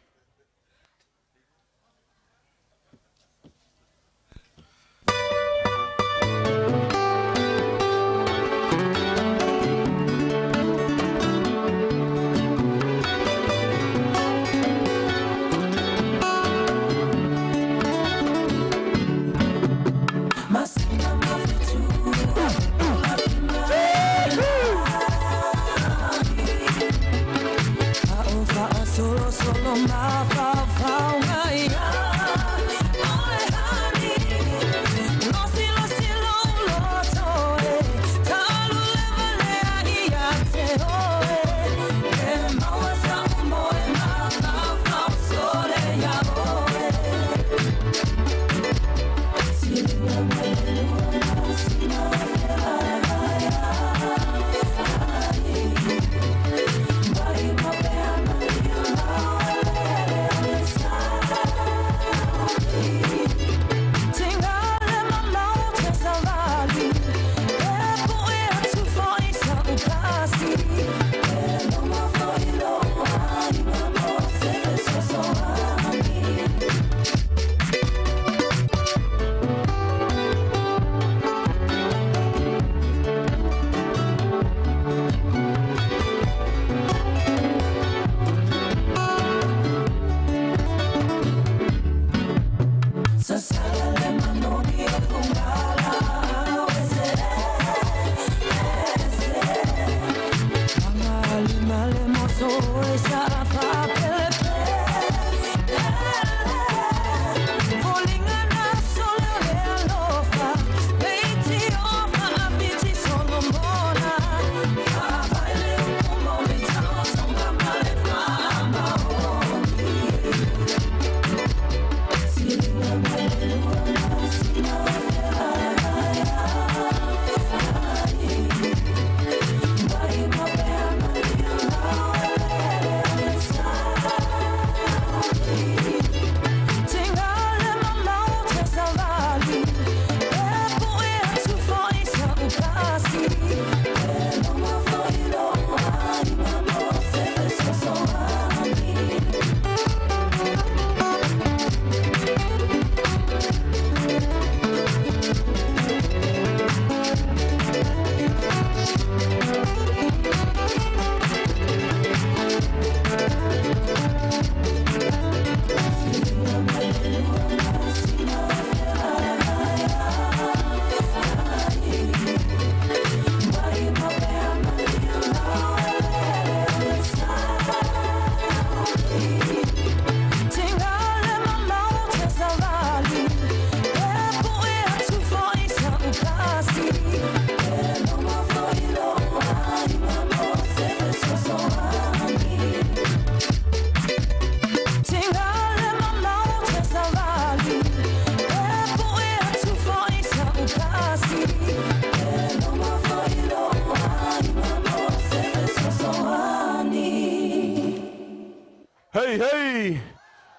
Hey, hey!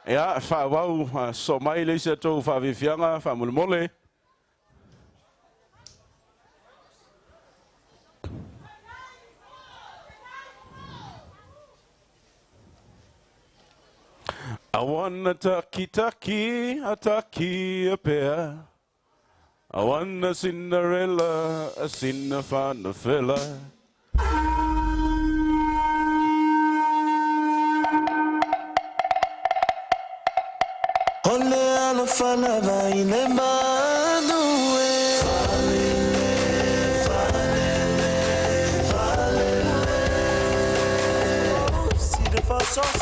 Ia, whaawau, so mai le isi atou whaafiafiaga, whaamolemole. I wanna taki taki, a taki a pea. I wanna Cinderella, a cinna fella. Ole alofa lava i le manu e. Falele, falele, falele.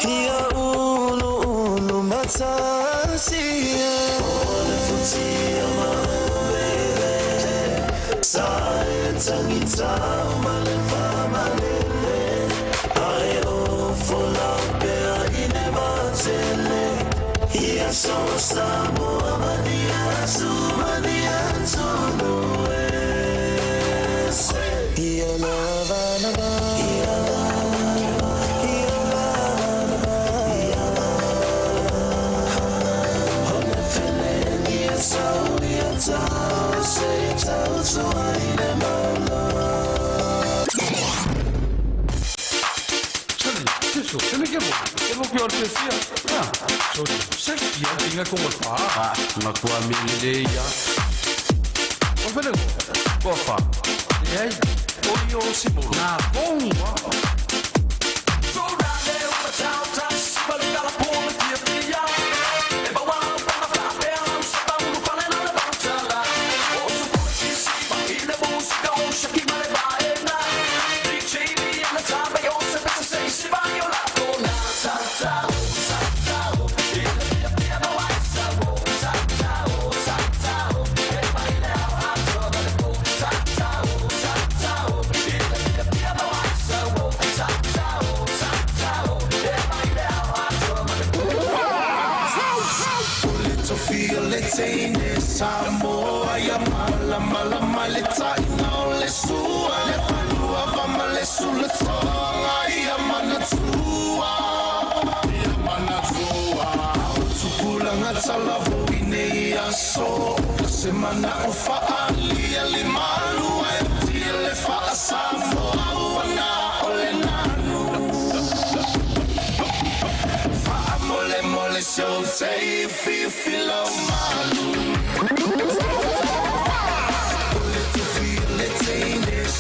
Ia ulu ulu matasi e. Ole futia maumele. Sa e tangitau ma le famalele. Ae o folau pea i le matele. Ia so Samoa mania tu mania tonu e. Ia lava lava. Ia lava. Ia lava. Ia lava. Ole fele ia tau ia tau se tau tua i le maula. Samoa ia mala mala male taina o le sua le palua va ma le sula tonga ia manatua ia manatua o tupulaga talavoi nei aso se mana o faalia le malua e tia le faasamoa ua o le nanu faamolemole seutei fifilau malu.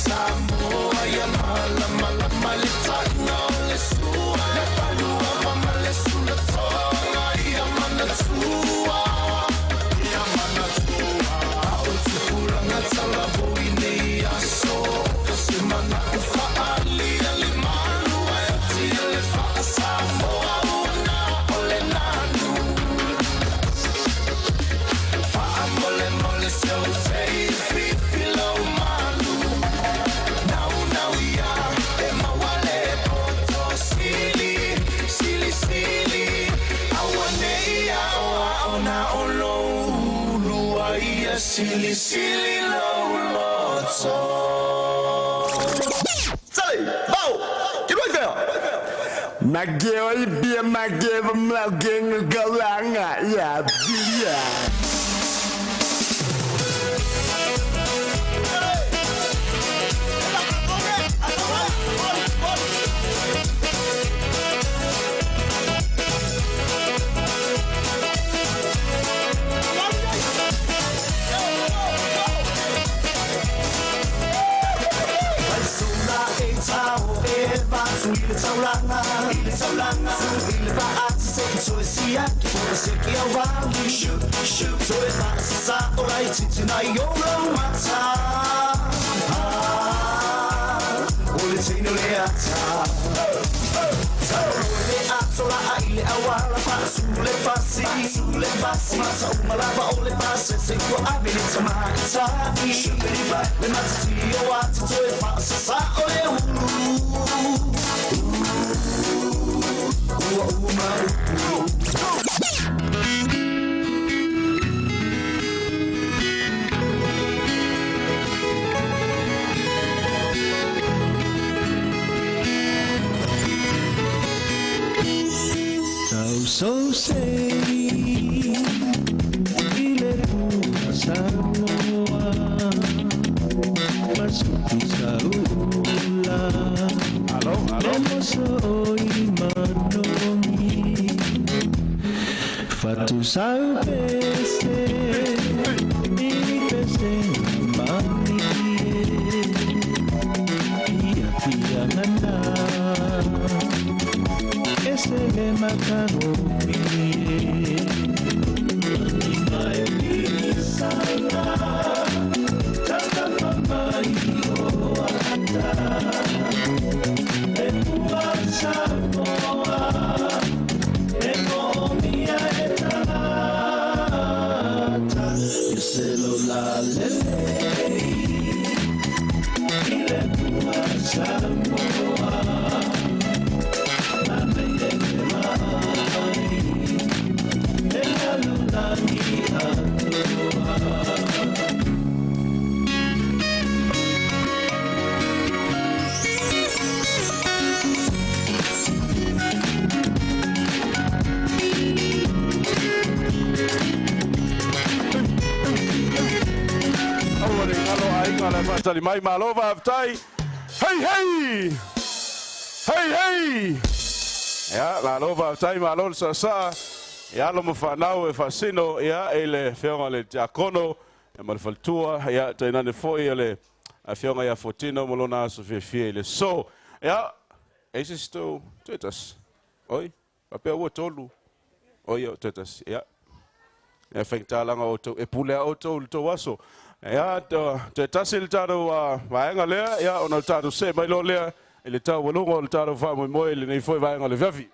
Samoa ia mala mala male taina o le sua le palua va ma le sula tonga ia manatua ia manatua o tupulaga talavoi nei aso se mana o faalia le malua e tia. Silisili lou loto. Sale, bao, ki lwa fè? Mageo ibia mageo mageo galanga ya bilia. So say ile Samoa masuki saula alo alo manogi fatu sau pese i pese mani ia fia ngana ese le makaro. Tali mai malo vaftai. Hey hey. Hey hey. Ya malo vaftai malo sa sa. Ya lo mfanau e fasino ya ele fionga le diakono ya malfaltua ya taina ne foi ele afionga ya fotino molona sofia fie le so. Ya esisto tetas. Oi, papel o tolu. Oi tetas. Ya. Ya fengtalanga o e pule o tolu to waso. Ia, te tasi le tātou vaega lea, ia, ona le tātou se mai lo lea, i le tau waluga o le tātou whaamoemoe i lenei foi vaega le fiafi.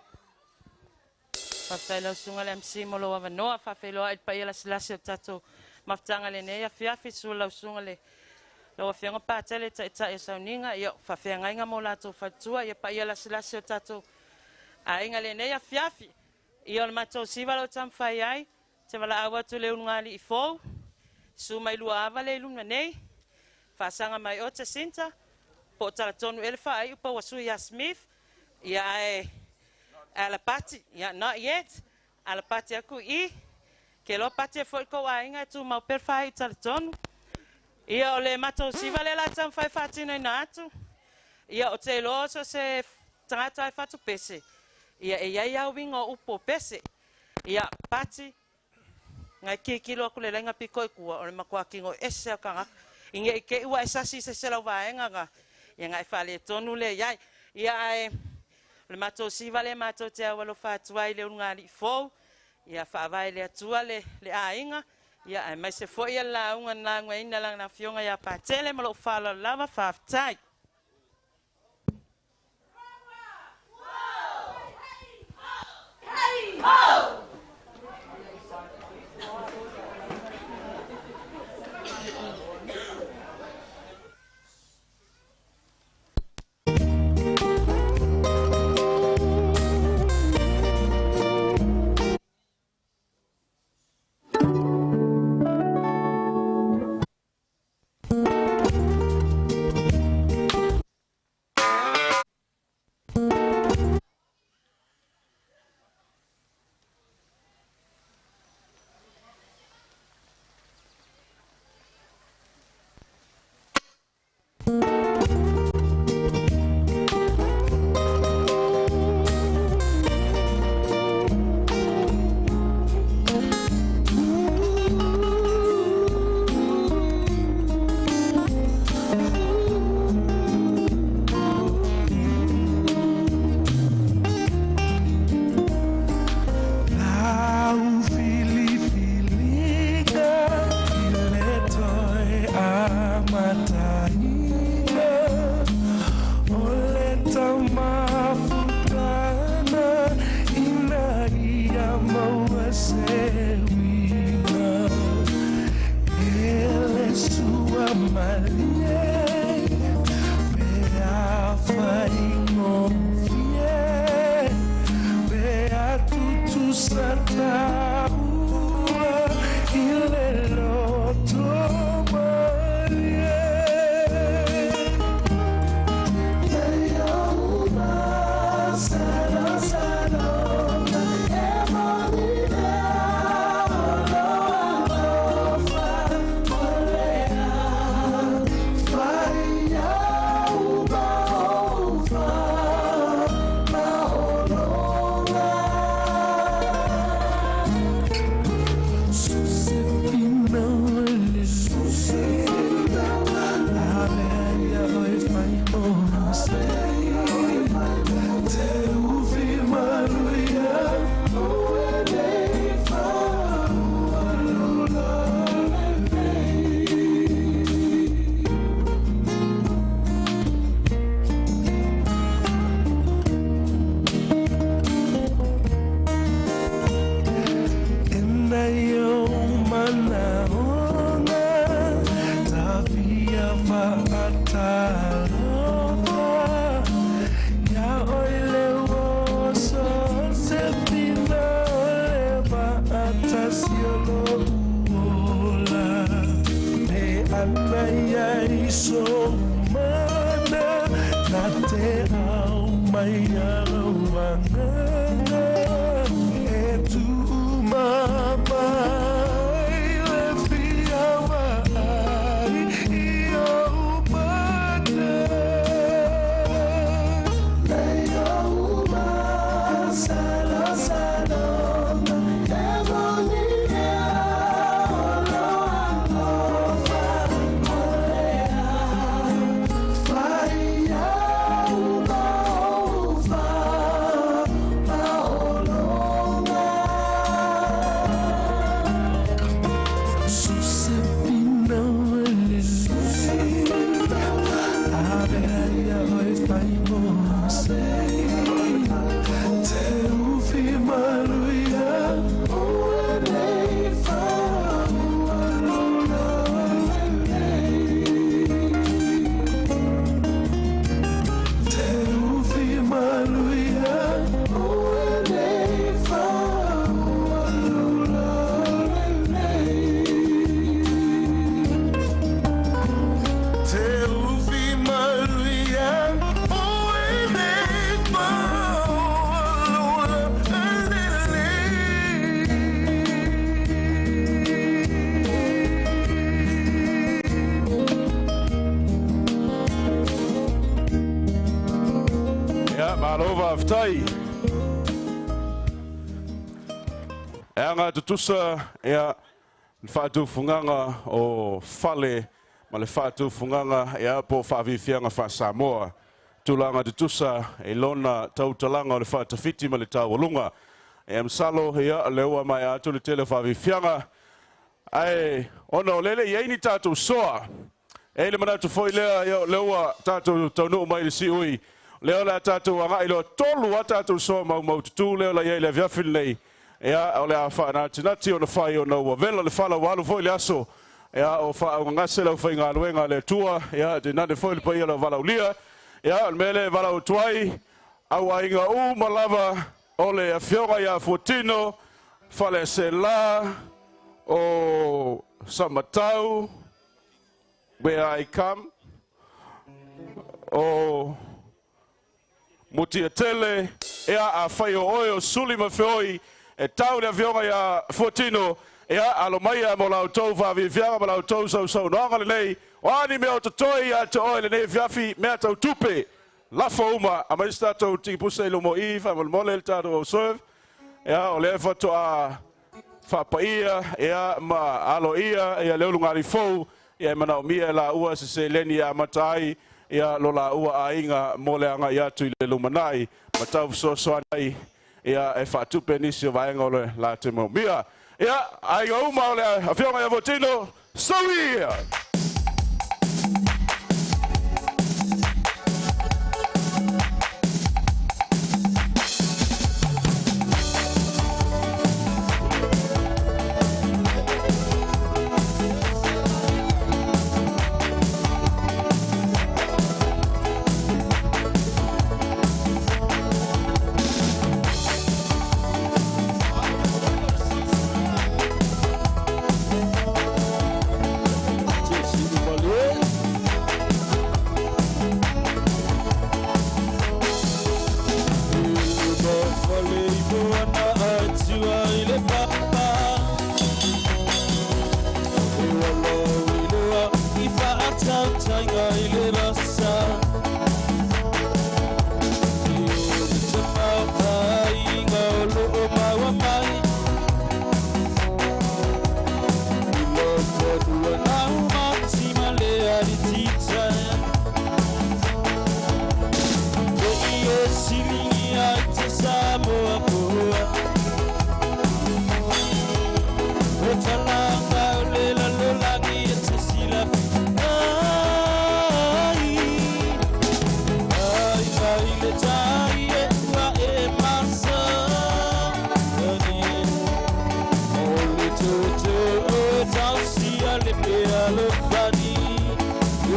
Faafetai lau susuga le MC mo lou avanoa, faafeiloai le paia lasilasi o le tātou mafutaga lenei afiafi, sua lau susuga le lau afioga Patele taitai o sauniga, ia faafeagaiga mo latou faletua, ia paia lasilasi o le tātou aiga lenei afiafi. Ia o le matou siva lau taumafai ai, te valaau atu le ulugalii fou, su mai lua ava le iluna nei, whaasanga mai o te sinta, po o talatonu ele whaai upa wa sui Smith, ia ae alapati, ia not yet, alapati aku i, ke lo pati e foi kou ainga e tū mau per whaai i talatonu. Ia o le matou siva le la tamwhai whaatino ina atu, ia o te loa so se tangata e whatu pese, ia e iai au winga o upo pese, ia pati, ngai kikilo aku le lenga piko i kua o le makua kingo ese o kangaka. Inge i ke ua e sasi se se lau vaenga nga. Ia ngai whale tonu le iai. Ia ae, o le matou siva le matou te awalo whaatua i le unga li fou. Ia whaavai le atua le ainga. Ia ae mai se foi ia la unga na unga ina langa na fionga ia patele ma lou whala lava whaaftai. Hey, ho! taua i le loto malie. Malo faafetai. E aga tutusa ia le faatufugaga o fale ma le faatufugaga ia po o faafiafiaga faa-Samoa. Tulaga tutusa e lona tautalaga o le faatafiti ma le taualuga. E masalo ia lea ua maea atu le tele o faafiafiaga. Ae ona o lele i ai ni tatou soa. E le manatu foi lea ia lea ua tatou taunuu mai le siui. Lea o le a tatou agai loa tolu a tatou soa maumaututu lea o la i ai le afiafi lenei. Ia o le a faanatinati ona fai ona ua vela le fala ua alu foi le aso. Ia o faaugagase lau faigaluega le Atua. Ia tenane foi le paia o lau valaulia. Ia o le mea lea e valaau atu ai au aiga uma lava o le afioga ia Fuatino, Falesela, o Samatau, where I come, o Mutiatele, ea a whai o oe o Suli ma Feoi, e tau le afioga ia Fuatino, ea alo mai a mo lau tau whaaviafiaga ma lau tau sausau noanga lenei, o ani mea o totoi ia te oe lenei afiafi mea tau tupe, lafo uma, a mai se tatou tikipusa i lumo i, whaamalemole le tatou au serve, ea o lea whatoa whaapaia, ea ma alo ia, ia leo lunga fou, ia e manao mia la ua se seleni a matai, ia lo la ua aiga mo le aga i atu i le lumanai, ma tau fesoasoani ia e faatupe nisi o vaega o le latou maumia. Ia, aiga uma o le afioga ia Fuatino, soia!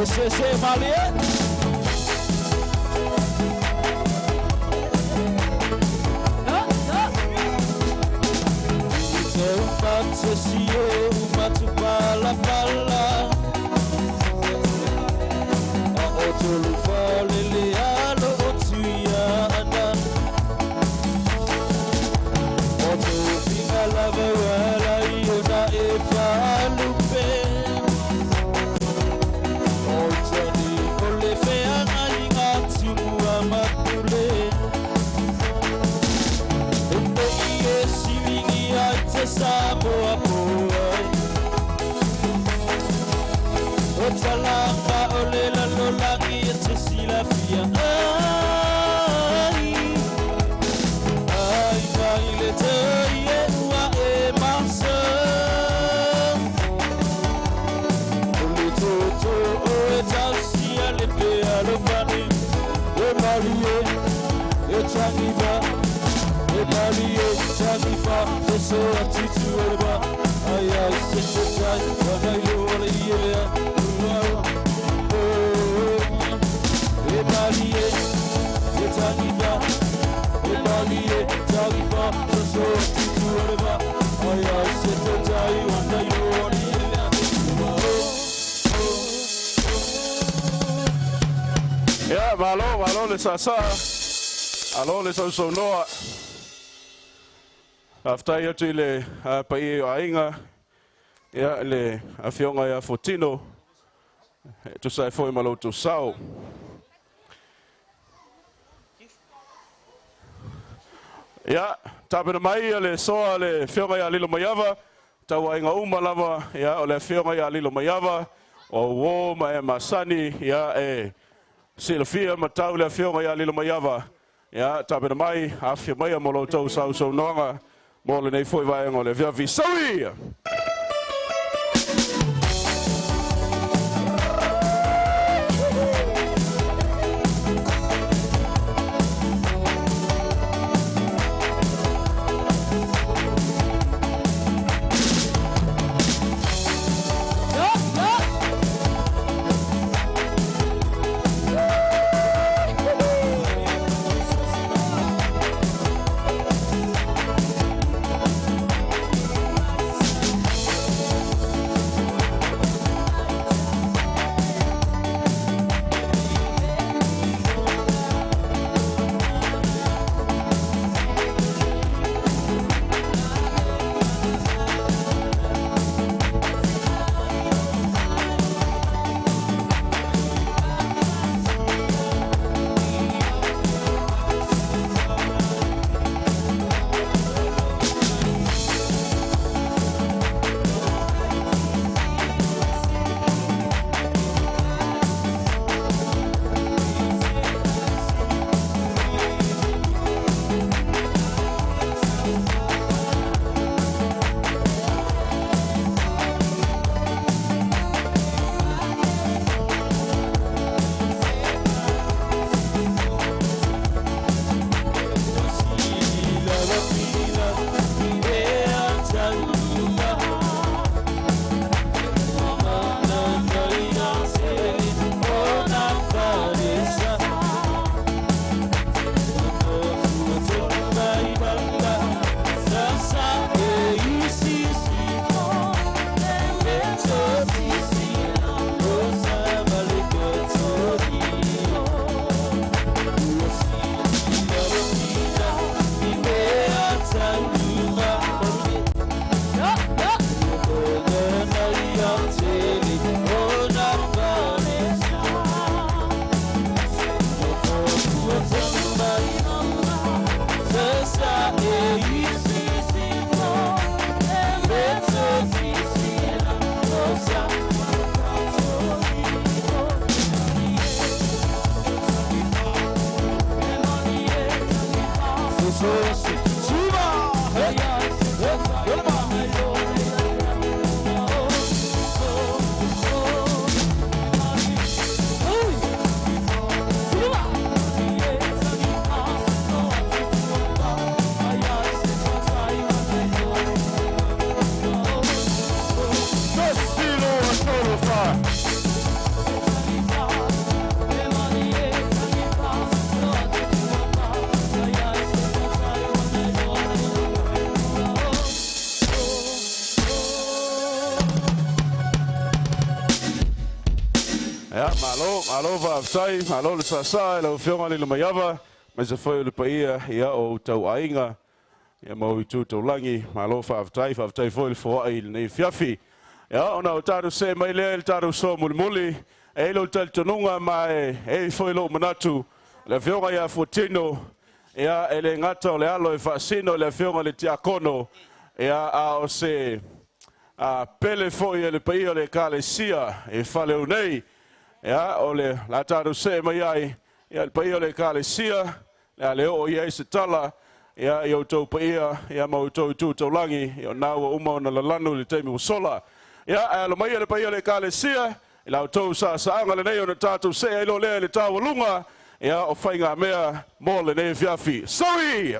Se se malie. Te upate si o umatu pala pala. A o tolu falele alo o tuia ana. O te upinga lava wala i ona e whalupe. O tani o le wheanga i ngā tumua mapule. E te i e siringi ai te Samoa poai. O talanga o le lalolangi e te silafia ai. Ai mai le te i e ua e masa. O le toto o e tausia le pea lopani. E malie, e tangiva. E malie, tangiva. Se so a tutu o le ba. Ai ai se te tai, wana i lo le i elea. E malie, e tangiva. E malie, tangiva. Se so a tutu o le ba. Ai ai se te tai, wana i lo le i elea. Ia, malo, malo le sasa. Alo le sausaunoa. Aftai atu i le paia o aiga, ia le afioga ia Fotino, e tusa ai foi ma lo outou sao. Ia, tapena mai ia le soa le afioga ia Lilo Maiava, tauaiga uma lava, ia o le afioga ia Lilo Maiava, o uō ma e masani, ia e silafia ma tau le afioga ia Lilo Maiava. Ia, tapena mai, afia mai mo lo outou sausaunoaga, mo lenei foi vaega o le afiafi. Saui! Malo faafetai, malo le saasaa i lau Afioga Lilomaiava, aemaise foi o le paia ia o outou aiga ia ma o itu taulagi. Malo faafetai, faafetai foi le foai i lenei afiafi. Ia, ona o tatou see mai lea i le tatou soa mulimuli, e i ai lou talitonuga ma e i ai foi lou manatu, le Afioga ia Fuatino, ia e le gata o le alo e faasino i le Afioga i le Tiakono, ia a o se pele foi e le paia o le Ekalesia e Faleu nei. Ia, o le a tatou see mai ai, ia, le paia o le Ekalesia, le a le oo i ai se tala, ia, i outou paia, ia, ma outou itu taulagi, ia, o lena ua uma ona lalanu i le taimi ua sola. Ia, ae alo maia le paia o le Ekalesia, i la outou saasaaga lenei ona tatou see ai loa lea i le taualuga, ia, o faigamea mo lenei afiafi. Sui!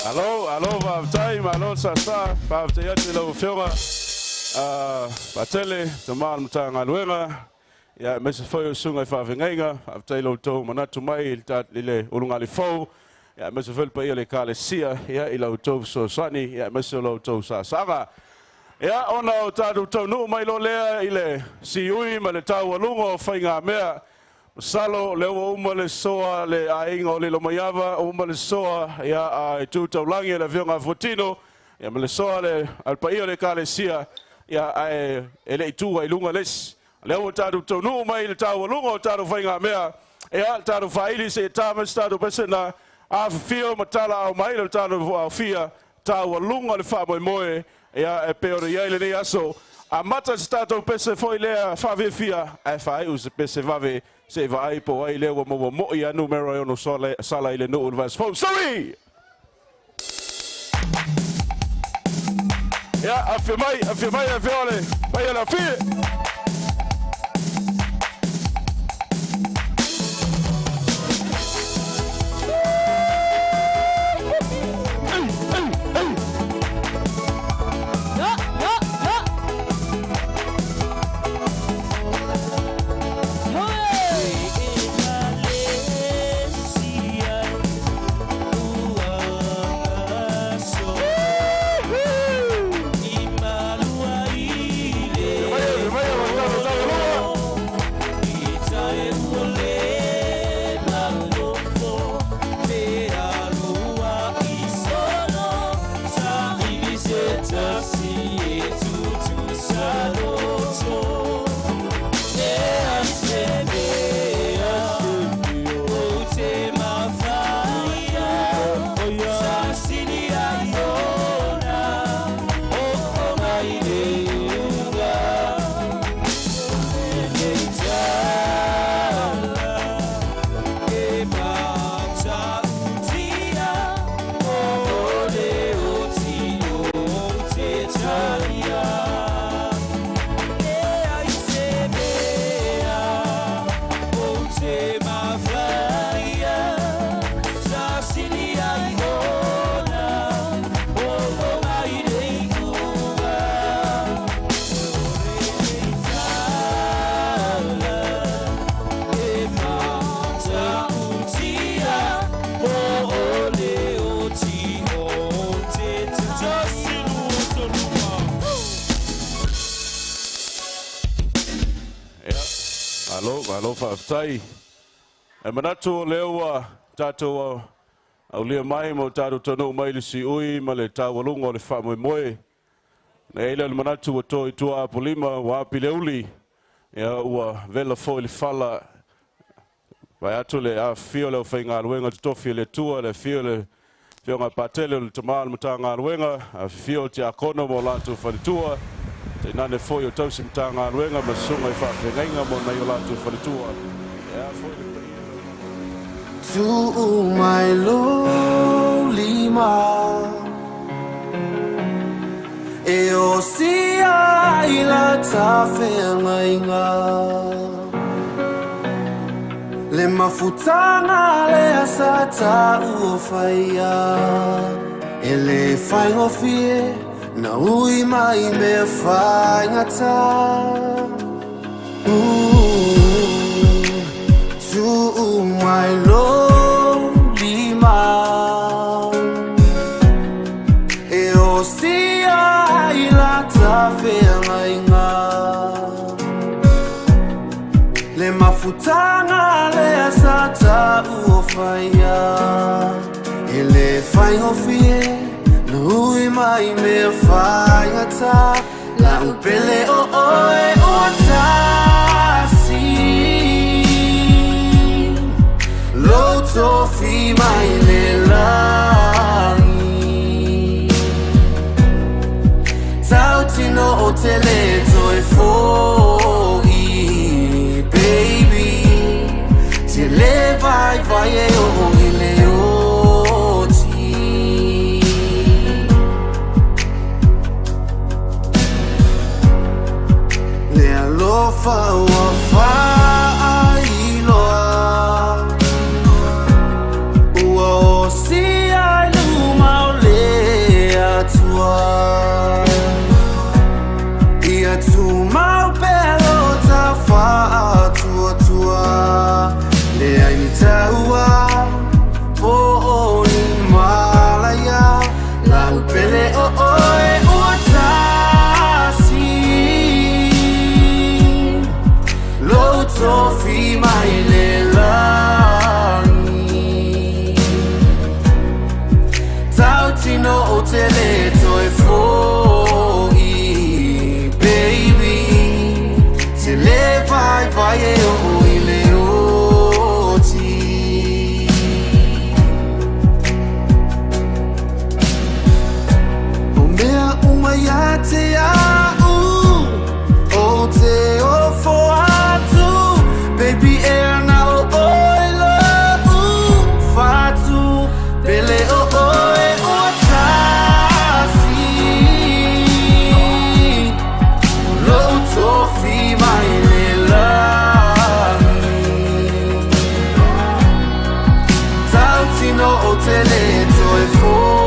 Alo, alo, faafetai, malo le sasa, faafetai atu i lau Afioga Patele, tama o le Matagaluega, ia, aemaise foi o susuga i faafeagaiga, faafetai i lo outou manatu mai i le ulugalifou, ia, aemaise foi le paia o le Ekalesia, ia, i la outou fesoasoani, ia, aemaise o la outou saasaga. Ia, ona o tatou taunuu mai loa lea i le siui ma le taualuga o faigamea, masalo o lea ua uma le soa le aiga o Lilomaiava, uma le soa ia a Itu Taulagi e le Afioga a Fuatino, ia ma le soa le a le paia o le Ekalesia, ia ae e le i tu ai i luga le isi. O lea ua tatou taunuu mai i le taualuga o tatou faigamea, ia le tatou faaili seia ta mai se tatou pesena, afifio ma talaau mai le tatou aofia, taualuga le faamoemoe, ia e pei ona i ai lenei aso. Amata se tatou pese foi lea faafiafia, ae faaiu se pese vave se i vaai po o ai lea ua maua moi a numera e ono sala i le nuu i le vaiaso fou. Sui! Ia, afio mai, afio mai, afio le paia o le afie. Malo faafetai. E manatu o lea ua tatou aulia mai ma ua tatou taunuu mai i le siui ma le taualuga o le faamoemoe. Na i ai lea o le manatu ua to i tua Apolima ua api le uli, ia ua vela foi le fala. Vaeatu le afifio o le aufaigaluega totofi a le Atua, le afio o le Afioga a Patele o le tama o le Matagaluega, afifio o Tiakono ma o latou faletua, tainane foi o tausi Matagaluega ma susuga i faafeagaiga ma nai o latou faletua. E a foi le paia o le Tuu mai lou lima E osi ai la ta feagaiga Le mafutaga lea sa taua faia E le faigofie na ui mai mea faigata Tuu mai lou lima E osi ai la ta feagaiga Le mafutaga lea sa taua faia E le faigofie na ui mai mea faigata Lau pele o oe ua tasi Lou tofi mai le lagi Tautino o te le toe fo'i Baby Te le vaivai e oo i le oti Le alofa ua faailoa Ua osia i luma o le Atua Ia tumau pea lo ta faatuatua Leai ni taua po o ni malaia Lau pele o oe ua tasi Lou tofi mai le lagi Tautino o te le toe fo'i Baby Te le vaivai e oo i le oti O mea uma ia te au Ou te ofo atu Baby e ana o oe lou fatu Pele o oe ua tasi Lou tofi mai le lagi Tautino o te le toe fo'i.